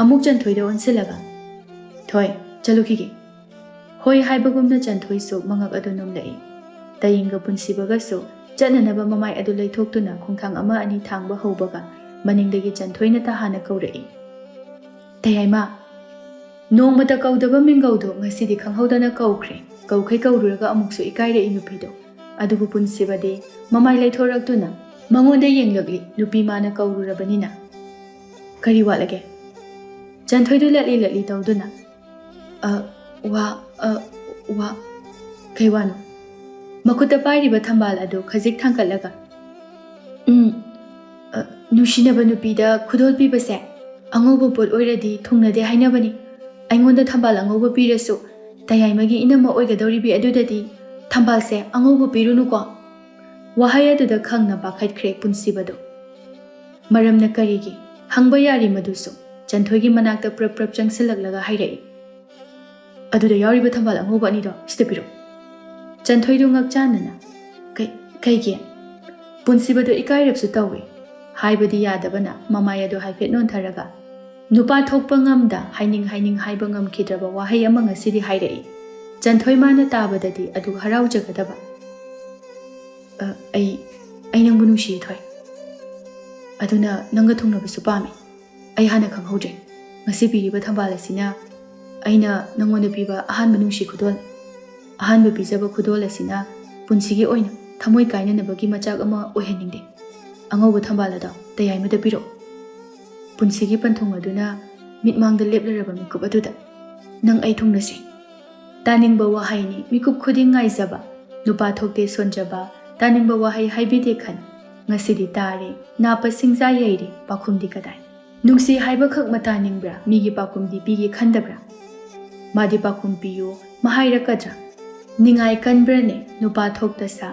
ꯑꯃꯨꯛ ꯆꯟꯊꯣꯏꯗ ꯑꯣꯟꯁꯤꯜꯂꯒ, "ꯊꯣꯏ, ꯆꯠꯂꯨꯈꯤꯒꯦ꯫" ꯍꯣꯏ ꯍꯥꯏꯕꯒꯨꯝꯅ ꯆꯟꯊꯣꯏꯁꯨ ꯃꯉꯛ ꯑꯗꯨ ꯅꯣꯝꯂꯛꯏ꯫ ꯇꯌꯦꯡꯒ ꯄꯨꯟꯁꯤꯕꯒꯁꯨ ꯆꯠꯅꯅꯕ ꯃꯃꯥꯏ ꯑꯗꯨ ꯂꯩꯊꯣꯛꯇꯨꯅ ꯈꯣꯡꯊꯥꯡ ꯑꯃ ꯑꯅꯤ ꯊꯥꯡꯕ ꯍꯧꯕꯒ ꯃꯅꯤꯡꯗꯒꯤ ꯆꯟꯊꯣꯏꯅ ꯇꯍꯥꯟꯅ ꯀꯧꯔꯛꯏ, "ꯇꯌꯥꯏꯃ!" ꯅꯣꯡꯃꯇ ꯀꯧꯗꯕ ꯃꯤꯡꯒꯧꯗꯣ ꯉꯁꯤꯗꯤ ꯈꯪꯍꯧꯗꯅ ꯀꯧꯈ꯭ꯔꯦ꯫ ꯀꯧꯈꯩ ꯀꯧꯔꯨꯔꯒ ꯑꯃꯨꯛꯁꯨ ꯏꯀꯥꯏꯔꯛꯏ ꯅꯨꯄꯤꯗꯣ꯫ ꯑꯗꯨꯕꯨ ꯄꯨꯟꯁꯤꯕꯗꯤ ꯃꯃꯥꯏ ꯂꯩꯊꯣꯔꯛꯇꯨꯅ ꯃꯉꯣꯟꯗ ꯌꯦꯡꯂꯛꯂꯤ, ꯅꯨꯄꯤ ꯃꯥꯅ ꯀꯧꯔꯨꯔꯕꯅꯤꯅ꯫ "ꯀꯔꯤ ꯋꯥꯠꯂꯒꯦ?" ꯆꯟꯊꯣꯏꯗꯨ ꯂꯠꯂꯤ ꯂꯠꯂꯤ ꯇꯧꯗꯨꯅ, "ꯑ, ꯋꯥ, ꯑ, ꯋꯥ꯫" "ꯀꯩ ꯋꯥꯅꯣ?" ꯃꯈꯨꯠꯇ ꯄꯥꯏꯔꯤꯕ ꯊꯝꯕꯥꯜ ꯑꯗꯨ ꯈꯖꯤꯛ ꯊꯥꯡꯒꯠꯂꯒ, "ꯎꯝ, ꯑ, ꯅꯨꯡꯁꯤꯅꯕ ꯅꯨꯄꯤꯗ ꯈꯨꯗꯣꯜ ꯄꯤꯕꯁꯦ ꯑꯉꯧꯕ ꯄꯣꯠ ꯑꯣꯏꯔꯗꯤ ꯊꯨꯡꯅꯗꯦ ꯍꯥꯏꯅꯕꯅꯤ꯫ ꯑꯩꯉꯣꯟꯗ ꯊꯝꯕꯥꯜ ꯑꯉꯧꯕ ꯄꯤꯔꯁꯨ ꯇꯌꯥꯏꯃꯒꯤ ꯏꯅꯝꯃ ꯑꯣꯏꯒꯗꯧꯔꯤꯕꯤ ꯑꯗꯨꯗꯗꯤ ꯊꯝꯕꯥꯜꯁꯦ ꯑꯉꯧꯕ ꯄꯤꯔꯨꯅꯨꯀꯣ꯫" ꯋꯥꯍꯩ ꯑꯗꯨꯗ ꯈꯪꯅ ꯄꯥꯈꯠꯈ꯭ꯔꯦ ꯄꯨꯟꯁꯤꯕꯗꯣ꯫ "ꯃꯔꯝꯅ ꯀꯔꯤꯒꯤ? ꯍꯪꯕ ꯌꯥꯔꯤ ꯃꯗꯨꯁꯨ꯫" ꯆꯟꯊꯣꯏꯒꯤ ꯃꯅꯥꯛꯇ ꯄ꯭ꯔꯞ ꯄ꯭ꯔꯞ ꯆꯪꯁꯤꯜꯂꯛꯂꯒ ꯍꯥꯏꯔꯛꯏ꯫ "ꯑꯗꯨꯗ ꯌꯥꯎꯔꯤꯕ ꯊꯝꯕꯥꯜ ꯑꯉꯧꯕ ꯑꯅꯤꯗꯣ ꯁꯤꯗ ꯄꯤꯔꯛꯎ꯫" ꯆꯟꯊꯣꯏꯗꯨ ꯉꯛꯆꯥꯟꯅꯅ, "ꯀꯩ-, ꯀꯩꯒꯤ?" ꯄꯨꯟꯁꯤꯕꯗꯨ ꯏꯀꯥꯏꯔꯞꯁꯨ ꯇꯧꯏ꯫ ꯍꯥꯏꯕꯗꯤ ꯌꯥꯗꯕꯅ ꯃꯃꯥꯏ ꯑꯗꯨ ꯍꯥꯏꯐꯦꯠ ꯅꯣꯟꯊꯔꯒ, ꯅꯨꯄꯥ ꯊꯣꯛꯄ ꯉꯝꯗ ꯍꯥꯏꯅꯤꯡ ꯍꯥꯏꯅꯤꯡ ꯍꯥꯏꯕ ꯉꯝꯈꯤꯗ꯭ꯔꯕ ꯋꯥꯍꯩ ꯑꯃ ꯉꯁꯤꯗꯤ ꯍꯥꯏꯔꯛꯏ꯫ ꯆꯟꯊꯣꯏ ꯃꯥꯅ ꯇꯥꯕꯗꯗꯤ ꯑꯗꯨ ꯍꯔꯥꯎꯖꯒꯗꯕ꯫ "ꯑ, ꯑꯩ, ꯑꯩ ꯅꯪꯕꯨ ꯅꯨꯡꯁꯤꯌꯦ, ꯊꯣꯏ꯫ ꯑꯗꯨꯅ ꯅꯪꯒ ꯊꯨꯡꯅꯕꯁꯨ ꯄꯥꯝꯃꯤ꯫ ꯑꯩ ꯍꯥꯟꯅ ꯈꯪꯍꯧꯗ꯭ꯔꯦ꯫ ꯉꯁꯤ ꯄꯤꯔꯤꯕ ꯊꯝꯕꯥꯜ ꯑꯁꯤꯅ ꯑꯩꯅ ꯅꯪꯉꯣꯟꯗ ꯄꯤꯕ ꯑꯍꯥꯟꯕ ꯅꯨꯡꯁꯤ ꯈꯨꯗꯣꯜ꯫ ꯑꯍꯥꯟꯕ ꯄꯤꯖꯕ ꯈꯨꯗꯣꯜ ꯑꯁꯤꯅ ꯄꯨꯟꯁꯤꯒꯤ ꯑꯣꯏꯅ ꯊꯃꯣꯏ ꯀꯥꯏꯅꯅꯕꯒꯤ ꯃꯆꯥꯛ ꯑꯃ ꯑꯣꯏꯍꯟꯅꯤꯡꯗꯦ꯫ ꯑꯉꯧꯕ ꯊꯝꯕꯥꯜ ꯑꯗꯣ ꯇꯌꯥꯏꯃꯗ ꯄꯤꯔꯛꯎ꯫" ꯄꯨꯟꯁꯤꯒꯤ ꯄꯟꯊꯨꯡ ꯑꯗꯨꯅ ꯃꯤꯠꯃꯥꯡꯗ ꯂꯦꯞꯂꯔꯕ ꯃꯤꯀꯨꯞ ꯑꯗꯨꯗ, "ꯅꯪ ꯑꯩ ꯊꯨꯡꯅꯁꯤ꯫" ꯇꯥꯅꯤꯡꯕ ꯋꯥꯍꯩꯅꯤ, ꯃꯤꯀꯨꯞ ꯈꯨꯗꯤꯡ ꯉꯥꯏꯖꯕ꯫ ꯅꯨꯄꯥ ꯊꯣꯛꯇꯦ ꯁꯣꯟꯖꯕ, ꯇꯥꯅꯤꯡꯕ ꯋꯥꯍꯩ ꯍꯥꯏꯕꯤꯗꯦ ꯈꯟ꯫ ꯉꯁꯤꯗꯤ ꯇꯥꯔꯦ, ꯅꯥꯞꯄ ꯁꯤꯡꯖꯥ ꯌꯩꯔꯦ, ꯄꯥꯈꯨꯝꯗꯤ ꯀꯗꯥꯏ? ꯅꯨꯡꯁꯤ ꯍꯥꯏꯕꯈꯛ ꯃꯇꯥꯅꯤꯡꯕ꯭ꯔꯥ, ꯃꯤꯒꯤ ꯄꯥꯈꯨꯝꯗꯤ ꯄꯤꯒꯦ ꯈꯟꯗꯕ꯭ꯔꯥ? ꯃꯥꯗꯤ ꯄꯥꯈꯨꯝ ꯄꯤꯌꯨ ꯃꯍꯥꯏꯔꯛꯀꯗ꯭ꯔꯥ? ꯅꯤꯡꯉꯥꯏ ꯀꯟꯕ꯭ꯔꯅꯦ ꯅꯨꯄꯥ ꯊꯣꯛꯇ ꯁꯥ,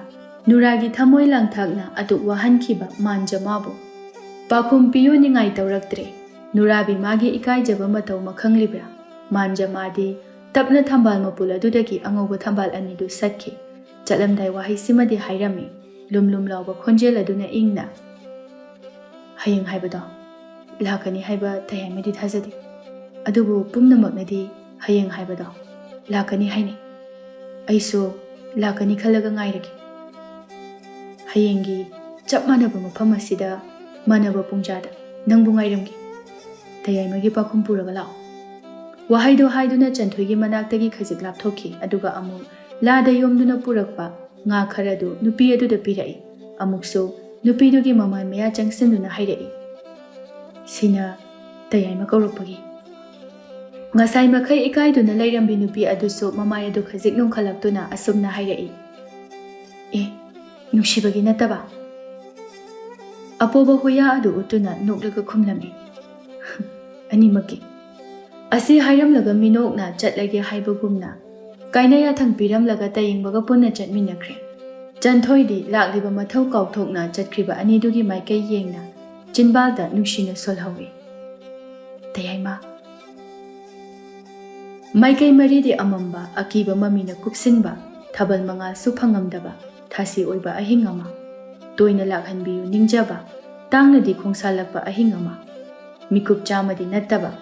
ꯅꯨꯔꯥꯒꯤ ꯊꯃꯣꯏ ꯂꯥꯡꯊꯥꯛꯅ ꯑꯗꯨꯛ ꯋꯥꯍꯟꯈꯤꯕ ꯃꯥꯟꯖ ꯃꯥꯕꯨ? ꯄꯥꯈꯨꯝ ꯄꯤꯌꯨ ꯅꯤꯡꯉꯥꯏ ꯇꯧꯔꯛꯇ꯭ꯔꯦ, ꯅꯨꯔꯥꯕꯤ ꯃꯥꯒꯤ ꯏꯀꯥꯏꯖꯕ ꯃꯇꯧ ꯃꯈꯪꯂꯤꯕ꯭ꯔꯥ? ꯃꯥꯟꯖ ꯃꯥꯗꯤ ꯇꯞꯅ ꯊꯝꯕꯥꯜ ꯃꯄꯨꯜ ꯑꯗꯨꯗꯒꯤ ꯑꯉꯧꯕ ꯊꯝꯕꯥꯜ ꯑꯅꯤꯗꯨ ꯁꯠꯈꯤ꯫ ꯆꯠꯂꯝꯗꯥꯏ ꯋꯥꯍꯩꯁꯤꯃꯗꯤ ꯍꯥꯏꯔꯝꯃꯤ, ꯂꯨꯝ ꯂꯨꯝ ꯂꯥꯎꯕ ꯈꯣꯟꯖꯦꯜ ꯑꯗꯨꯅ ꯏꯪꯅ, "ꯍꯌꯦꯡ ꯍꯥꯏꯕꯗꯣ ꯂꯥꯛꯀꯅꯤ ꯍꯥꯏꯕ ꯇꯌꯥꯏꯃꯗꯤ ꯊꯥꯖꯗꯦ, ꯑꯗꯨꯕꯨ ꯄꯨꯝꯅꯃꯛꯅꯗꯤ ꯍꯌꯦꯡ ꯍꯥꯏꯕꯗꯣ ꯂꯥꯛꯀꯅꯤ ꯍꯥꯏꯅꯩ꯫ ꯑꯩꯁꯨ ꯂꯥꯛꯀꯅꯤ ꯈꯜꯂꯒ ꯉꯥꯏꯔꯒꯦ꯫ ꯍꯌꯦꯡꯒꯤ ꯆꯞ ꯃꯥꯟꯅꯕ ꯃꯐꯝ ꯑꯁꯤꯗ ꯃꯥꯟꯅꯕ ꯄꯨꯡꯖꯥꯗ ꯅꯪꯕꯨ ꯉꯥꯏꯔꯝꯒꯦ꯫ ꯇꯌꯥꯏꯃꯒꯤ ꯄꯥꯈꯨꯝ ꯄꯨꯔꯒ ꯂꯥꯛꯑꯣ"꯫ ꯋꯥꯍꯩꯗꯨ ꯍꯥꯏꯗꯨꯅ ꯆꯟꯊꯣꯏꯒꯤ ꯃꯅꯥꯛꯇꯒꯤ ꯈꯖꯤꯛ ꯂꯥꯞꯊꯣꯛꯈꯤ, ꯑꯗꯨꯒ ꯑꯃꯨꯛ ꯂꯥꯗ ꯌꯣꯝꯗꯨꯅ ꯄꯨꯔꯛꯄ ꯉꯥ ꯈꯔꯗꯨ ꯅꯨꯄꯤ ꯑꯗꯨꯗ ꯄꯤꯔꯛꯏ꯫ ꯑꯃꯨꯛꯁꯨ ꯅꯨꯄꯤꯗꯨꯒꯤ ꯃꯃꯥꯏ ꯃꯌꯥ ꯆꯪꯁꯤꯟꯗꯨꯅ ꯍꯥꯏꯔꯛꯏ, "ꯁꯤꯅ ꯇꯌꯥꯏꯃ ꯀꯧꯔꯛꯄꯒꯤ"꯫ ꯉꯁꯥꯏ ꯃꯈꯩ ꯏꯀꯥꯏꯗꯨꯅ ꯂꯩꯔꯝꯕꯤ ꯅꯨꯄꯤ ꯑꯗꯨꯁꯨ ꯃꯃꯥꯏ ꯑꯗꯨ ꯈꯖꯤꯛ ꯅꯣꯡꯈꯠꯂꯛꯇꯨꯅ ꯑꯁꯨꯝꯅ ꯍꯥꯏꯔꯛꯏ, "ꯑꯦ, ꯅꯨꯡꯁꯤꯕꯒꯤ ꯅꯠꯇꯕ?" ꯑꯄꯣꯕ ꯍꯨꯌꯥ ꯑꯗꯨ ꯎꯠꯇꯨꯅ ꯅꯣꯛꯂꯒ ꯈꯨꯝꯂꯝꯃꯤ, "ꯑꯅꯤꯃꯛꯀꯤ"꯫ ꯑꯁꯤ ꯍꯥꯏꯔꯝꯂꯒ ꯃꯤꯅꯣꯛꯅ ꯆꯠꯂꯒꯦ ꯍꯥꯏꯕꯒꯨꯝꯅ ꯀꯥꯏꯅ ꯌꯥꯊꯪ ꯄꯤꯔꯝꯂꯒ ꯇꯌꯦꯡꯕꯒ ꯄꯨꯟꯅ ꯆꯠꯃꯤꯟꯅꯈ꯭ꯔꯦ꯫ ꯆꯟꯊꯣꯏꯗꯤ ꯂꯥꯛꯂꯤꯕ ꯃꯊꯧ ꯀꯥꯎꯊꯣꯛꯅ ꯆꯠꯈ꯭ꯔꯤꯕ ꯑꯅꯤꯗꯨꯒꯤ ꯃꯥꯏꯀꯩ ꯌꯦꯡꯅ ꯆꯤꯟꯕꯥꯜꯗ ꯅꯨꯡꯁꯤꯅ ꯁꯣꯜꯍꯧꯏ꯫ ꯇꯌꯥꯏꯃ꯫ ꯃꯥꯏꯀꯩ ꯃꯔꯤꯗꯤ ꯑꯃꯝꯕ, ꯑꯀꯤꯕ ꯃꯃꯤꯅ ꯀꯨꯞꯁꯤꯟꯕ, ꯊꯥꯕꯜ ꯃꯉꯥꯜꯁꯨ ꯐꯪꯉꯝꯗꯕ, ꯊꯥꯁꯤ ꯑꯣꯏꯕ ꯑꯍꯤꯡ ꯑꯃ꯫ ꯇꯣꯏꯅ ꯂꯥꯛꯍꯟꯕꯤꯌꯨ ꯅꯤꯡꯖꯕ, ꯇꯥꯡꯅꯗꯤ ꯈꯣꯡꯁꯥꯜꯂꯛꯄ ꯑꯍꯤꯡ ꯑꯃ꯫ ꯃꯤꯀꯨꯞ ꯆꯥꯝꯃꯗꯤ ꯅꯠꯇꯕ,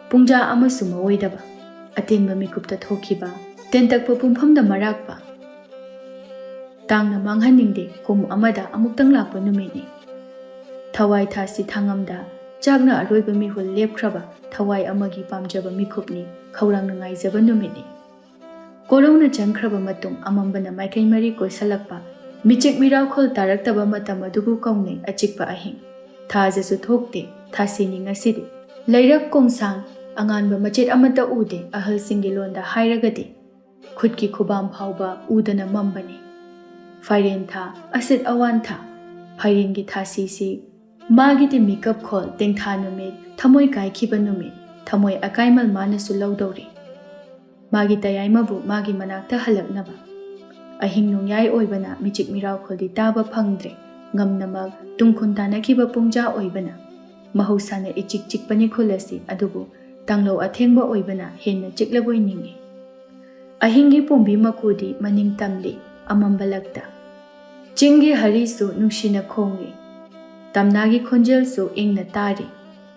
ꯄꯨꯡꯖꯥ ꯑꯃꯁꯨ ꯃꯑꯣꯏꯗꯕ, ꯑꯇꯦꯟꯕ ꯃꯤꯀꯨꯞꯇ ꯊꯣꯛꯈꯤꯕ, ꯇꯦꯟꯇꯛꯄ ꯄꯨꯡꯐꯝꯗ ꯃꯔꯥꯛꯄ꯫ ꯇꯥꯡꯅ ꯃꯥꯡꯍꯟꯅꯤꯡꯗꯦ, ꯀꯨꯝ ꯑꯃꯗ ꯑꯃꯨꯛꯇꯪ ꯂꯥꯛꯄ ꯅꯨꯃꯤꯠꯅꯤ꯫ ꯊꯋꯥꯏ ꯊꯥꯁꯤ ꯊꯥꯡꯉꯝꯗ ꯆꯥꯛꯅ ꯑꯔꯣꯏꯕ ꯃꯤꯍꯨꯜ ꯂꯦꯞꯈ꯭ꯔꯕ ꯊꯋꯥꯏ ꯑꯃꯒꯤ ꯄꯥꯝꯖꯕ ꯃꯤꯀꯨꯞꯅꯤ, ꯈꯧꯔꯥꯡꯅ ꯉꯥꯏꯖꯕ ꯅꯨꯃꯤꯠꯅꯤ꯫ ꯀꯣꯔꯧꯅ ꯆꯪꯈ꯭ꯔꯕ ꯃꯇꯨꯡ ꯑꯃꯝꯕꯅ ꯃꯥꯏꯀꯩ ꯃꯔꯤ ꯀꯣꯏꯁꯜꯂꯛꯄ, ꯃꯤꯆꯤꯛ ꯃꯤꯔꯥꯎꯈꯣꯜ ꯇꯥꯔꯛꯇꯕ ꯃꯇꯝ ꯑꯗꯨꯕꯨ ꯀꯧꯅꯩ ꯑꯆꯤꯛꯄ ꯑꯍꯤꯡ꯫ ꯊꯥꯖꯁꯨ ꯊꯣꯛꯇꯦ, ꯊꯥꯁꯤꯅꯤ ꯉꯁꯤꯗꯤ꯫ ꯂꯩꯔꯛ ꯀꯣꯡꯁꯥꯡ ꯑꯉꯥꯟꯕ ꯃꯆꯦꯠ ꯑꯃꯠꯇ ꯎꯗꯦ, ꯑꯍꯜꯁꯤꯡꯒꯤ ꯂꯣꯟꯗ ꯍꯥꯏꯔꯒꯗꯤ꯫ ꯈꯨꯠꯀꯤ ꯈꯨꯕꯥꯝ ꯐꯥꯎꯕ ꯎꯗꯅ ꯃꯝꯕꯅꯤ꯫ ꯐꯥꯏꯔꯦꯟ ꯊꯥ, ꯑꯁꯤꯠ ꯑꯋꯥꯟ ꯊꯥ, ꯐꯥꯏꯔꯦꯟꯒꯤ ꯊꯥꯁꯤꯁꯤ, ꯃꯥꯒꯤꯗꯤ ꯃꯤꯀꯞ ꯈꯣꯜ, ꯇꯦꯡꯊꯥ ꯅꯨꯃꯤꯠ, ꯊꯃꯣꯏ ꯀꯥꯏꯈꯤꯕ ꯅꯨꯃꯤꯠ, ꯊꯃꯣꯏ ꯑꯀꯥꯏꯃꯜ ꯃꯥꯅꯁꯨ ꯂꯧꯗꯧꯔꯤ꯫ ꯃꯥꯒꯤ ꯇꯌꯥꯏꯃꯕꯨ ꯃꯥꯒꯤ ꯃꯅꯥꯛꯇ ꯍꯜꯂꯛꯅꯕ꯫ ꯑꯍꯤꯡ ꯅꯣꯡꯌꯥꯏ ꯑꯣꯏꯕꯅ ꯃꯤꯆꯤꯛ ꯃꯤꯔꯥꯎꯈꯣꯜꯗꯤ ꯇꯥꯕ ꯐꯪꯗ꯭ꯔꯦ꯫ ꯉꯝꯅꯃꯛ ꯇꯨꯡꯈꯨꯟ ꯇꯥꯅꯈꯤꯕ ꯄꯨꯡꯖꯥ ꯑꯣꯏꯕꯅ꯫ ꯃꯍꯧꯁꯥꯅ ꯏꯆꯤꯛ ꯆꯤꯛꯄꯅꯤ ꯈꯨꯜ ꯑꯁꯤ, ꯑꯗꯨꯕꯨ ꯇꯥꯡꯂꯧ ꯑꯊꯦꯡꯕ ꯑꯣꯏꯕꯅ ꯍꯦꯟꯅ ꯆꯤꯛꯂꯕꯣꯏ ꯅꯤꯡꯏ꯫ ꯑꯍꯤꯡꯒꯤ ꯄꯣꯝꯕꯤ ꯃꯀꯨꯗꯤ ꯃꯅꯤꯡ ꯇꯝꯂꯤ ꯑꯃꯝꯕ ꯂꯛꯇ꯫ ꯆꯤꯡꯒꯤ ꯍꯔꯤꯁꯨ ꯅꯨꯡꯁꯤꯅ ꯈꯣꯡꯂꯤ꯫ ꯇꯝꯅꯥꯒꯤ ꯈꯣꯟꯖꯦꯜꯁꯨ ꯏꯪꯅ ꯇꯥꯔꯤ꯫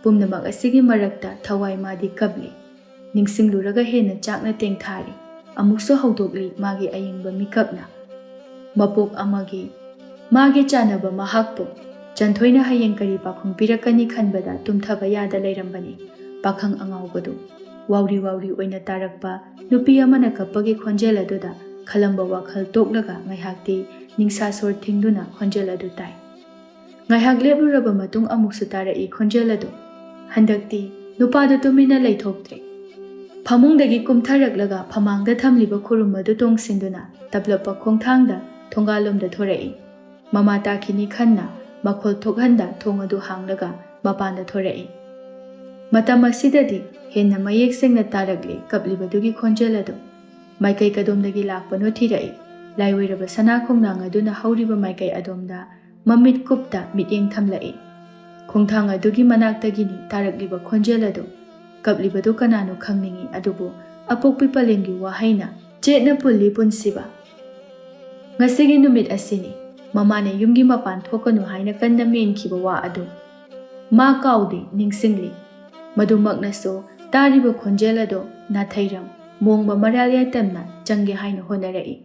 ꯄꯨꯝꯅꯃꯛ ꯑꯁꯤꯒꯤ ꯃꯔꯛꯇ ꯊꯋꯥꯏ ꯃꯥꯗꯤ ꯀꯞꯂꯤ꯫ ꯅꯤꯡꯁꯤꯡꯂꯨꯔꯒ ꯍꯦꯟꯅ ꯆꯥꯛꯅ ꯇꯦꯡꯊꯥꯔꯤ꯫ ꯑꯃꯨꯛꯁꯨ ꯍꯧꯗꯣꯛꯂꯤ ꯃꯥꯒꯤ ꯑꯌꯤꯡꯕ ꯃꯤꯀꯞꯅ꯫ ꯃꯄꯣꯛ ꯑꯃꯒꯤ, ꯃꯥꯒꯤ ꯆꯥꯟꯅꯕ ꯃꯍꯥꯛꯄꯨ꯫ ꯆꯟꯊꯣꯏꯅ ꯍꯌꯦꯡ ꯀꯔꯤ ꯄꯥꯎꯈꯨꯝ ꯄꯤꯔꯛꯀꯅꯤ ꯈꯟꯕꯗ ꯇꯨꯝꯊꯕ ꯌꯥꯗ ꯂꯩꯔꯝꯕꯅꯤ꯫ ꯄꯥꯈꯪ ꯑꯉꯥꯎꯕꯗꯨ꯫ ꯋꯥꯎꯔꯤ ꯋꯥꯎꯔꯤ ꯑꯣꯏꯅ ꯇꯥꯔꯛꯄ ꯅꯨꯄꯤ ꯑꯃꯅ ꯀꯞꯄꯒꯤ ꯈꯣꯟꯖꯦꯜ ꯑꯗꯨꯗ ꯈꯜꯂꯝꯕ ꯋꯥꯈꯜ ꯇꯣꯛꯂꯒ ꯉꯥꯏꯍꯥꯛꯇꯤ ꯅꯤꯡꯁꯥ ꯁꯣꯔ ꯊꯤꯡꯗꯨꯅ ꯈꯣꯟꯖꯦꯜ ꯑꯗꯨ ꯇꯥꯏ꯫ ꯉꯥꯏꯍꯥꯛ ꯂꯦꯞꯂꯨꯔꯕ ꯃꯇꯨꯡ ꯑꯃꯨꯛꯁꯨ ꯇꯥꯔꯛꯏ ꯈꯣꯟꯖꯦꯜ ꯑꯗꯨ꯫ ꯍꯟꯗꯛꯇꯤ ꯅꯨꯄꯥꯗꯨ ꯇꯨꯃꯤꯟꯅ ꯂꯩꯊꯣꯛꯇ꯭ꯔꯦ꯫ ꯐꯃꯨꯡꯗꯒꯤ ꯀꯨꯝꯊꯔꯛꯂꯒ ꯐꯃꯥꯡꯗ ꯊꯝꯂꯤꯕ ꯈꯨꯔꯨꯝ ꯑꯗꯨ ꯇꯣꯡꯁꯤꯟꯗꯨꯅ ꯇꯞꯂꯞꯄ ꯈꯣꯡꯊꯥꯡꯗ ꯊꯣꯡꯒꯥꯜꯂꯣꯝꯗ ꯊꯣꯔꯛꯏ꯫ ꯃꯃꯥ ꯇꯥꯈꯤꯅꯤ ꯈꯟꯅ ꯃꯈꯣꯜ ꯊꯣꯛꯍꯟꯗ ꯊꯣꯡ ꯑꯗꯨ ꯍꯥꯡꯂꯒ ꯃꯄꯥꯟꯗ ꯊꯣꯔꯛꯏ꯫ ꯃꯇꯝ ꯑꯁꯤꯗꯗꯤ ꯍꯦꯟꯅ ꯃꯌꯦꯛ ꯁꯦꯡꯅ ꯇꯥꯔꯛꯂꯤ ꯀꯞꯂꯤꯕꯗꯨꯒꯤ ꯈꯣꯟꯖꯦꯜ ꯑꯗꯨ꯫ ꯃꯥꯏꯀꯩ ꯀꯗꯣꯝꯗꯒꯤ ꯂꯥꯛꯄꯅꯣ ꯊꯤꯔꯛꯏ꯫ ꯂꯥꯏꯑꯣꯏꯔꯕ ꯁꯅꯥ ꯈꯣꯡꯅꯥꯡ ꯑꯗꯨꯅ ꯍꯧꯔꯤꯕ ꯃꯥꯏꯀꯩ ꯑꯗꯣꯝꯗ ꯃꯃꯤꯠ ꯀꯨꯞꯇ ꯃꯤꯠꯌꯦꯡ ꯊꯝꯂꯛꯏ꯫ ꯈꯣꯡꯊꯥꯡ ꯑꯗꯨꯒꯤ ꯃꯅꯥꯛꯇꯒꯤꯅꯤ ꯇꯥꯔꯛꯂꯤꯕ ꯈꯣꯟꯖꯦꯜ ꯑꯗꯨ꯫ ꯀꯞꯂꯤꯕꯗꯨ ꯀꯅꯥꯅꯣ ꯈꯪꯅꯤꯡꯏ, ꯑꯗꯨꯕꯨ ꯑꯄꯣꯛꯄꯤ ꯄꯂꯦꯝꯒꯤ ꯋꯥꯍꯩꯅ ꯆꯦꯠꯅ ꯄꯨꯜꯂꯤ ꯄꯨꯟꯁꯤꯕ꯫ ꯉꯁꯤꯒꯤ ꯅꯨꯃꯤꯠ ꯑꯁꯤꯅꯤ꯫ ꯃꯃꯥꯅ ꯌꯨꯝꯒꯤ ꯃꯄꯥꯟ ꯊꯣꯛꯀꯅꯨ ꯍꯥꯏꯅ ꯀꯟꯅ ꯃꯦꯟꯈꯤꯕ ꯋꯥ ꯑꯗꯨ ꯃꯥ ꯀꯥꯎꯗꯦ, ꯅꯤꯡꯁꯤꯡꯂꯤ꯫ ꯃꯗꯨꯃꯛꯅꯁꯨ ꯇꯥꯔꯤꯕ ꯈꯣꯟꯖꯦꯜ ꯑꯗꯨ ꯅꯥꯊꯩꯔꯝ ꯃꯣꯡꯕ ꯃꯔꯥꯜ ꯌꯥꯏꯇꯝꯅ ꯆꯪꯒꯦ ꯍꯥꯏꯅ ꯍꯣꯠꯅꯔꯛꯏ꯫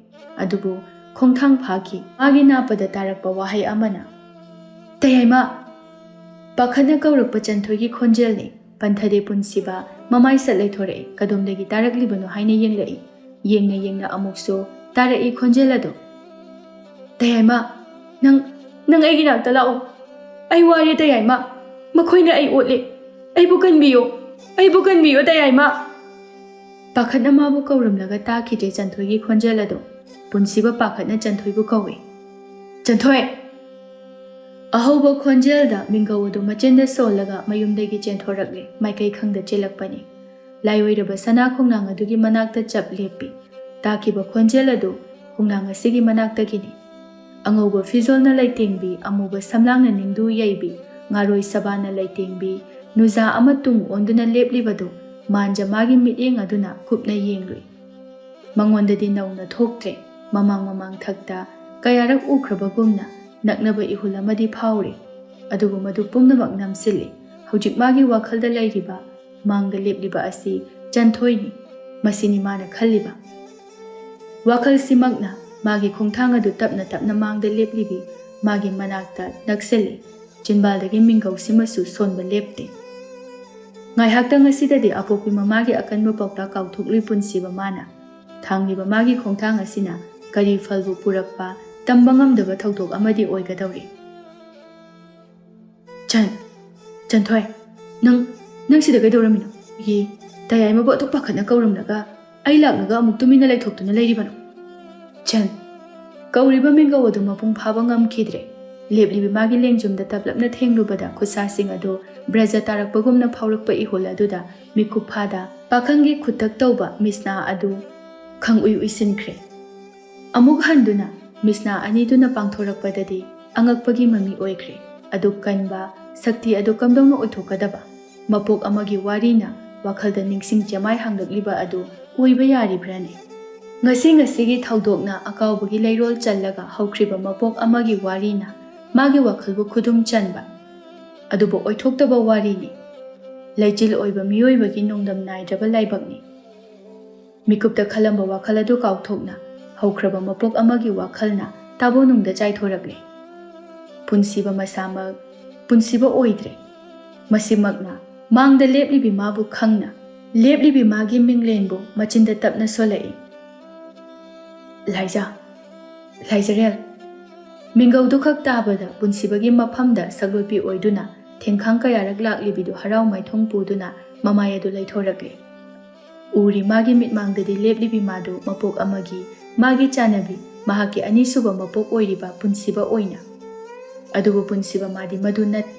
ꯑꯗꯨꯕꯨ ꯈꯣꯡꯊꯥꯡ ꯐꯥꯈꯤ꯫ ꯃꯥꯒꯤ ꯅꯥꯄꯗ ꯇꯥꯔꯛꯄ ꯋꯥꯍꯩ ꯑꯃꯅ, "ꯇꯌꯥꯏꯃ!" ꯄꯥꯈꯠꯅ ꯀꯧꯔꯛꯄ ꯆꯟꯊꯣꯏꯒꯤ ꯈꯣꯟꯖꯦꯜꯅꯤ꯫ ꯄꯟꯊꯗꯦ ꯄꯨꯟꯁꯤꯕ ꯃꯃꯥꯏ ꯁꯠ ꯂꯩꯊꯣꯔꯛꯏ꯫ ꯀꯗꯣꯝꯗꯒꯤ ꯇꯥꯔꯛꯂꯤꯕꯅꯣ ꯍꯥꯏꯅ ꯌꯦꯡꯂꯛꯏ꯫ ꯌꯦꯡꯅ ꯌꯦꯡꯅ ꯑꯃꯨꯛꯁꯨ ꯇꯥꯔꯛꯏ ꯈꯣꯟꯖꯦꯜ ꯑꯗꯨ꯫ "ꯇꯌꯥꯏꯃ, ꯅꯪ, ꯅꯪ ꯑꯩꯒꯤ ꯅꯥꯛꯇ ꯂꯥꯛꯎ꯫ ꯑꯩ ꯋꯥꯔꯦ ꯇꯌꯥꯏꯃ꯫ ꯃꯈꯣꯏꯅ ꯑꯩ ꯑꯣꯠꯂꯦ꯫ ꯑꯩꯕꯨ ꯀꯟꯕꯤꯌꯨ꯫ ꯑꯩꯕꯨ ꯀꯟꯕꯤꯌꯨ ꯇꯌꯥꯏꯃ!" ꯄꯥꯈꯠꯅ ꯃꯥꯕꯨ ꯀꯧꯔꯝꯂꯒ ꯇꯥꯈꯤꯗ꯭ꯔꯦ ꯆꯟꯊꯣꯏꯒꯤ ꯈꯣꯟꯖꯦꯜ ꯑꯗꯨ꯫ ꯄꯨꯟꯁꯤꯕ ꯄꯥꯈꯠꯅ ꯆꯟꯊꯣꯏꯕꯨ ꯀꯧꯏ꯫ "ꯆꯟꯊꯣꯏ!" ꯑꯍꯧꯕ ꯈꯣꯟꯖꯦꯜꯗ ꯃꯤꯡꯒꯧ ꯑꯗꯨ ꯃꯆꯤꯟꯗ ꯁꯣꯜꯂꯒ ꯃꯌꯨꯝꯗꯒꯤ ꯆꯦꯟꯊꯣꯔꯛꯂꯦ, ꯃꯥꯏꯀꯩ ꯈꯪꯗ ꯆꯦꯜꯂꯛꯄꯅꯤ꯫ ꯂꯥꯏꯑꯣꯏꯔꯕ ꯁꯅꯥ ꯈꯣꯡꯅꯥꯡ ꯑꯗꯨꯒꯤ ꯃꯅꯥꯛꯇ ꯆꯞ ꯂꯦꯞꯄꯤ꯫ ꯇꯥꯈꯤꯕ ꯈꯣꯟꯖꯦꯜ ꯑꯗꯨ ꯈꯣꯡꯅꯥꯡ ꯑꯁꯤꯒꯤ ꯃꯅꯥꯛꯇꯒꯤꯅꯤ꯫ ꯑꯉꯧꯕ ꯐꯤꯖꯣꯜꯅ ꯂꯩꯇꯦꯡꯕꯤ, ꯑꯃꯨꯕ ꯁꯝꯂꯥꯡꯅ ꯅꯤꯡꯗꯨ ꯌꯩꯕꯤ, ꯉꯥꯔꯣꯏ ꯁꯕꯥꯟꯅ ꯂꯩꯇꯦꯡꯕꯤ, ꯅꯨꯖꯥ ꯑꯃ ꯇꯨꯡ ꯑꯣꯟꯗꯨꯅ ꯂꯦꯞꯂꯤꯕꯗꯨ ꯃꯥꯟꯖ ꯃꯥꯒꯤ ꯃꯤꯠꯌꯦꯡ ꯑꯗꯨꯅ ꯀꯨꯞꯅ ꯌꯦꯡꯂꯨꯏ꯫ ꯃꯉꯣꯟꯗꯗꯤ ꯅꯧꯅ ꯊꯣꯛꯇ꯭ꯔꯦ꯫ ꯃꯃꯥꯡ ꯃꯃꯥꯡ ꯊꯛꯇ ꯀꯌꯥꯔꯛ ꯎꯈ꯭ꯔꯕꯒꯨꯝꯅ ꯅꯛꯅꯕ ꯏꯍꯨꯜ ꯑꯃꯗꯤ ꯐꯥꯎꯔꯦ꯫ ꯑꯗꯨꯕꯨ ꯃꯗꯨ ꯄꯨꯝꯅꯃꯛ ꯅꯝꯁꯤꯜꯂꯤ꯫ ꯍꯧꯖꯤꯛ ꯃꯥꯒꯤ ꯋꯥꯈꯜꯗ ꯂꯩꯔꯤꯕ, ꯃꯥꯡꯗ ꯂꯦꯞꯂꯤꯕ ꯑꯁꯤ ꯆꯟꯊꯣꯏꯅꯤ꯫ ꯃꯁꯤꯅꯤ ꯃꯥꯅ ꯈꯜꯂꯤꯕ꯫ ꯋꯥꯈꯜꯁꯤꯃꯛꯅ ꯃꯥꯒꯤ ꯈꯣꯡꯊꯥꯡ ꯑꯗꯨ ꯇꯞꯅ ꯇꯞꯅ ꯃꯥꯡꯗ ꯂꯦꯞꯂꯤꯕꯤ ꯃꯥꯒꯤ ꯃꯅꯥꯛꯇ ꯅꯛꯁꯤꯜꯂꯤ꯫ ꯆꯤꯟꯕꯥꯜꯗꯒꯤ ꯃꯤꯡꯒꯧꯁꯤꯃꯁꯨ ꯁꯣꯟꯕ ꯂꯦꯞꯇꯦ꯫ ꯉꯥꯏꯍꯥꯛꯇꯪ ꯑꯁꯤꯗꯗꯤ ꯑꯄꯣꯛꯄꯤ ꯃꯃꯥꯒꯤ ꯑꯀꯟꯕ ꯄꯥꯎꯇꯥꯛ ꯀꯥꯎꯊꯣꯛꯂꯨꯏ ꯄꯨꯟꯁꯤꯕ ꯃꯥꯅ꯫ ꯊꯥꯡꯂꯤꯕ ꯃꯥꯒꯤ ꯈꯣꯡꯊꯥꯡ ꯑꯁꯤꯅ ꯀꯔꯤ ꯐꯜꯕꯨ ꯄꯨꯔꯛꯄ ꯇꯝꯕ ꯉꯝꯗꯕ ꯊꯧꯗꯣꯛ ꯑꯃꯗꯤ ꯑꯣꯏꯒꯗꯧꯔꯤ꯫ "ꯆꯟ, ꯆꯟꯊꯣꯏ, ꯅꯪ, ꯅꯪ ꯁꯤꯗ ꯀꯩꯗꯧꯔꯝꯃꯤꯅꯣ? ꯏ, ꯇꯌꯥꯏꯃꯕꯨ ꯑꯗꯨꯛ ꯄꯥꯈꯠꯅ ꯀꯧꯔꯝꯂꯒ ꯑꯩ ꯂꯥꯛꯂꯒ ꯑꯃꯨꯛ ꯇꯨꯃꯤꯟꯅ ꯂꯩꯊꯣꯛꯇꯨꯅ ꯂꯩꯔꯤꯕꯅꯣ?" "ꯆꯟ!" ꯀꯧꯔꯤꯕ ꯃꯤꯡꯒꯧ ꯑꯗꯨ ꯃꯄꯨꯡ ꯐꯥꯕ ꯉꯝꯈꯤꯗ꯭ꯔꯦ꯫ ꯂꯦꯞꯂꯤꯕꯤ ꯃꯥꯒꯤ ꯂꯦꯡꯖꯨꯝꯗ ꯇꯞꯂꯞꯅ ꯊꯦꯡꯂꯨꯕꯗ ꯈꯨꯠꯁꯥꯁꯤꯡ ꯑꯗꯨ ꯕ꯭ꯔꯖ ꯇꯥꯔꯛꯄꯒꯨꯝꯅ ꯐꯥꯎꯔꯛꯄ ꯏꯍꯨꯜ ꯑꯗꯨꯗ ꯃꯤꯀꯨꯞ ꯐꯥꯗ ꯄꯥꯈꯪꯒꯤ ꯈꯨꯠꯇꯛ ꯇꯧꯕ ꯃꯤꯁꯅꯥ ꯑꯗꯨ ꯈꯪꯎꯏ ꯎꯏꯁꯤꯟꯈ꯭ꯔꯦ꯫ ꯑꯃꯨꯛ ꯍꯟꯗꯨꯅ ꯃꯤꯁꯅꯥ ꯑꯅꯤꯗꯨꯅ ꯄꯥꯡꯊꯣꯔꯛꯄꯗꯗꯤ ꯑꯉꯛꯄꯒꯤ ꯃꯃꯤ ꯑꯣꯏꯈ꯭ꯔꯦ꯫ ꯑꯗꯨꯛ ꯀꯟꯕ ꯁꯛꯇꯤ ꯑꯗꯨ ꯀꯝꯗꯧꯅ ꯑꯣꯏꯊꯣꯛꯀꯗꯕ? ꯃꯄꯣꯛ ꯑꯃꯒꯤ ꯋꯥꯔꯤꯅ ꯋꯥꯈꯜꯗ ꯅꯤꯡꯁꯤꯡ ꯆꯦꯃꯥꯏ ꯍꯥꯡꯂꯛꯂꯤꯕ ꯑꯗꯨ ꯑꯣꯏꯕ ꯌꯥꯔꯤꯕ꯭ꯔꯥꯅꯦ? ꯉꯁꯤ ꯉꯁꯤꯒꯤ ꯊꯧꯗꯣꯛꯅ ꯑꯀꯥꯎꯕꯒꯤ ꯂꯩꯔꯣꯜ ꯆꯜꯂꯒ ꯍꯧꯈ꯭ꯔꯤꯕ ꯃꯄꯣꯛ ꯑꯃꯒꯤ ꯋꯥꯔꯤꯅ ꯃꯥꯒꯤ ꯋꯥꯈꯜꯕꯨ ꯈꯨꯗꯨꯝ ꯆꯟꯕ, ꯑꯗꯨꯕꯨ ꯑꯣꯏꯊꯣꯛꯇꯕ ꯋꯥꯔꯤꯅꯤ꯫ ꯂꯩꯆꯤꯜ ꯑꯣꯏꯕ ꯃꯤꯑꯣꯏꯕꯒꯤ ꯅꯣꯡꯗꯝ ꯅꯥꯏꯗ꯭ꯔꯕ ꯂꯥꯏꯕꯛꯅꯤ꯫ ꯃꯤꯀꯨꯞꯇ ꯈꯜꯂꯝꯕ ꯋꯥꯈꯜ ꯑꯗꯨ ꯀꯥꯎꯊꯣꯛꯅ ꯍꯧꯈ꯭ꯔꯕ ꯃꯄꯣꯛ ꯑꯃꯒꯤ ꯋꯥꯈꯜꯅ ꯇꯥꯕꯣꯅꯨꯡꯗ ꯆꯥꯏꯊꯣꯔꯛꯂꯦ꯫ ꯄꯨꯟꯁꯤꯕ ꯃꯁꯥꯃꯛ ꯄꯨꯟꯁꯤꯕ ꯑꯣꯏꯗ꯭ꯔꯦ꯫ ꯃꯁꯤꯃꯛꯅ ꯃꯥꯡꯗ ꯂꯦꯞꯂꯤꯕꯤ ꯃꯥꯕꯨ ꯈꯪꯅ ꯂꯦꯞꯂꯤꯕꯤ ꯃꯥꯒꯤ ꯃꯤꯡꯂꯦꯟꯕꯨ ꯃꯆꯤꯟꯗ ꯇꯞꯅ ꯁꯣꯜꯂꯛꯏ꯫ "ꯂꯥꯏꯖꯥ, ꯂꯥꯏꯖꯔꯦꯜ!" ꯃꯤꯡꯒꯧꯗꯨ ꯈꯛ ꯇꯥꯕꯗ ꯄꯨꯟꯁꯤꯕꯒꯤ ꯃꯐꯝꯗ ꯁꯛꯂꯣꯠꯄꯤ ꯑꯣꯏꯗꯨꯅ ꯊꯦꯡꯈꯥꯡ ꯀꯌꯥꯔꯛ ꯂꯥꯛꯂꯤꯕꯤꯗꯨ ꯍꯔꯥꯎ ꯃꯥꯏꯊꯣꯡ ꯄꯨꯗꯨꯅ ꯃꯃꯥꯏ ꯑꯗꯨ ꯂꯩꯊꯣꯔꯛꯂꯦ꯫ ꯎꯔꯤ ꯃꯥꯒꯤ ꯃꯤꯠꯃꯥꯡꯗꯗꯤ ꯂꯦꯞꯂꯤꯕꯤ ꯃꯥꯗꯨ ꯃꯄꯣꯛ ꯑꯃꯒꯤ ꯃꯥꯒꯤ ꯆꯥꯟꯅꯕꯤ, ꯃꯍꯥꯛꯀꯤ ꯑꯅꯤꯁꯨꯕ ꯃꯄꯣꯛ ꯑꯣꯏꯔꯤꯕ ꯄꯨꯟꯁꯤꯕ ꯑꯣꯏꯅ꯫ ꯑꯗꯨꯕꯨ ꯄꯨꯟꯁꯤꯕ ꯃꯥꯗꯤ ꯃꯗꯨ ꯅꯠꯇꯦ꯫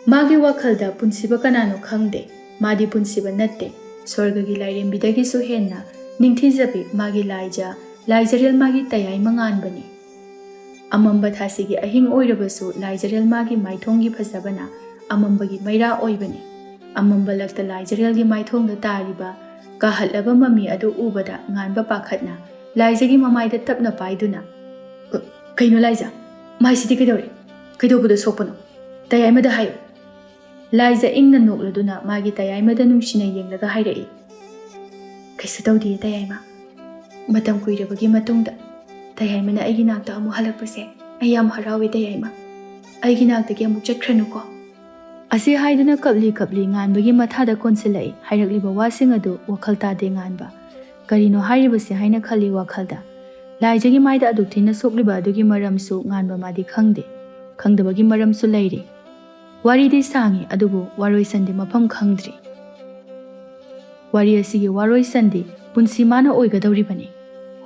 ꯃꯥꯒꯤ ꯋꯥꯈꯜꯗ ꯄꯨꯟꯁꯤꯕ ꯀꯅꯥꯅꯣ ꯈꯪꯗꯦ꯫ ꯃꯥꯗꯤ ꯄꯨꯟꯁꯤꯕ ꯅꯠꯇꯦ꯫ ꯁ꯭ꯋꯔꯒꯒꯤ ꯂꯥꯏꯔꯦꯝꯕꯤꯗꯒꯤꯁꯨ ꯍꯦꯟꯅ ꯅꯤꯡꯊꯤꯖꯕꯤ ꯃꯥꯒꯤ ꯂꯥꯏꯖ, ꯂꯥꯏꯖꯔꯦꯜ ꯃꯥꯒꯤ ꯇꯌꯥꯏꯃ ꯉꯥꯟꯕꯅꯤ꯫ ꯑꯃꯝꯕ ꯊꯥꯁꯤꯒꯤ ꯑꯍꯤꯡ ꯑꯣꯏꯔꯕꯁꯨ ꯂꯥꯏꯖꯔꯦꯜ ꯃꯥꯒꯤ ꯃꯥꯏꯊꯣꯡꯒꯤ ꯐꯖꯕꯅ ꯑꯃꯝꯕꯒꯤ ꯃꯩꯔꯥ ꯑꯣꯏꯕꯅꯤ꯫ ꯑꯃꯝꯕ ꯂꯛꯇ ꯂꯥꯏꯖꯔꯦꯜꯒꯤ ꯃꯥꯏꯊꯣꯡꯗ ꯇꯥꯔꯤꯕ ꯀꯥꯍꯠꯂꯕ ꯃꯃꯤ ꯑꯗꯨ ꯎꯕꯗ ꯉꯥꯟꯕ ꯄꯥꯈꯠꯅ ꯂꯥꯏꯖꯒꯤ ꯃꯃꯥꯏꯗ ꯇꯞꯅ ꯄꯥꯏꯗꯨꯅ, "ꯀ-, ꯀꯩꯅꯣ ꯂꯥꯏꯖ? ꯃꯥꯏꯁꯤꯗꯤ ꯀꯩꯗꯧꯔꯦ? ꯀꯩꯗꯧꯕꯗ ꯁꯣꯛꯄꯅꯣ? ꯇꯌꯥꯏꯃꯗ ꯍꯥꯏꯌꯨ꯫" ꯂꯥꯏꯖ ꯏꯪꯅ ꯅꯣꯛꯂꯗꯨꯅ ꯃꯥꯒꯤ ꯇꯌꯥꯏꯃꯗ ꯅꯨꯡꯁꯤꯅ ꯌꯦꯡꯂꯒ ꯍꯥꯏꯔꯛꯏ, "ꯀꯩꯁꯨ ꯇꯧꯗꯤꯌꯦ ꯇꯌꯥꯏꯃ꯫ ꯃꯇꯝ ꯀꯨꯏꯔꯕꯒꯤ ꯃꯇꯨꯡꯗ ꯇꯌꯥꯏꯃꯅ ꯑꯩꯒꯤ ꯅꯥꯛꯇ ꯑꯃꯨꯛ ꯍꯜꯂꯛꯄꯁꯦ ꯑꯩ ꯌꯥꯝ ꯍꯔꯥꯎꯏ ꯇꯌꯥꯏꯃ꯫ ꯑꯩꯒꯤ ꯅꯥꯛꯇꯒꯤ ꯑꯃꯨꯛ ꯆꯠꯈ꯭ꯔꯅꯨꯀꯣ꯫" ꯑꯁꯤ ꯍꯥꯏꯗꯨꯅ ꯀꯞꯂꯤ ꯀꯞꯂꯤ ꯉꯥꯟꯕꯒꯤ ꯃꯊꯥꯗ ꯀꯣꯟꯁꯤꯜꯂꯛꯏ꯫ ꯍꯥꯏꯔꯛꯂꯤꯕ ꯋꯥꯁꯤꯡ ꯑꯗꯨ ꯋꯥꯈꯜ ꯇꯥꯗꯦ ꯉꯥꯟꯕ꯫ ꯀꯔꯤꯅꯣ ꯍꯥꯏꯔꯤꯕꯁꯦ ꯍꯥꯏꯅ ꯈꯜꯂꯤ ꯋꯥꯈꯜꯗ꯫ ꯂꯥꯏꯖꯒꯤ ꯃꯥꯏꯗ ꯑꯗꯨꯛ ꯊꯤꯅ ꯁꯣꯛꯂꯤꯕ ꯑꯗꯨꯒꯤ ꯃꯔꯝꯁꯨ ꯉꯥꯟꯕ ꯃꯥꯗꯤ ꯈꯪꯗꯦ꯫ ꯈꯪꯗꯕꯒꯤ ꯃꯔꯝꯁꯨ ꯂꯩꯔꯤ꯫ ꯋꯥꯔꯤꯗꯤ ꯁꯥꯡꯉꯤ, ꯑꯗꯨꯕꯨ ꯋꯥꯔꯣꯏꯁꯟꯗꯤ ꯃꯐꯝ ꯈꯪꯗ꯭ꯔꯤ꯫ ꯋꯥꯔꯤ ꯑꯁꯤꯒꯤ ꯋꯥꯔꯣꯏꯁꯟꯗꯤ ꯄꯨꯟꯁꯤ ꯃꯥꯅ ꯑꯣꯏꯒꯗꯧꯔꯤꯕꯅꯤ꯫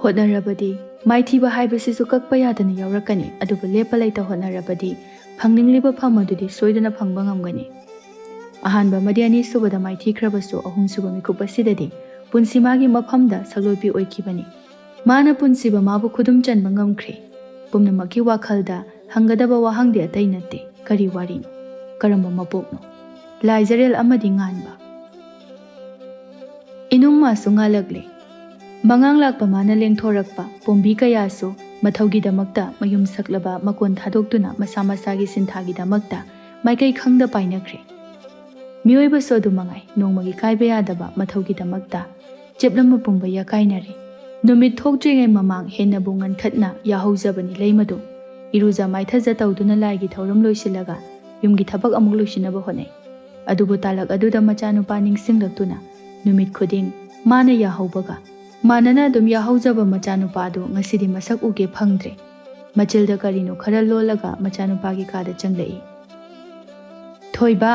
ꯍꯣꯠꯅꯔꯕꯗꯤ ꯃꯥꯏꯊꯤꯕ ꯍꯥꯏꯕꯁꯤꯁꯨ ꯀꯛꯄ ꯌꯥꯗꯅ ꯌꯥꯎꯔꯛꯀꯅꯤ, ꯑꯗꯨꯕꯨ ꯂꯦꯞꯄ ꯂꯩꯇ ꯍꯣꯠꯅꯔꯕꯗꯤ ꯐꯪꯅꯤꯡꯂꯤꯕ ꯐꯝ ꯑꯗꯨꯗꯤ ꯁꯣꯏꯗꯅ ꯐꯪꯕ ꯉꯝꯒꯅꯤ꯫ ꯑꯍꯥꯟꯕ ꯑꯃꯗꯤ ꯑꯅꯤꯁꯨꯕꯗ ꯃꯥꯏꯊꯤꯈ꯭ꯔꯕꯁꯨ, ꯑꯍꯨꯝꯁꯨꯕ ꯃꯤꯀꯨꯞ ꯑꯁꯤꯗꯗꯤ ꯄꯨꯟꯁꯤ ꯃꯥꯒꯤ ꯃꯐꯝꯗ ꯁꯛꯂꯣꯠꯄꯤ ꯑꯣꯏꯈꯤꯕꯅꯤ꯫ ꯃꯥꯅ ꯄꯨꯟꯁꯤꯕ ꯃꯥꯕꯨ ꯈꯨꯗꯨꯝ ꯆꯟꯕ ꯉꯝꯈ꯭ꯔꯦ꯫ ꯄꯨꯝꯅꯃꯛꯀꯤ ꯋꯥꯈꯜꯗ ꯍꯪꯒꯗꯕ ꯋꯥꯍꯪꯗꯤ ꯑꯇꯩ ꯅꯠꯇꯦ, ꯀꯔꯤ ꯋꯥꯔꯤꯅꯣ? ꯀꯔꯝꯕ ꯃꯄꯣꯛꯅꯣ? ꯂꯥꯏꯖꯔꯦꯜ ꯑꯃꯗꯤ ꯉꯥꯟꯕ꯫ ꯏꯅꯨꯡ ꯃꯥꯁꯨ ꯉꯥꯜꯂꯛꯂꯦ꯫ ꯃꯉꯥꯡ ꯂꯥꯛꯄ ꯃꯥꯅ ꯂꯦꯡꯊꯣꯔꯛꯄ ꯄꯣꯝꯕꯤ ꯀꯌꯥꯁꯨ ꯃꯊꯧꯒꯤꯗꯃꯛꯇ ꯃꯌꯨꯝ ꯁꯛꯂꯕ ꯃꯀꯣꯟ ꯊꯥꯗꯣꯛꯇꯨꯅ ꯃꯁꯥ ꯃꯁꯥꯒꯤ ꯁꯤꯟꯊꯥꯒꯤꯗꯃꯛꯇ ꯃꯥꯏꯀꯩ ꯈꯪꯗ ꯄꯥꯏꯅꯈ꯭ꯔꯦ꯫ ꯃꯤꯑꯣꯏꯕꯁꯨ ꯑꯗꯨ ꯃꯉꯥꯏ, ꯅꯣꯡꯃꯒꯤ ꯀꯥꯏꯕ ꯌꯥꯗꯕ ꯃꯊꯧꯒꯤꯗꯃꯛꯇ ꯆꯦꯞꯂꯝꯕ ꯄꯨꯝꯕ ꯌꯥꯀꯥꯏꯅꯔꯦ꯫ ꯅꯨꯃꯤꯠ ꯊꯣꯛꯇ꯭ꯔꯤꯉꯩ ꯃꯃꯥꯡ ꯍꯦꯟꯅꯕꯨ ꯉꯟꯈꯠꯅ ꯌꯥꯍꯧꯖꯕꯅꯤ ꯂꯩꯃꯗꯨ꯫ ꯏꯔꯨꯖ ꯃꯥꯏꯊꯖ ꯇꯧꯗꯨꯅ ꯂꯥꯏꯒꯤ ꯊꯧꯔꯝ ꯂꯣꯏꯁꯤꯜꯂꯒ ꯌꯨꯝꯒꯤ ꯊꯕꯛ ꯑꯃꯨꯛ ꯂꯣꯏꯁꯤꯟꯅꯕ ꯍꯣꯠꯅꯩ꯫ ꯑꯗꯨꯕꯨ ꯇꯥꯂꯛ ꯑꯗꯨꯗ ꯃꯆꯥꯅꯨꯄꯥ ꯅꯤꯡꯁꯤꯡꯂꯛꯇꯨꯅ ꯅꯨꯃꯤꯠ ꯈꯨꯗꯤꯡ ꯃꯥꯅ ꯌꯥꯍꯧꯕꯒ ꯃꯥꯟꯅꯅ ꯑꯗꯨꯝ ꯌꯥꯍꯧꯖꯕ ꯃꯆꯥꯅꯨꯄꯥꯗꯨ ꯉꯁꯤꯗꯤ ꯃꯁꯛ ꯎꯒꯦ ꯐꯪꯗ꯭ꯔꯦ꯫ ꯃꯆꯤꯜꯗ ꯀꯔꯤꯅꯣ ꯈꯔ ꯂꯣꯜꯂꯒ ꯃꯆꯥꯅꯨꯄꯥꯒꯤ ꯀꯥꯗ ꯆꯪꯂꯛꯏ꯫ "ꯊꯣꯏꯕ,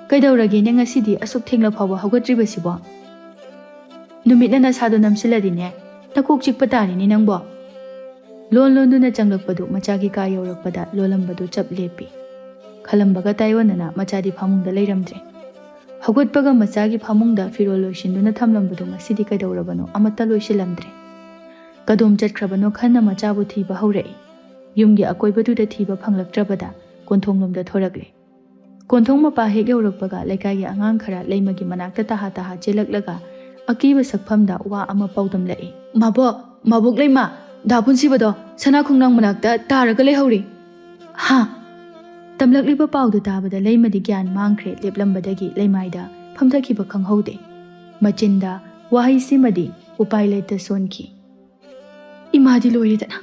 ꯀꯩꯗꯧꯔꯒꯦꯅꯦ ꯉꯁꯤꯗꯤ ꯑꯁꯨꯛ ꯊꯦꯡꯂ ꯐꯥꯎꯕ ꯍꯧꯒꯠꯇ꯭ꯔꯤꯕꯁꯤꯕꯣ?" ꯅꯨꯃꯤꯠꯅ ꯅꯁꯥꯗꯣ ꯅꯝꯁꯤꯜꯂꯗꯤꯅꯦ, ꯅꯀꯣꯛ ꯆꯤꯛꯄ ꯇꯥꯔꯤꯅꯤ ꯅꯪꯕꯣ꯫ ꯂꯣꯟ ꯂꯣꯟꯗꯨꯅ ꯆꯪꯂꯛꯄꯗꯨ ꯃꯆꯥꯒꯤ ꯀꯥ ꯌꯧꯔꯛꯄꯗ ꯂꯣꯜꯂꯝꯕꯗꯨ ꯆꯞ ꯂꯦꯞꯄꯤ꯫ ꯈꯜꯂꯝꯕꯒ ꯇꯥꯏꯑꯣꯟꯅꯅ ꯃꯆꯥꯗꯤ ꯐꯃꯨꯡꯗ ꯂꯩꯔꯝꯗ꯭ꯔꯦ꯫ ꯍꯧꯒꯠꯄꯒ ꯃꯆꯥꯒꯤ ꯐꯃꯨꯡꯗ ꯐꯤꯔꯣꯜ ꯂꯣꯏꯁꯤꯟꯗꯨꯅ ꯊꯝꯂꯝꯕꯗꯨ ꯉꯁꯤꯗꯤ ꯀꯩꯗꯧꯔꯕꯅꯣ ꯑꯃꯠꯇ ꯂꯣꯏꯁꯤꯜꯂꯝꯗ꯭ꯔꯦ꯫ ꯀꯗꯣꯝ ꯆꯠꯈ꯭ꯔꯕꯅꯣ ꯈꯟꯅ ꯃꯆꯥꯕꯨ ꯊꯤꯕ ꯍꯧꯔꯛꯏ꯫ ꯌꯨꯝꯒꯤ ꯑꯀꯣꯏꯕꯗꯨꯗ ꯊꯤꯕ ꯐꯪꯂꯛꯇ꯭ꯔꯕꯗ ꯀꯣꯟꯊꯣꯡꯂꯣꯝꯗ ꯊꯣꯔꯛꯂꯦ꯫ ꯀꯣꯟꯊꯣꯡ ꯃꯄꯥ ꯍꯦꯛ ꯌꯧꯔꯛꯄꯒ ꯂꯩꯀꯥꯏꯒꯤ ꯑꯉꯥꯡ ꯈꯔ ꯂꯩꯃꯒꯤ ꯃꯅꯥꯛꯇ ꯇꯍꯥ ꯇꯍꯥ ꯆꯦꯜꯂꯛꯂꯒ ꯑꯀꯤꯕ ꯁꯛꯐꯝꯗ ꯋꯥ ꯑꯃ ꯄꯥꯎꯗꯝꯂꯛꯏ꯫ "ꯃꯥꯕꯣꯛ, ꯃꯥꯕꯣꯛ ꯂꯩꯃ, ꯗꯥ ꯄꯨꯟꯁꯤꯕꯗꯣ ꯁꯅꯥ ꯈꯣꯡꯅꯥꯡ ꯃꯅꯥꯛꯇ ꯇꯥꯔꯒ ꯂꯩꯍꯧꯔꯤ!" "ꯍꯥ?" ꯇꯝꯂꯛꯂꯤꯕ ꯄꯥꯎꯗꯨ ꯇꯥꯕꯗ ꯂꯩꯃꯗꯤ ꯒ꯭ꯌꯥꯟ ꯃꯥꯡꯈ꯭ꯔꯦ꯫ ꯂꯦꯞꯂꯝꯕꯗꯒꯤ ꯂꯩꯃꯥꯏꯗ ꯐꯝꯊꯈꯤꯕ ꯈꯪꯍꯧꯗꯦ꯫ ꯃꯆꯤꯟꯗ ꯋꯥꯍꯩꯁꯤꯃꯗꯤ ꯎꯄꯥꯏ ꯂꯩꯇ ꯁꯣꯟꯈꯤ꯫ "ꯏꯃꯥꯗꯤ ꯂꯣꯏꯔꯦꯗꯅ!"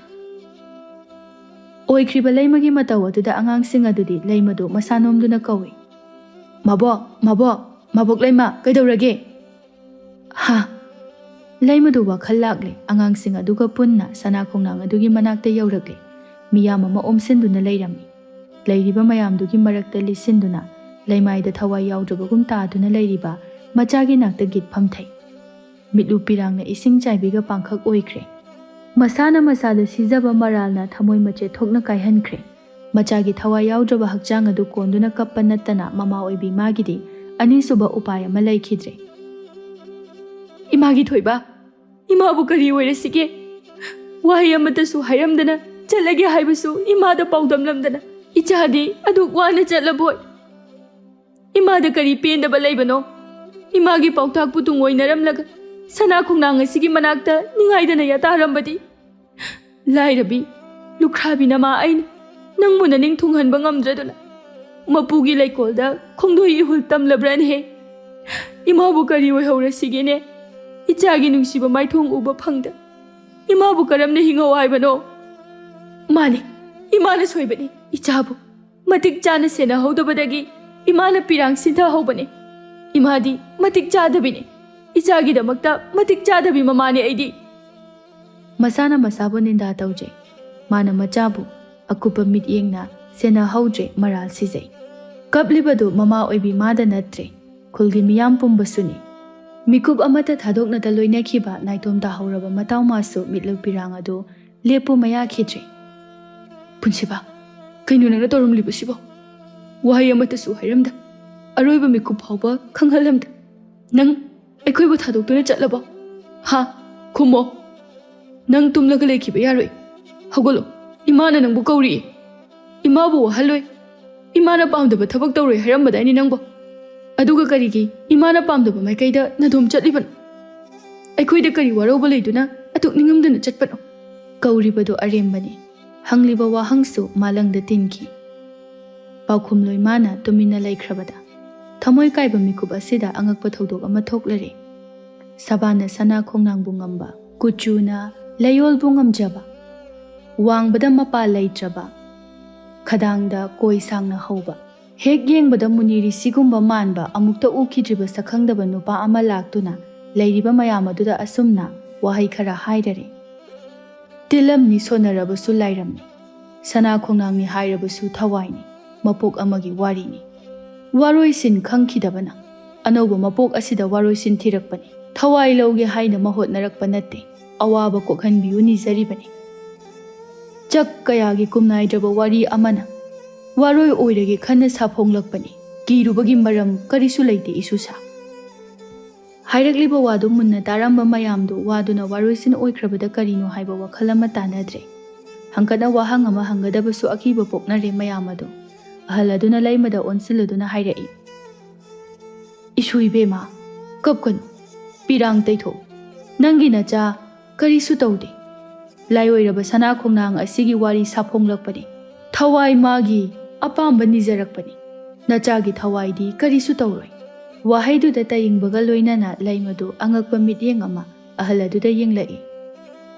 ꯑꯣꯏꯈ꯭ꯔꯤꯕ ꯂꯩꯃꯒꯤ ꯃꯇꯧ ꯑꯗꯨꯗ ꯑꯉꯥꯡꯁꯤꯡ ꯑꯗꯨꯗꯤ ꯂꯩꯃꯗꯨ ꯃꯁꯥ ꯅꯣꯝꯗꯨꯅ ꯀꯧꯏ꯫ "ꯃꯕꯣꯛ, ꯃꯕꯣꯛ, ꯃꯕꯣꯛ ꯂꯩꯃ, ꯀꯩꯗꯧꯔꯒꯦ?" "ꯍꯥ?" ꯂꯩꯃꯗꯨ ꯋꯥꯈꯜ ꯂꯥꯛꯂꯦ꯫ ꯑꯉꯥꯡꯁꯤꯡ ꯑꯗꯨꯒ ꯄꯨꯟꯅ ꯁꯅꯥ ꯈꯣꯡꯅꯥꯡ ꯑꯗꯨꯒꯤ ꯃꯅꯥꯛꯇ ꯌꯧꯔꯛꯂꯦ꯫ ꯃꯤꯌꯥꯝ ꯑꯃ ꯑꯣꯝꯁꯤꯟꯗꯨꯅ ꯂꯩꯔꯝꯃꯤ꯫ ꯂꯩꯔꯤꯕ ꯃꯌꯥꯝꯗꯨꯒꯤ ꯃꯔꯛꯇ ꯂꯤꯠꯁꯤꯟꯗꯨꯅ ꯂꯩꯃꯥꯏꯗ ꯊꯋꯥꯏ ꯌꯥꯎꯗ꯭ꯔꯕꯒꯨꯝ ꯇꯥꯗꯨꯅ ꯂꯩꯔꯤꯕ ꯃꯆꯥꯒꯤ ꯅꯥꯛꯇ ꯒꯤꯠ ꯐꯝꯊꯩ꯫ ꯃꯤꯠꯂꯨ ꯄꯤꯔꯥꯡꯅ ꯏꯁꯤꯡ ꯆꯥꯏꯕꯤꯒ ꯄꯥꯡꯈꯛ ꯑꯣꯏꯈ꯭ꯔꯦ꯫ ꯃꯁꯥꯅ ꯃꯁꯥꯗ ꯁꯤꯖꯕ ꯃꯔꯥꯜꯅ ꯊꯃꯣꯏ ꯃꯆꯦꯠ ꯊꯣꯛꯅ ꯀꯥꯏꯍꯟꯈ꯭ꯔꯦ꯫ ꯃꯆꯥꯒꯤ ꯊꯋꯥꯏ ꯌꯥꯎꯗ꯭ꯔꯕ ꯍꯛꯆꯥꯡ ꯑꯗꯨ ꯀꯣꯟꯗꯨꯅ ꯀꯞꯄ ꯅꯠꯇꯅ ꯃꯃꯥ ꯑꯣꯏꯕꯤ ꯃꯥꯒꯤꯗꯤ ꯑꯅꯤꯁꯨꯕ ꯎꯄꯥꯏ ꯑꯃ ꯂꯩꯈꯤꯗ꯭ꯔꯦ꯫ "ꯏꯃꯥꯒꯤ ꯊꯣꯏꯕ, ꯏꯃꯥꯕꯨ ꯀꯔꯤ ꯑꯣꯏꯔꯁꯤꯒꯦ? ꯋꯥꯍꯩ ꯑꯃꯠꯇꯁꯨ ꯍꯥꯏꯔꯝꯗꯅ ꯆꯠꯂꯒꯦ ꯍꯥꯏꯕꯁꯨ ꯏꯃꯥꯗ ꯄꯥꯎꯗꯝꯂꯝꯗꯅ ꯏꯆꯥꯗꯤ ꯑꯗꯨꯛ ꯋꯥꯅ ꯆꯠꯂꯕꯣꯏ꯫ ꯏꯃꯥꯗ ꯀꯔꯤ ꯄꯦꯟꯗꯕ ꯂꯩꯕꯅꯣ? ꯏꯃꯥꯒꯤ ꯄꯥꯎꯇꯥꯛꯄꯨ ꯇꯨꯡꯑꯣꯏꯅꯔꯝꯂꯒ ꯁꯅꯥ ꯈꯣꯡꯅꯥꯡ ꯑꯁꯤꯒꯤ ꯃꯅꯥꯛꯇ ꯅꯤꯡꯉꯥꯏꯗꯅ ꯌꯥꯇꯥꯔꯝꯕꯗꯤ? ꯂꯥꯏꯔꯕꯤ, ꯂꯨꯈ꯭ꯔꯥꯕꯤ ꯅꯃꯥ ꯑꯩꯅ ꯅꯪꯕꯨ ꯅꯅꯤꯡ ꯊꯨꯡꯍꯟꯕ ꯉꯝꯗ꯭ꯔꯗꯨꯅ ꯃꯄꯨꯒꯤ ꯂꯩꯀꯣꯜꯗ ꯈꯣꯡꯗꯣꯏ ꯏꯍꯨꯜ ꯇꯝꯂꯕ꯭ꯔꯅꯦꯍꯦ? ꯏꯃꯥꯕꯨ ꯀꯔꯤ ꯑꯣꯏꯍꯧꯔꯁꯤꯒꯦꯅꯦ? ꯏꯆꯥꯒꯤ ꯅꯨꯡꯁꯤꯕ ꯃꯥꯏꯊꯣꯡ ꯎꯕ ꯐꯪꯗ ꯏꯃꯥꯕꯨ ꯀꯔꯝꯅ ꯍꯤꯡꯍꯧ ꯍꯥꯏꯕꯅꯣ?" "ꯃꯥꯅꯤ, ꯏꯃꯥꯅ ꯁꯣꯏꯕꯅꯤ꯫ ꯏꯆꯥꯕꯨ ꯃꯇꯤꯛ ꯆꯥꯅ ꯁꯦꯟꯅꯍꯧꯗꯕꯗꯒꯤ ꯏꯃꯥꯅ ꯄꯤꯔꯥꯡ ꯁꯤꯟꯊꯍꯧꯕꯅꯤ꯫ ꯏꯃꯥꯗꯤ ꯃꯇꯤꯛ ꯆꯥꯗꯕꯤꯅꯤ꯫ ꯏꯆꯥꯒꯤꯗꯃꯛꯇ ꯃꯇꯤꯛ ꯆꯥꯗꯕꯤ ꯃꯃꯥꯅꯤ ꯑꯩꯗꯤ꯫" ꯃꯁꯥꯅ ꯃꯁꯥꯕꯨ ꯅꯤꯟꯗꯥ ꯇꯧꯖꯩ꯫ ꯃꯥꯅ ꯃꯆꯥꯕꯨ ꯑꯀꯨꯞꯄ ꯃꯤꯠꯌꯦꯡꯅ ꯁꯦꯟꯅꯍꯧꯗ꯭ꯔꯦ, ꯃꯔꯥꯜ ꯁꯤꯖꯩ꯫ ꯀꯞꯂꯤꯕꯗꯨ ꯃꯃꯥ ꯑꯣꯏꯕꯤ ꯃꯥꯗ ꯅꯠꯇ꯭ꯔꯦ, ꯈꯨꯜꯒꯤ ꯃꯤꯌꯥꯝ ꯄꯨꯝꯕꯁꯨꯅꯤ꯫ ꯃꯤꯀꯨꯞ ꯑꯃꯠꯇ ꯊꯥꯗꯣꯛꯅꯗ ꯂꯣꯏꯅꯈꯤꯕ ꯅꯥꯏꯇꯣꯝ ꯇꯥꯍꯧꯔꯕ ꯃꯇꯥꯎ ꯃꯥꯁꯨ ꯃꯤꯠꯂꯨ ꯄꯤꯔꯥꯡ ꯑꯗꯨ ꯂꯦꯞꯄꯨ ꯃꯌꯥꯈꯤꯗ꯭ꯔꯦ꯫ "ꯄꯨꯟꯁꯤꯕ, ꯀꯩꯅꯣ ꯅꯪꯅ ꯇꯧꯔꯝꯂꯤꯕꯁꯤꯕꯣ?" ꯋꯥꯍꯩ ꯑꯃꯠꯇꯁꯨ ꯍꯥꯏꯔꯝꯗ, ꯑꯔꯣꯏꯕ ꯃꯤꯀꯨꯞ ꯐꯥꯎꯕ ꯈꯪꯍꯜꯂꯝꯗ, "ꯅꯪ ꯑꯩꯈꯣꯏꯕꯨ ꯊꯥꯗꯣꯛꯇꯨꯅ ꯆꯠꯂꯕꯣ? ꯍꯥ? ꯈꯨꯝꯃꯣ꯫ ꯅꯪ ꯇꯨꯝꯂꯒ ꯂꯩꯈꯤꯕ ꯌꯥꯔꯣꯏ꯫ ꯍꯧꯒꯠꯂꯣ꯫ ꯏꯃꯥꯅ ꯅꯪꯕꯨ ꯀꯧꯔꯤꯌꯦ꯫ ꯏꯃꯥꯕꯨ ꯋꯥꯍꯜꯂꯣꯏ꯫ ꯏꯃꯥꯅ ꯄꯥꯝꯗꯕ ꯊꯕꯛ ꯇꯧꯔꯣꯏ ꯍꯥꯏꯔꯝꯕꯗꯥꯏꯅꯦ ꯅꯪꯕꯣ? ꯑꯗꯨꯒ ꯀꯔꯤꯒꯤ ꯏꯃꯥꯅ ꯄꯥꯝꯗꯕ ꯃꯥꯏꯀꯩꯗ ꯅꯥꯗꯣꯝ ꯆꯠꯂꯤꯕꯅꯣ? ꯑꯩꯈꯣꯏꯗ ꯀꯔꯤ ꯋꯥꯔꯧꯕ ꯂꯩꯗꯨꯅ ꯑꯗꯨꯛ ꯅꯤꯡꯉꯝꯗꯅ ꯆꯠꯄꯅꯣ?" ꯀꯧꯔꯤꯕꯗꯨ ꯑꯔꯦꯝꯕꯅꯤ꯫ ꯍꯪꯂꯤꯕ ꯋꯥꯍꯪꯁꯨ ꯃꯥꯂꯪꯗ ꯇꯤꯟꯈꯤ꯫ ꯄꯥꯎꯈꯨꯝꯂꯣꯏ ꯃꯥꯅ ꯇꯨꯃꯤꯟꯅ ꯂꯩꯈ꯭ꯔꯕꯗ, ꯊꯃꯣꯏ ꯀꯥꯏꯕ ꯃꯤꯀꯨꯞ ꯑꯁꯤꯗ ꯑꯉꯛꯄ ꯊꯧꯗꯣꯛ ꯑꯃ ꯊꯣꯛꯂꯔꯦ꯫ ꯁꯕꯥꯅ ꯁꯅꯥ ꯈꯣꯡꯅꯥꯡꯕꯨ ꯉꯝꯕ, ꯀꯨꯆꯨꯅ ꯂꯩꯌꯣꯜꯕꯨ ꯉꯝꯖꯕ, ꯋꯥꯡꯕꯗ ꯃꯄꯥ ꯂꯩꯇ꯭ꯔꯕ, ꯈꯗꯥꯡꯗ ꯀꯣꯏ ꯁꯥꯡꯅ ꯍꯧꯕ, ꯍꯦꯛ ꯌꯦꯡꯕꯗ ꯃꯨꯅꯤ ꯔꯤꯁꯤꯒꯨꯝꯕ ꯃꯥꯟꯕ, ꯑꯃꯨꯛꯇ ꯎꯈꯤꯗ꯭ꯔꯤꯕ ꯁꯛꯈꯪꯗꯕ ꯅꯨꯄꯥ ꯑꯃ ꯂꯥꯛꯇꯨꯅ ꯂꯩꯔꯤꯕ ꯃꯌꯥꯝ ꯑꯗꯨꯗ ꯑꯁꯨꯝꯅ ꯋꯥꯍꯩ ꯈꯔ ꯍꯥꯏꯔꯔꯦ꯫ ꯇꯤꯜꯂꯝꯅꯤ ꯁꯣꯟꯅꯔꯕꯁꯨ ꯂꯥꯏꯔꯝꯅꯤ, ꯁꯅꯥ ꯈꯣꯡꯅꯥꯡꯅꯤ ꯍꯥꯏꯔꯕꯁꯨ ꯊꯋꯥꯏꯅꯤ, ꯃꯄꯣꯛ ꯑꯃꯒꯤ ꯋꯥꯔꯤꯅꯤ꯫ ꯋꯥꯔꯣꯏꯁꯤꯟ ꯈꯪꯈꯤꯗꯕꯅ ꯑꯅꯧꯕ ꯃꯄꯣꯛ ꯑꯁꯤꯗ ꯋꯥꯔꯣꯏꯁꯤꯟ ꯊꯤꯔꯛꯄꯅꯤ꯫ ꯊꯋꯥꯏ ꯂꯧꯒꯦ ꯍꯥꯏꯅ ꯃꯍꯣꯠꯅꯔꯛꯄ ꯅꯠꯇꯦ, ꯑꯋꯥꯕ ꯀꯣꯛꯍꯟꯕꯤꯌꯨ ꯅꯤꯖꯔꯤꯕꯅꯤ꯫ ꯆꯛ ꯀꯌꯥꯒꯤ ꯀꯨꯝꯅꯥꯏꯗ꯭ꯔꯕ ꯋꯥꯔꯤ ꯑꯃꯅ ꯋꯥꯔꯣꯏ ꯑꯣꯏꯔꯒꯦ ꯈꯟꯅ ꯁꯥꯐꯣꯡꯂꯛꯄꯅꯤ꯫ ꯀꯤꯔꯨꯕꯒꯤ ꯃꯔꯝ ꯀꯔꯤꯁꯨ ꯂꯩꯇꯦ ꯏꯁꯨꯁꯥ꯫ ꯍꯥꯏꯔꯛꯂꯤꯕ ꯋꯥꯗꯨ ꯃꯨꯟꯅ ꯇꯥꯔꯝꯕ ꯃꯌꯥꯝꯗꯨ ꯋꯥꯗꯨꯅ ꯋꯥꯔꯣꯏꯁꯤꯟ ꯑꯣꯏꯈ꯭ꯔꯕꯗ ꯀꯔꯤꯅꯣ ꯍꯥꯏꯕ ꯋꯥꯈꯜ ꯑꯃ ꯇꯥꯅꯗ꯭ꯔꯦ꯫ ꯍꯪꯀꯠꯅ ꯋꯥꯍꯪ ꯑꯃ ꯍꯪꯒꯗꯕꯁꯨ ꯑꯀꯤꯕ ꯄꯣꯛꯅꯔꯦ ꯃꯌꯥꯝ ꯑꯗꯨ꯫ ꯑꯍꯜ ꯑꯗꯨꯅ ꯂꯩꯃꯗ ꯑꯣꯟꯁꯤꯜꯂꯗꯨꯅ ꯍꯥꯏꯔꯛꯏ, "ꯏꯁꯨ ꯏꯕꯦꯝꯃ, ꯀꯞꯀꯅꯨ, ꯄꯤꯔꯥꯡ ꯇꯩꯊꯣꯛꯎ꯫ ꯅꯪꯒꯤ ꯅꯆꯥ ꯀꯔꯤꯁꯨ ꯇꯧꯗꯦ꯫ ꯂꯥꯏꯑꯣꯏꯔꯕ ꯁꯅꯥ ꯈꯣꯡꯅꯥꯡ ꯑꯁꯤꯒꯤ ꯋꯥꯔꯤ ꯁꯥꯐꯣꯡꯂꯛꯄꯅꯤ꯫ ꯊꯋꯥꯏ ꯃꯥꯒꯤ ꯑꯄꯥꯝꯕ ꯅꯤꯖꯔꯛꯄꯅꯤ꯫ ꯅꯆꯥꯒꯤ ꯊꯋꯥꯏꯗꯤ ꯀꯔꯤꯁꯨ ꯇꯧꯔꯣꯏ꯫" ꯋꯥꯍꯩꯗꯨꯗ ꯇꯌꯦꯡꯕꯒ ꯂꯣꯏꯅꯅ ꯂꯩꯃꯗꯨ ꯑꯉꯛꯄ ꯃꯤꯠꯌꯦꯡ ꯑꯃ ꯑꯍꯜ ꯑꯗꯨꯗ ꯌꯦꯡꯂꯛꯏ꯫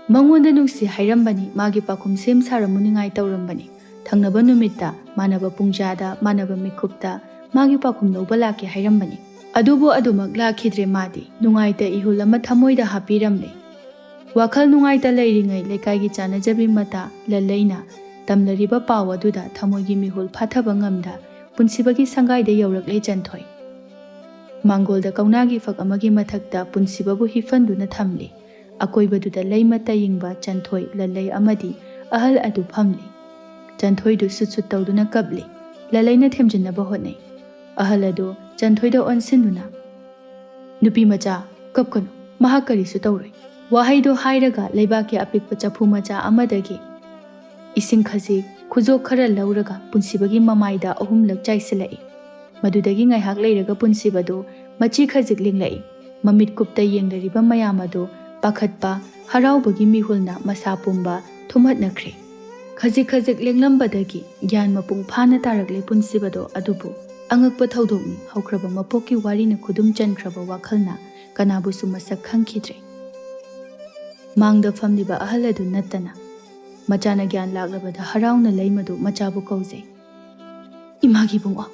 ꯃꯉꯣꯟꯗ ꯅꯨꯡꯁꯤ ꯍꯥꯏꯔꯝꯕꯅꯤ, ꯃꯥꯒꯤ ꯄꯥꯎꯈꯨꯝ ꯁꯦꯝ ꯁꯥꯔꯝꯃꯨꯅꯤꯉꯥꯏ ꯇꯧꯔꯝꯕꯅꯤ꯫ ꯊꯪꯅꯕ ꯅꯨꯃꯤꯠꯇ ꯃꯥꯟꯅꯕ ꯄꯨꯡꯖꯥꯗ ꯃꯥꯟꯅꯕ ꯃꯤꯀꯨꯞꯇ ꯃꯥꯒꯤ ꯄꯥꯎꯈꯨꯝ ꯂꯧꯕ ꯂꯥꯛꯀꯦ ꯍꯥꯏꯔꯝꯕꯅꯤ꯫ ꯑꯗꯨꯕꯨ ꯑꯗꯨꯃꯛ ꯂꯥꯛꯈꯤꯗ꯭ꯔꯦ꯫ ꯃꯥꯗꯤ ꯅꯨꯡꯉꯥꯏꯇ ꯏꯍꯨꯜ ꯑꯃ ꯊꯃꯣꯏꯗ ꯍꯥꯞꯄꯤꯔꯝꯂꯦ꯫ ꯋꯥꯈꯜ ꯅꯨꯡꯉꯥꯏꯇ ꯂꯩꯔꯤꯉꯩ ꯂꯩꯀꯥꯏꯒꯤ ꯆꯥꯅꯖꯕꯤ ꯃꯇꯥ ꯂꯜꯂꯩꯅ ꯇꯝꯂꯔꯤꯕ ꯄꯥꯎ ꯑꯗꯨꯗ ꯊꯃꯣꯏꯒꯤ ꯃꯤꯍꯨꯜ ꯐꯥꯊꯕ ꯉꯝꯗ ꯄꯨꯟꯁꯤꯕꯒꯤ ꯁꯪꯒꯥꯏꯗ ꯌꯧꯔꯛꯂꯦ ꯆꯟꯊꯣꯏ꯫ ꯃꯥꯡꯒꯣꯜꯗ ꯀꯧꯅꯥꯒꯤ ꯐꯛ ꯑꯃꯒꯤ ꯃꯊꯛꯇ ꯄꯨꯟꯁꯤꯕꯕꯨ ꯍꯤꯞꯍꯟꯗꯨꯅ ꯊꯝꯂꯤ꯫ ꯑꯀꯣꯏꯕꯗꯨꯗ ꯂꯩꯃ ꯇꯌꯤꯡꯕ, ꯆꯟꯊꯣꯏ, ꯂꯜꯂꯩ ꯑꯃꯗꯤ ꯑꯍꯜ ꯑꯗꯨ ꯐꯝꯂꯤ꯫ ꯆꯟꯊꯣꯏꯗꯨ ꯁꯨꯠ ꯁꯨꯠ ꯇꯧꯗꯨꯅ ꯀꯞꯂꯤ꯫ ꯂꯜꯂꯩꯅ ꯊꯦꯝꯖꯤꯟꯅꯕ ꯍꯣꯠꯅꯩ꯫ ꯑꯍꯜ ꯑꯗꯨ ꯆꯟꯊꯣꯏꯗ ꯑꯣꯟꯁꯤꯟꯗꯨꯅ, "ꯅꯨꯄꯤ ꯃꯆꯥ, ꯀꯞꯀꯅꯨ, ꯃꯍꯥꯛ ꯀꯔꯤꯁꯨ ꯇꯧꯔꯣꯏ"꯫ ꯋꯥꯍꯩꯗꯨ ꯍꯥꯏꯔꯒ ꯂꯩꯕꯥꯛꯀꯤ ꯑꯄꯤꯛꯄ ꯆꯐꯨ ꯃꯆꯥ ꯑꯃꯗꯒꯤ ꯏꯁꯤꯡ ꯈꯖꯤꯛ ꯈꯨꯖꯣꯛ ꯈꯔ ꯂꯧꯔꯒ ꯄꯨꯟꯁꯤꯕꯒꯤ ꯃꯃꯥꯏꯗ ꯑꯍꯨꯝꯂꯛ ꯆꯥꯏꯁꯤꯜꯂꯛꯏ꯫ ꯃꯗꯨꯗꯒꯤ ꯉꯥꯏꯍꯥꯛ ꯂꯩꯔꯒ ꯄꯨꯟꯁꯤꯕꯗꯨ ꯃꯆꯤ ꯈꯖꯤꯛ ꯂꯦꯡꯂꯛꯏ꯫ ꯃꯃꯤꯠ ꯀꯨꯞꯇ ꯌꯦꯡꯂꯔꯤꯕ ꯃꯌꯥꯝ ꯑꯗꯨ ꯄꯥꯈꯠꯄ, ꯍꯔꯥꯎꯕꯒꯤ ꯃꯤꯍꯨꯜꯅ ꯃꯁꯥ ꯄꯨꯝꯕ ꯊꯨꯝꯍꯠꯅꯈ꯭ꯔꯦ꯫ ꯈꯖꯤꯛ ꯈꯖꯤꯛ ꯂꯦꯡꯂꯝꯕꯗꯒꯤ ꯒ꯭ꯌꯥꯟ ꯃꯄꯨꯡ ꯐꯥꯅ ꯇꯥꯔꯛꯂꯦ ꯄꯨꯟꯁꯤꯕꯗꯣ꯫ ꯑꯗꯨꯕꯨ ꯑꯉꯛꯄ ꯊꯧꯗꯣꯛꯅꯤ, ꯍꯧꯈ꯭ꯔꯕ ꯃꯄꯣꯛꯀꯤ ꯋꯥꯔꯤꯅ ꯈꯨꯗꯨꯝ ꯆꯟꯈ꯭ꯔꯕ ꯋꯥꯈꯜꯅ ꯀꯅꯥꯕꯨꯁꯨ ꯃꯁꯛ ꯈꯪꯈꯤꯗ꯭ꯔꯦ꯫ ꯃꯥꯡꯗ ꯐꯝꯂꯤꯕ ꯑꯍꯜ ꯑꯗꯨ ꯅꯠꯇꯅ ꯃꯆꯥꯅ ꯒ꯭ꯌꯥꯟ ꯂꯥꯛꯂꯕꯗ ꯍꯔꯥꯎꯅ ꯂꯩꯃꯗꯨ ꯃꯆꯥꯕꯨ ꯀꯧꯖꯩ꯫ "ꯏꯃꯥꯒꯤ ꯏꯕꯨꯡꯉꯣ,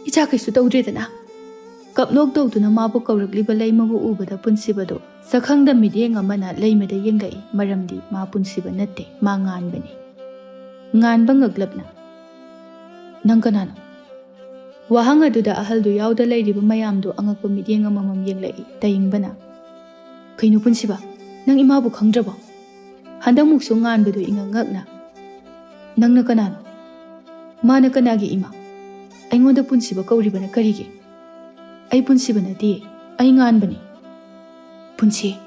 ꯏꯆꯥ ꯀꯩꯁꯨ ꯇꯧꯗ꯭ꯔꯦꯗꯅ?" ꯀꯞꯅꯣꯛ ꯇꯧꯗꯨꯅ ꯃꯥꯕꯨ ꯀꯧꯔꯛꯂꯤꯕ ꯂꯩꯃꯕꯨ ꯎꯕꯗ ꯄꯨꯟꯁꯤꯕꯗꯣ ꯁꯛꯈꯪꯗ ꯃꯤꯠꯌꯦꯡ ꯑꯃꯅ ꯂꯩꯃꯗ ꯌꯦꯡꯂꯛꯏ꯫ ꯃꯔꯝꯗꯤ ꯃꯥ ꯄꯨꯟꯁꯤꯕ ꯅꯠꯇꯦ, ꯃꯥ ꯉꯥꯟꯕꯅꯤ꯫ ꯉꯥꯟꯕ ꯉꯛꯂꯞꯅ, "ꯅꯪ ꯀꯅꯥꯅꯣ?" ꯋꯥꯍꯪ ꯑꯗꯨꯗ ꯑꯍꯜꯗꯨ ꯌꯥꯎꯗ ꯂꯩꯔꯤꯕ ꯃꯌꯥꯝꯗꯨ ꯑꯉꯛꯄ ꯃꯤꯠꯌꯦꯡ ꯑꯃꯃꯝ ꯌꯦꯡꯂꯛꯏ꯫ ꯇꯌꯤꯡꯕꯅ, "ꯀꯩꯅꯣ ꯄꯨꯟꯁꯤꯕ, ꯅꯪ ꯏꯃꯥꯕꯨ ꯈꯪꯗ꯭ꯔꯕꯣ?" ꯍꯟꯗꯛꯃꯨꯛꯁꯨ ꯉꯥꯟꯕꯗꯨ ꯏꯉꯛ ꯉꯛꯅ, "ꯅꯪꯅ ꯀꯅꯥꯅꯣ? ꯃꯥꯅ ꯀꯅꯥꯒꯤ ꯏꯃꯥ? ꯑꯩꯉꯣꯟꯗ ꯄꯨꯟꯁꯤꯕ ꯀꯧꯔꯤꯕꯅ ꯀꯔꯤꯒꯤ? ꯑꯩ ꯄꯨꯟꯁꯤꯕ ꯅꯠꯇꯦ, ꯑꯩ ꯉꯥꯟꯕꯅꯤ꯫" "ꯄꯨꯟꯁꯤ?"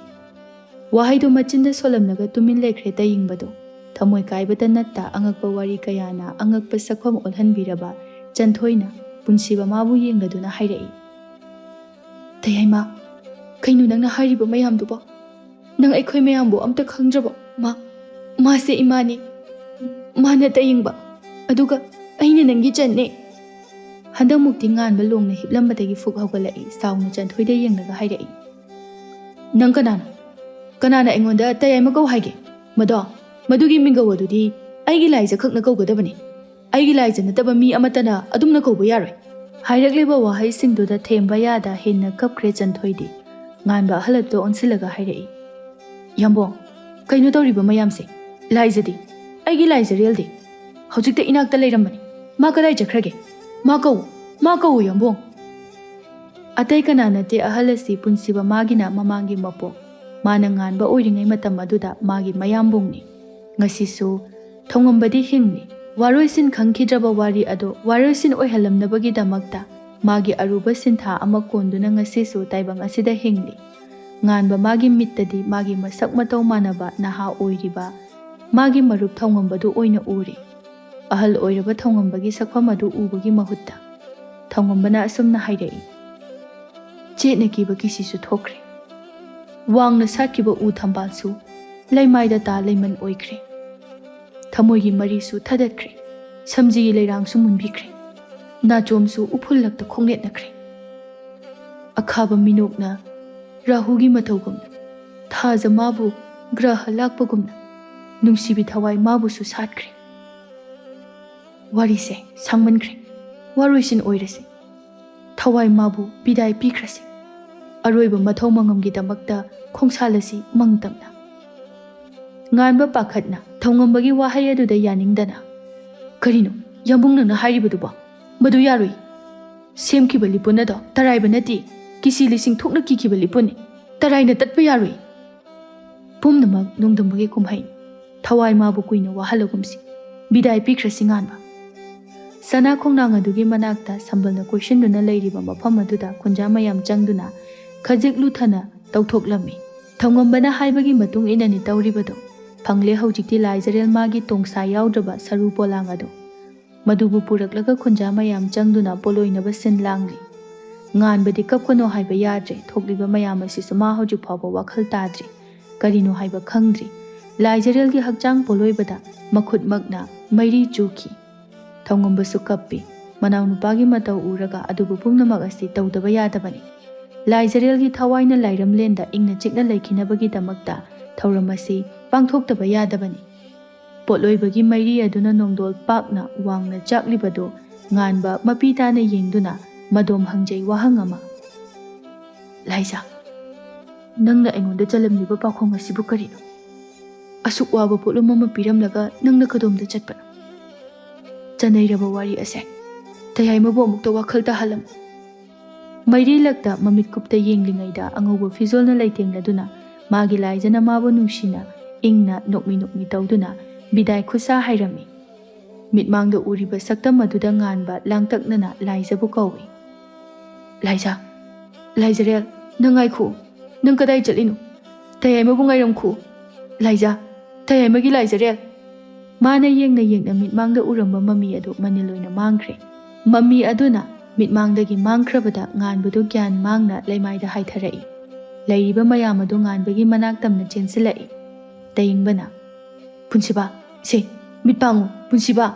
ꯋꯥꯍꯩꯗꯨ ꯃꯆꯤꯟꯗ ꯁꯣꯜꯂꯝꯂꯒ ꯇꯨꯃꯤꯟ ꯂꯩꯈ꯭ꯔꯦ ꯇꯌꯤꯡꯕꯗꯨ꯫ ꯊꯃꯣꯏ ꯀꯥꯏꯕꯇ ꯅꯠꯇ ꯑꯉꯛꯄ ꯋꯥꯔꯤ ꯀꯌꯥꯅ ꯑꯉꯛꯄ ꯁꯛꯐꯝ ꯑꯣꯜꯍꯟꯕꯤꯔꯕ ꯆꯟꯊꯣꯏꯅ ꯄꯨꯟꯁꯤꯕ ꯃꯥꯕꯨ ꯌꯦꯡꯂꯗꯨꯅ ꯍꯥꯏꯔꯛꯏ, "ꯇꯌꯥꯏꯃ, ꯀꯩꯅꯣ ꯅꯪꯅ ꯍꯥꯏꯔꯤꯕ ꯃꯌꯥꯝꯗꯨꯕꯣ? ꯅꯪ ꯑꯩꯈꯣꯏ ꯃꯌꯥꯝꯕꯨ ꯑꯝꯇ ꯈꯪꯗ꯭ꯔꯕꯣ? ꯃꯥ, ꯃꯥꯁꯦ ꯏꯃꯥꯅꯤ, ꯃꯥꯅ ꯇꯌꯤꯡꯕ, ꯑꯗꯨꯒ ꯑꯩꯅ ꯅꯪꯒꯤ ꯆꯟꯅꯦ꯫" ꯍꯟꯗꯛꯃꯨꯛꯇꯤ ꯉꯥꯟꯕ ꯂꯣꯡꯅ ꯍꯤꯞꯂꯝꯕꯗꯒꯤ ꯐꯨꯛ ꯍꯧꯒꯠꯂꯛꯏ, ꯁꯥꯎꯅ ꯆꯟꯊꯣꯏꯗ ꯌꯦꯡꯂꯒ ꯍꯥꯏꯔꯛꯏ, "ꯅꯪ ꯀꯅꯥꯅꯣ? ꯀꯅꯥꯅ ꯑꯩꯉꯣꯟꯗ ꯇꯌꯥꯏꯃ ꯀꯧ ꯍꯥꯏꯒꯦ? ꯃꯗꯣ, ꯃꯗꯨꯒꯤ ꯃꯤꯡꯒꯧ ꯑꯗꯨꯗꯤ ꯑꯩꯒꯤ ꯂꯥꯏꯖ ꯈꯛꯅ ꯀꯧꯒꯗꯕꯅꯤ꯫ ꯑꯩꯒꯤ ꯂꯥꯏꯖ ꯅꯠꯇꯕ ꯃꯤ ꯑꯃꯠꯇꯅ ꯑꯗꯨꯝꯅ ꯀꯧꯕ ꯌꯥꯔꯣꯏ꯫" ꯍꯥꯏꯔꯛꯂꯤꯕ ꯋꯥꯍꯩꯁꯤꯡꯗꯨꯗ ꯊꯦꯝꯕ ꯌꯥꯗ ꯍꯦꯟꯅ ꯀꯞꯈ꯭ꯔꯦ ꯆꯟꯊꯣꯏꯗꯤ꯫ ꯉꯥꯟꯕ ꯑꯍꯜ ꯑꯗꯨꯗ ꯑꯣꯟꯁꯤꯜꯂꯒ ꯍꯥꯏꯔꯛꯏ, "ꯌꯥꯝꯕꯣꯡ, ꯀꯩꯅꯣ ꯇꯧꯔꯤꯕ ꯃꯌꯥꯝꯁꯦ? ꯂꯥꯏꯖꯗꯤ, ꯑꯩꯒꯤ ꯂꯥꯏꯖꯔꯦꯜꯗꯤ ꯍꯧꯖꯤꯛꯇ ꯏꯅꯥꯛꯇ ꯂꯩꯔꯝꯕꯅꯤ꯫ ꯃꯥ ꯀꯗꯥꯏ ꯆꯠꯈ꯭ꯔꯒꯦ? ꯃꯥ ꯀꯧ, ꯃꯥ ꯀꯧ, ꯌꯥꯝꯕꯣꯡ꯫" ꯑꯇꯩ ꯀꯅꯥ ꯅꯠꯇꯦ ꯑꯍꯜ ꯑꯁꯤ ꯄꯨꯟꯁꯤꯕ ꯃꯥꯒꯤꯅ ꯃꯃꯥꯡꯒꯤ ꯃꯄꯣꯛ, ꯃꯥꯅ ꯉꯥꯟꯕ ꯑꯣꯏꯔꯤꯉꯩ ꯃꯇꯝ ꯑꯗꯨꯗ ꯃꯥꯒꯤ ꯃꯌꯥꯝꯕꯨꯡꯅꯤ꯫ ꯉꯁꯤꯁꯨ ꯊꯧꯉꯝꯕꯗꯤ ꯍꯤꯡꯂꯤ꯫ ꯋꯥꯔꯣꯏꯁꯤꯟ ꯈꯪꯈꯤꯗ꯭ꯔꯕ ꯋꯥꯔꯤ ꯑꯗꯨ ꯋꯥꯔꯣꯏꯁꯤꯟ ꯑꯣꯏꯍꯜꯂꯝꯅꯕꯒꯤꯗꯃꯛꯇ ꯃꯥꯒꯤ ꯑꯔꯨꯕ ꯁꯤꯟꯊꯥ ꯑꯃ ꯀꯣꯟꯗꯨꯅ ꯉꯁꯤꯁꯨ ꯇꯥꯏꯕꯪ ꯑꯁꯤꯗ ꯍꯤꯡꯂꯤ꯫ ꯉꯥꯟꯕ ꯃꯥꯒꯤ ꯃꯤꯠꯇꯗꯤ ꯃꯥꯒꯤ ꯃꯁꯛ ꯃꯇꯧ ꯃꯥꯟꯅꯕ ꯅꯍꯥ ꯑꯣꯏꯔꯤꯕ ꯃꯥꯒꯤ ꯃꯔꯨꯞ ꯊꯧꯉꯝꯕꯗꯨ ꯑꯣꯏꯅ ꯎꯔꯤ꯫ ꯑꯍꯜ ꯑꯣꯏꯔꯕ ꯊꯧꯉꯝꯕꯒꯤ ꯁꯛꯐꯝ ꯑꯗꯨ ꯎꯕꯒꯤ ꯃꯍꯨꯠꯇ ꯊꯧꯉꯝꯕꯅ ꯑꯁꯨꯝꯅ ꯍꯥꯏꯔꯛꯏ, ꯆꯦꯠꯅ ꯀꯤꯕ ꯀꯤꯁꯤꯁꯨ ꯊꯣꯛꯈ꯭ꯔꯦ꯫ ꯋꯥꯡꯅ ꯁꯥꯠꯈꯤꯕ ꯎ ꯊꯝꯕꯥꯜꯁꯨ ꯂꯩꯃꯥꯏꯗ ꯇꯥ ꯂꯩꯃꯟ ꯑꯣꯏꯈ꯭ꯔꯦ꯫ ꯊꯃꯣꯏꯒꯤ ꯃꯔꯤꯁꯨ ꯊꯗꯠꯈ꯭ꯔꯦ꯫ ꯁꯝꯖꯤꯒꯤ ꯂꯩꯔꯥꯡꯁꯨ ꯃꯨꯟꯕꯤꯈ꯭ꯔꯦ꯫ ꯅꯥꯆꯣꯝꯁꯨ ꯎꯐꯨꯜꯂꯛꯇ ꯈꯣꯡꯅꯦꯠꯅꯈ꯭ꯔꯦ꯫ ꯑꯈꯥꯕ ꯃꯤꯅꯣꯛꯅ ꯔꯥꯍꯨꯒꯤ ꯃꯇꯧꯒꯨꯝꯅ ꯊꯥꯖ ꯃꯥꯕꯨ ꯒ꯭ꯔꯍ ꯂꯥꯛꯄꯒꯨꯝꯅ ꯅꯨꯡꯁꯤꯕꯤ ꯊꯋꯥꯏ ꯃꯥꯕꯨꯁꯨ ꯁꯥꯠꯈ꯭ꯔꯦ꯫ ꯋꯥꯔꯤꯁꯦ ꯁꯥꯡꯃꯟꯈ꯭ꯔꯦ꯫ ꯋꯥꯔꯣꯏꯁꯤꯟ ꯑꯣꯏꯔꯁꯤ꯫ ꯊꯋꯥꯏ ꯃꯥꯕꯨ ꯕꯤꯗꯥꯏ ꯄꯤꯈ꯭ꯔꯁꯤ꯫ ꯑꯔꯣꯏꯕ ꯃꯊꯧ ꯃꯉꯝꯒꯤꯗꯃꯛꯇ ꯈꯣꯡꯁꯥꯜꯂꯁꯤ ꯃꯪ ꯇꯝꯅ꯫ ꯉꯥꯟꯕ ꯄꯥꯈꯠꯅ ꯊꯧꯉꯝꯕꯒꯤ ꯋꯥꯍꯩ ꯑꯗꯨꯗ ꯌꯥꯅꯤꯡꯗꯅ, "ꯀꯔꯤꯅꯣ ꯌꯥꯝꯕꯨꯡ ꯅꯪꯅ ꯍꯥꯏꯔꯤꯕꯗꯨꯕꯣ? ꯃꯗꯨ ꯌꯥꯔꯣꯏ꯫ ꯁꯦꯝꯈꯤꯕ ꯂꯤꯄꯨꯟ ꯑꯗꯣ ꯇꯔꯥꯏꯕ ꯅꯠꯇꯦ, ꯀꯤꯁꯤ ꯂꯤꯁꯤꯡ ꯊꯣꯛꯅ ꯀꯤꯈꯤꯕ ꯂꯤꯄꯨꯟꯅꯤ꯫ ꯇꯔꯥꯏꯅ ꯇꯠꯄ ꯌꯥꯔꯣꯏ꯫" ꯄꯨꯝꯅꯃꯛ ꯅꯣꯡꯗꯝꯕꯒꯤ ꯀꯨꯝꯍꯩ꯫ ꯊꯋꯥꯏ ꯃꯥꯕꯨ ꯀꯨꯏꯅ ꯋꯥꯍꯜꯂꯒꯨꯝꯁꯤ꯫ ꯕꯤꯗꯥꯏ ꯄꯤꯈ꯭ꯔꯁꯤ ꯉꯥꯟꯕ꯫ ꯁꯅꯥ ꯈꯣꯡꯅꯥꯡ ꯑꯗꯨꯒꯤ ꯃꯅꯥꯛꯇ ꯁꯝꯕꯜꯅ ꯀꯣꯏꯁꯤꯟꯗꯨꯅ ꯂꯩꯔꯤꯕ ꯃꯐꯝ ꯑꯗꯨꯗ ꯈꯨꯟꯖꯥ ꯃꯌꯥꯝ ꯆꯪꯗꯨꯅ ꯈꯖꯤꯛ ꯂꯨꯊꯅ ꯇꯧꯊꯣꯛꯂꯝꯃꯤ꯫ ꯊꯧꯉꯝꯕꯅ ꯍꯥꯏꯕꯒꯤ ꯃꯇꯨꯡ ꯏꯟꯅꯅꯤ ꯇꯧꯔꯤꯕꯗꯨ꯫ ꯐꯪꯂꯦ ꯍꯧꯖꯤꯛꯇꯤ ꯂꯥꯏꯖꯔꯦꯜ ꯃꯥꯒꯤ ꯇꯣꯡꯁꯥ ꯌꯥꯎꯗ꯭ꯔꯕ ꯁꯔꯨ ꯄꯣꯂꯥꯡ ꯑꯗꯨ꯫ ꯃꯗꯨꯕꯨ ꯄꯨꯔꯛꯂꯒ ꯈꯨꯟꯖꯥ ꯃꯌꯥꯝ ꯆꯪꯗꯨꯅ ꯄꯣꯠꯂꯣꯏꯅꯕ ꯁꯤꯟ ꯂꯥꯡꯂꯤ꯫ ꯉꯥꯟꯕꯗꯤ ꯀꯞꯀꯅꯣ ꯍꯥꯏꯕ ꯌꯥꯗ꯭ꯔꯦ꯫ ꯊꯣꯛꯂꯤꯕ ꯃꯌꯥꯝ ꯑꯁꯤꯁꯨ ꯃꯥ ꯍꯧꯖꯤꯛ ꯐꯥꯎꯕ ꯋꯥꯈꯜ ꯇꯥꯗ꯭ꯔꯤ꯫ ꯀꯔꯤꯅꯣ ꯍꯥꯏꯕ ꯈꯪꯗ꯭ꯔꯤ꯫ ꯂꯥꯏꯖꯔꯦꯜꯒꯤ ꯍꯛꯆꯥꯡ ꯄꯣꯠꯂꯣꯏꯕꯗ ꯃꯈꯨꯠꯃꯛꯅ ꯃꯩꯔꯤ ꯆꯨꯈꯤ꯫ ꯊꯧꯉꯝꯕꯁꯨ ꯀꯞꯄꯤ꯫ ꯃꯅꯥꯎꯅꯨꯄꯥꯒꯤ ꯃꯇꯧ ꯎꯔꯒ ꯑꯗꯨꯕꯨ ꯄꯨꯝꯅꯃꯛ ꯑꯁꯤ ꯇꯧꯗꯕ ꯌꯥꯗꯕꯅꯤ꯫ ꯂꯥꯏꯖꯔꯦꯜꯒꯤ ꯊꯋꯥꯏꯅ ꯂꯥꯏꯔꯝꯂꯦꯟꯗ ꯏꯪꯅ ꯆꯤꯛꯅ ꯂꯩꯈꯤꯅꯕꯒꯤꯗꯃꯛꯇ ꯊꯧꯔꯝ ꯑꯁꯤ ꯄꯥꯡꯊꯣꯛꯇꯕ ꯌꯥꯗꯕꯅꯤ꯫ ꯄꯣꯠꯂꯣꯏꯕꯒꯤ ꯃꯩꯔꯤ ꯑꯗꯨꯅ ꯅꯣꯡꯗꯣꯜ ꯄꯥꯛꯅ ꯋꯥꯡꯅ ꯆꯥꯛꯂꯤꯕꯗꯨ ꯉꯥꯟꯕ ꯃꯄꯤ ꯇꯥꯅ ꯌꯦꯡꯗꯨꯅ ꯃꯗꯣꯝ ꯍꯪꯖꯩ ꯋꯥꯍꯪ ꯑꯃ꯫ "ꯂꯥꯏꯖꯥ, ꯅꯪꯅ ꯑꯩꯉꯣꯟꯗ ꯆꯜꯂꯝꯂꯤꯕ ꯄꯥꯎꯈꯣꯡ ꯑꯁꯤꯕꯨ ꯀꯔꯤꯅꯣ? ꯑꯁꯨꯛ ꯋꯥꯕ ꯄꯣꯠꯂꯨꯝ ꯑꯃ ꯄꯤꯔꯝꯂꯒ ꯅꯪꯅ ꯀꯗꯣꯝꯗ ꯆꯠꯄꯅꯣ? ꯆꯅꯩꯔꯕ ꯋꯥꯔꯤ ꯑꯁꯦ ꯇꯌꯥꯏꯃꯕꯨ ꯑꯃꯨꯛꯇ ꯋꯥꯈꯜ ꯇꯥꯍꯜꯂꯝꯃꯨ꯫" ꯃꯩꯔꯤ ꯂꯛꯇ ꯃꯃꯤꯠ ꯀꯨꯞꯇ ꯌꯦꯡꯂꯤꯉꯩꯗ ꯑꯉꯧꯕ ꯐꯤꯖꯣꯜꯅ ꯂꯩꯇꯦꯡꯂꯗꯨꯅ ꯃꯥꯒꯤ ꯂꯥꯏꯖꯅ ꯃꯥꯕꯨ ꯅꯨꯡꯁꯤꯅ ꯏꯪꯅ ꯅꯣꯛꯃꯤ ꯅꯣꯛꯃꯤ ꯇꯧꯗꯨꯅ ꯕꯤꯗꯥꯏ ꯈꯨꯠꯁꯥ ꯍꯥꯏꯔꯝꯃꯤ꯫ ꯃꯤꯠꯃꯥꯡꯗ ꯎꯔꯤꯕ ꯁꯛꯇꯝ ꯑꯗꯨꯗ ꯉꯥꯟꯕ ꯂꯥꯡꯇꯛꯅꯅ ꯂꯥꯏꯖꯕꯨ ꯀꯧꯏ꯫ "ꯂꯥꯏꯖ, ꯂꯥꯏꯖꯔꯦꯜ, ꯅꯪ ꯉꯥꯏꯈꯣ, ꯅꯪ ꯀꯗꯥꯏ ꯆꯠꯂꯤꯅꯣ? ꯇꯌꯥꯏꯃꯕꯨ ꯉꯥꯏꯔꯝꯈꯣ꯫ ꯂꯥꯏꯖ, ꯇꯌꯥꯏꯃꯒꯤ ꯂꯥꯏꯖꯔꯦꯜ!" ꯃꯥꯅ ꯌꯦꯡꯅ ꯌꯦꯡꯅ ꯃꯤꯠꯃꯥꯡꯗ ꯎꯔꯝꯕ ꯃꯃꯤ ꯑꯗꯨ ꯃꯅꯤꯜ ꯑꯣꯏꯅ ꯃꯥꯡꯈ꯭ꯔꯦ꯫ ꯃꯃꯤ ꯑꯗꯨꯅ ꯃꯤꯠꯃꯥꯡꯗꯒꯤ ꯃꯥꯡꯈ꯭ꯔꯕꯗ ꯉꯥꯟꯕꯗꯨ ꯒ꯭ꯌꯥꯟ ꯃꯥꯡꯅ ꯂꯩꯃꯥꯏꯗ ꯍꯥꯏꯊꯔꯛꯏ꯫ ꯂꯩꯔꯤꯕ ꯃꯌꯥꯝ ꯑꯗꯨ ꯉꯥꯟꯕꯒꯤ ꯃꯅꯥꯛ ꯇꯝꯅ ꯆꯦꯟꯁꯤꯜꯂꯛꯏ꯫ ꯇꯌꯦꯡꯕꯅ, "ꯄꯨꯟꯁꯤꯕ, ꯁꯦ, ꯃꯤꯠ ꯄꯥꯡꯉꯨ, ꯄꯨꯟꯁꯤꯕ!"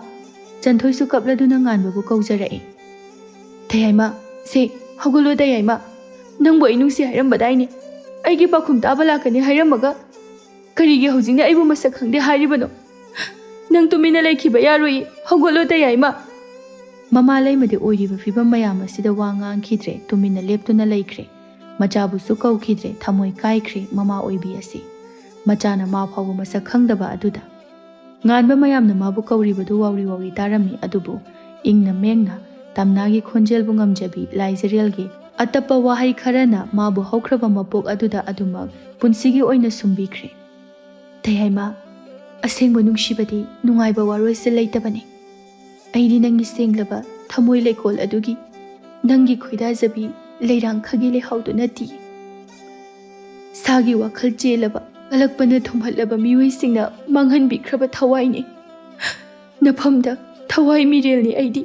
ꯆꯟꯊꯣꯏꯁꯨ ꯀꯞꯂꯗꯨꯅ ꯉꯥꯟꯕꯕꯨ ꯀꯧꯖꯔꯛꯏ꯫ "ꯇꯌꯥꯏꯃ, ꯁꯦ, ꯍꯧꯒꯠꯂꯣ ꯇꯌꯥꯏꯃ! ꯅꯪꯕꯨ ꯑꯩ ꯅꯨꯡꯁꯤ ꯍꯥꯏꯔꯝꯕꯗꯥꯏꯅꯦ? ꯑꯩꯒꯤ ꯄꯥꯎꯈꯨꯝ ꯇꯥꯕ ꯂꯥꯛꯀꯅꯤ ꯍꯥꯏꯔꯝꯃꯒ ꯀꯔꯤꯒꯤ ꯍꯧꯖꯤꯛꯅ ꯑꯩꯕꯨ ꯃꯁꯛ ꯈꯪꯗꯦ ꯍꯥꯏꯔꯤꯕꯅꯣ? ꯅꯪ ꯇꯨꯃꯤꯟꯅ ꯂꯩꯈꯤꯕ ꯌꯥꯔꯣꯏ, ꯍꯧꯒꯠꯂꯣ ꯇꯌꯥꯏꯃ!" ꯃꯃꯥ ꯂꯩꯃꯗꯤ ꯑꯣꯏꯔꯤꯕ ꯐꯤꯕꯝ ꯃꯌꯥꯝ ꯑꯁꯤꯗ ꯋꯥ ꯉꯥꯡꯈꯤꯗ꯭ꯔꯦ, ꯇꯨꯃꯤꯟꯅ ꯂꯦꯞꯇꯨꯅ ꯂꯩꯈ꯭ꯔꯦ꯫ ꯃꯆꯥꯕꯨꯁꯨ ꯀꯧꯈꯤꯗ꯭ꯔꯦ, ꯊꯃꯣꯏ ꯀꯥꯏꯈ꯭ꯔꯦ ꯃꯃꯥ ꯑꯣꯏꯕꯤ ꯑꯁꯤ꯫ ꯃꯆꯥꯅ ꯃꯥ ꯐꯥꯎꯕ ꯃꯁꯛ ꯈꯪꯗꯕ ꯑꯗꯨꯗ꯫ ꯉꯥꯟꯕ ꯃꯌꯥꯝꯅ ꯃꯥꯕꯨ ꯀꯧꯔꯤꯕꯗꯨ ꯋꯥꯎꯔꯤ ꯋꯥꯎꯔꯤ ꯇꯥꯔꯝꯃꯤ, ꯑꯗꯨꯕꯨ ꯏꯪꯅ ꯃꯦꯡꯅ ꯇꯝꯅꯥꯒꯤ ꯈꯣꯟꯖꯦꯜꯕꯨ ꯉꯝꯖꯕꯤ ꯂꯥꯏꯖꯔꯦꯜꯒꯤ ꯑꯇꯞꯄ ꯋꯥꯍꯩ ꯈꯔꯅ ꯃꯥꯕꯨ ꯍꯧꯈ꯭ꯔꯕ ꯃꯄꯣꯛ ꯑꯗꯨꯗ ꯑꯗꯨꯃꯛ ꯄꯨꯟꯁꯤꯒꯤ ꯑꯣꯏꯅ ꯁꯨꯝꯕꯤꯈ꯭ꯔꯦ꯫ "ꯇꯌꯥꯏꯃ, ꯑꯁꯦꯡꯕ ꯅꯨꯡꯁꯤꯕꯗꯤ ꯅꯨꯡꯉꯥꯏꯕ ꯋꯥꯔꯣꯏꯁꯤꯜ ꯂꯩꯇꯕꯅꯤ꯫ ꯑꯩꯗꯤ ꯅꯪꯒꯤ ꯁꯦꯡꯂꯕ ꯊꯃꯣꯏ ꯂꯩꯀꯣꯜ ꯑꯗꯨꯒꯤ, ꯅꯪꯒꯤ ꯈꯣꯏꯗꯥꯖꯕꯤ ꯂꯩꯔꯥꯡ ꯈꯥꯒꯤ ꯂꯩꯍꯥꯎꯗꯨ ꯅꯠꯇꯦ꯫ ꯁꯥꯒꯤ ꯋꯥꯈꯜ ꯆꯦꯜꯂꯕ, ꯀꯜꯂꯛꯄꯅ ꯊꯨꯝꯍꯠꯂꯕ ꯃꯤꯑꯣꯏꯁꯤꯡꯅ ꯃꯥꯡꯍꯟꯕꯤꯈ꯭ꯔꯕ ꯊꯋꯥꯏꯅꯤ꯫ ꯅꯐꯝꯗ ꯊꯋꯥꯏ ꯃꯤꯔꯦꯜꯅꯤ ꯑꯩꯗꯤ꯫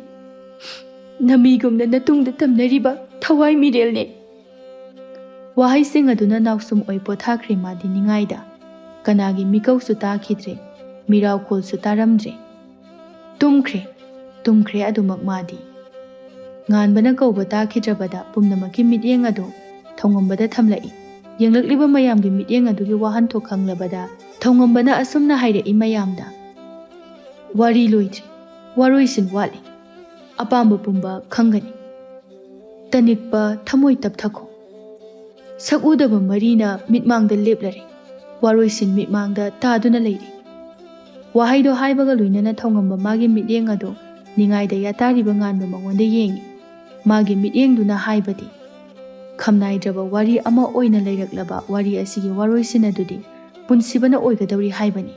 ꯅꯃꯤꯒꯨꯝꯅ ꯅꯇꯨꯡꯗ ꯇꯝꯅꯔꯤꯕ ꯊꯋꯥꯏ ꯃꯤꯔꯦꯜꯅꯤ꯫" ꯋꯥꯍꯩꯁꯤꯡ ꯑꯗꯨꯅ ꯅꯥꯎꯁꯨꯝ ꯑꯣꯏ ꯄꯣꯊꯥꯈ꯭ꯔꯦ ꯃꯥꯗꯤ ꯅꯤꯡꯉꯥꯏꯗ꯫ ꯀꯅꯥꯒꯤ ꯃꯤꯀꯧꯁꯨ ꯇꯥꯈꯤꯗ꯭ꯔꯦ, ꯃꯤꯔꯥꯎꯈꯣꯜꯁꯨ ꯇꯥꯔꯝꯗ꯭ꯔꯦ꯫ ꯇꯨꯝꯈ꯭ꯔꯦ, ꯇꯨꯝꯈ꯭ꯔꯦ ꯑꯗꯨꯃꯛ ꯃꯥꯗꯤ꯫ ꯉꯥꯟꯕꯅ ꯀꯧꯕ ꯇꯥꯈꯤꯗ꯭ꯔꯕꯗ ꯄꯨꯝꯅꯃꯛꯀꯤ ꯃꯤꯠꯌꯦꯡ ꯑꯗꯨ ꯊꯧꯉꯝꯕꯗ ꯊꯝꯂꯛꯏ꯫ ꯌꯦꯡꯂꯛꯂꯤꯕ ꯃꯌꯥꯝꯒꯤ ꯃꯤꯠꯌꯦꯡ ꯑꯗꯨꯒꯤ ꯋꯥꯍꯟꯊꯣꯛ ꯈꯪꯂꯕꯗ ꯊꯧꯉꯝꯕꯅ ꯑꯁꯨꯝꯅ ꯍꯥꯏꯔꯛꯏ ꯃꯌꯥꯝꯗ, "ꯋꯥꯔꯤ ꯂꯣꯏꯗ꯭ꯔꯤ, ꯋꯥꯔꯣꯏꯁꯤꯟ ꯋꯥꯠꯂꯤ꯫ ꯑꯄꯥꯝꯕ ꯄꯨꯝꯕ ꯈꯪꯒꯅꯤ꯫ ꯇꯅꯤꯛꯄ ꯊꯃꯣꯏ ꯇꯞꯊꯈꯣ꯫ ꯁꯛ ꯎꯗꯕ ꯃꯔꯤꯅ ꯃꯤꯠꯃꯥꯡꯗ ꯂꯦꯞꯂꯔꯦ꯫ ꯋꯥꯔꯣꯏꯁꯤꯟ ꯃꯤꯠꯃꯥꯡꯗ ꯇꯥꯗꯨꯅ ꯂꯩꯔꯦ꯫" ꯋꯥꯍꯩꯗꯣ ꯍꯥꯏꯕꯒ ꯂꯣꯏꯅꯅ ꯊꯧꯉꯝꯕ ꯃꯥꯒꯤ ꯃꯤꯠꯌꯦꯡ ꯑꯗꯨ ꯅꯤꯡꯉꯥꯏꯗ ꯌꯥꯇꯥꯔꯤꯕ ꯉꯥꯟꯕ ꯃꯉꯣꯟꯗ ꯌꯦꯡꯏ꯫ ꯃꯥꯒꯤ ꯃꯤꯠꯌꯦꯡꯗꯨꯅ ꯍꯥꯏꯕꯗꯤ, ꯈꯝꯅꯥꯏꯗ꯭ꯔꯕ ꯋꯥꯔꯤ ꯑꯃ ꯑꯣꯏꯅ ꯂꯩꯔꯛꯂꯕ ꯋꯥꯔꯤ ꯑꯁꯤꯒꯤ ꯋꯥꯔꯣꯏꯁꯤꯟ ꯑꯗꯨꯗꯤ ꯄꯨꯟꯁꯤꯕꯅ ꯑꯣꯏꯒꯗꯧꯔꯤ ꯍꯥꯏꯕꯅꯤ꯫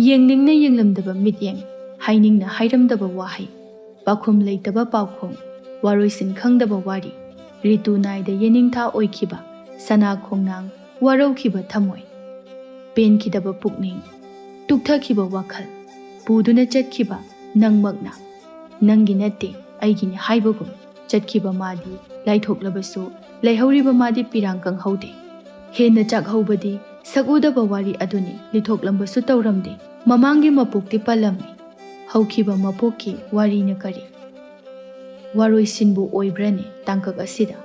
ꯌꯦꯡꯅꯤꯡꯅ ꯌꯦꯡꯂꯝꯗꯕ ꯃꯤꯠꯌꯦꯡ, ꯍꯥꯏꯅꯤꯡꯅ ꯍꯥꯏꯔꯝꯗꯕ ꯋꯥꯍꯩ, ꯄꯥꯎꯈꯨꯝ ꯂꯩꯇꯕ ꯄꯥꯎꯈꯨꯝ, ꯋꯥꯔꯣꯏꯁꯤꯟ ꯈꯪꯗꯕ ꯋꯥꯔꯤ, ꯔꯤꯇꯨ ꯅꯥꯏꯗ ꯌꯦꯅꯤꯡꯊꯥ ꯑꯣꯏꯈꯤꯕ ꯁꯅꯥ ꯈꯣꯡꯅꯥꯡ, ꯋꯥꯔꯧꯈꯤꯕ ꯊꯃꯣꯏ, ꯄꯦꯟꯈꯤꯗꯕ ꯄꯨꯛꯅꯤꯡ, ꯇꯨꯛꯊꯈꯤꯕ ꯋꯥꯈꯜ, ꯄꯨꯗꯨꯅ ꯆꯠꯈꯤꯕ ꯅꯪꯃꯛꯅ, ꯅꯪꯒꯤ ꯅꯠꯇꯦ ꯑꯩꯒꯤꯅꯤ ꯍꯥꯏꯕꯒꯨꯝ ꯆꯠꯈꯤꯕ ꯃꯥꯗꯤ ꯂꯥꯏꯊꯣꯛꯂꯕꯁꯨ, ꯂꯩꯍꯧꯔꯤꯕ ꯃꯥꯗꯤ ꯄꯤꯔꯥꯡ ꯀꯪꯍꯧꯗꯦ꯫ ꯍꯦꯟꯅ ꯆꯥꯛꯍꯧꯕꯗꯤ ꯁꯛꯎꯗꯕ ꯋꯥꯔꯤ ꯑꯗꯨꯅꯤ, ꯂꯤꯊꯣꯛꯂꯝꯕꯁꯨ ꯇꯧꯔꯝꯗꯦ꯫ ꯃꯃꯥꯡꯒꯤ ꯃꯄꯣꯛꯇꯤ ꯄꯜꯂꯝꯃꯤ, ꯍꯧꯈꯤꯕ ꯃꯄꯣꯛꯀꯤ ꯋꯥꯔꯤꯅ ꯀꯔꯤ? ꯋꯥꯔꯣꯏꯁꯤꯟꯕꯨ ꯑꯣꯏꯕ꯭ꯔꯅꯦ ꯇꯥꯡꯀꯛ ꯑꯁꯤꯗ?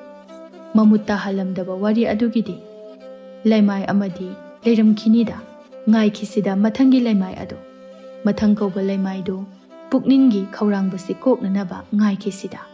ꯃꯃꯨꯠ ꯇꯥꯍꯜꯂꯝꯗꯕ ꯋꯥꯔꯤ ꯑꯗꯨꯒꯤꯗꯤ ꯂꯩꯃꯥꯏ ꯑꯃꯗꯤ ꯂꯩꯔꯝꯈꯤꯅꯤꯗ꯫ ꯉꯥꯏꯈꯤꯁꯤꯗ ꯃꯊꯪꯒꯤ ꯂꯩꯃꯥꯏ ꯑꯗꯨ꯫ ꯃꯊꯪ ꯀꯧꯕ ꯂꯩꯃꯥꯏꯗꯨ ꯄꯨꯛꯅꯤꯡꯒꯤ ꯈꯧꯔꯥꯡꯕꯁꯤ ꯀꯣꯛꯅꯅꯕ ꯉꯥꯏꯈꯤꯁꯤꯗ꯫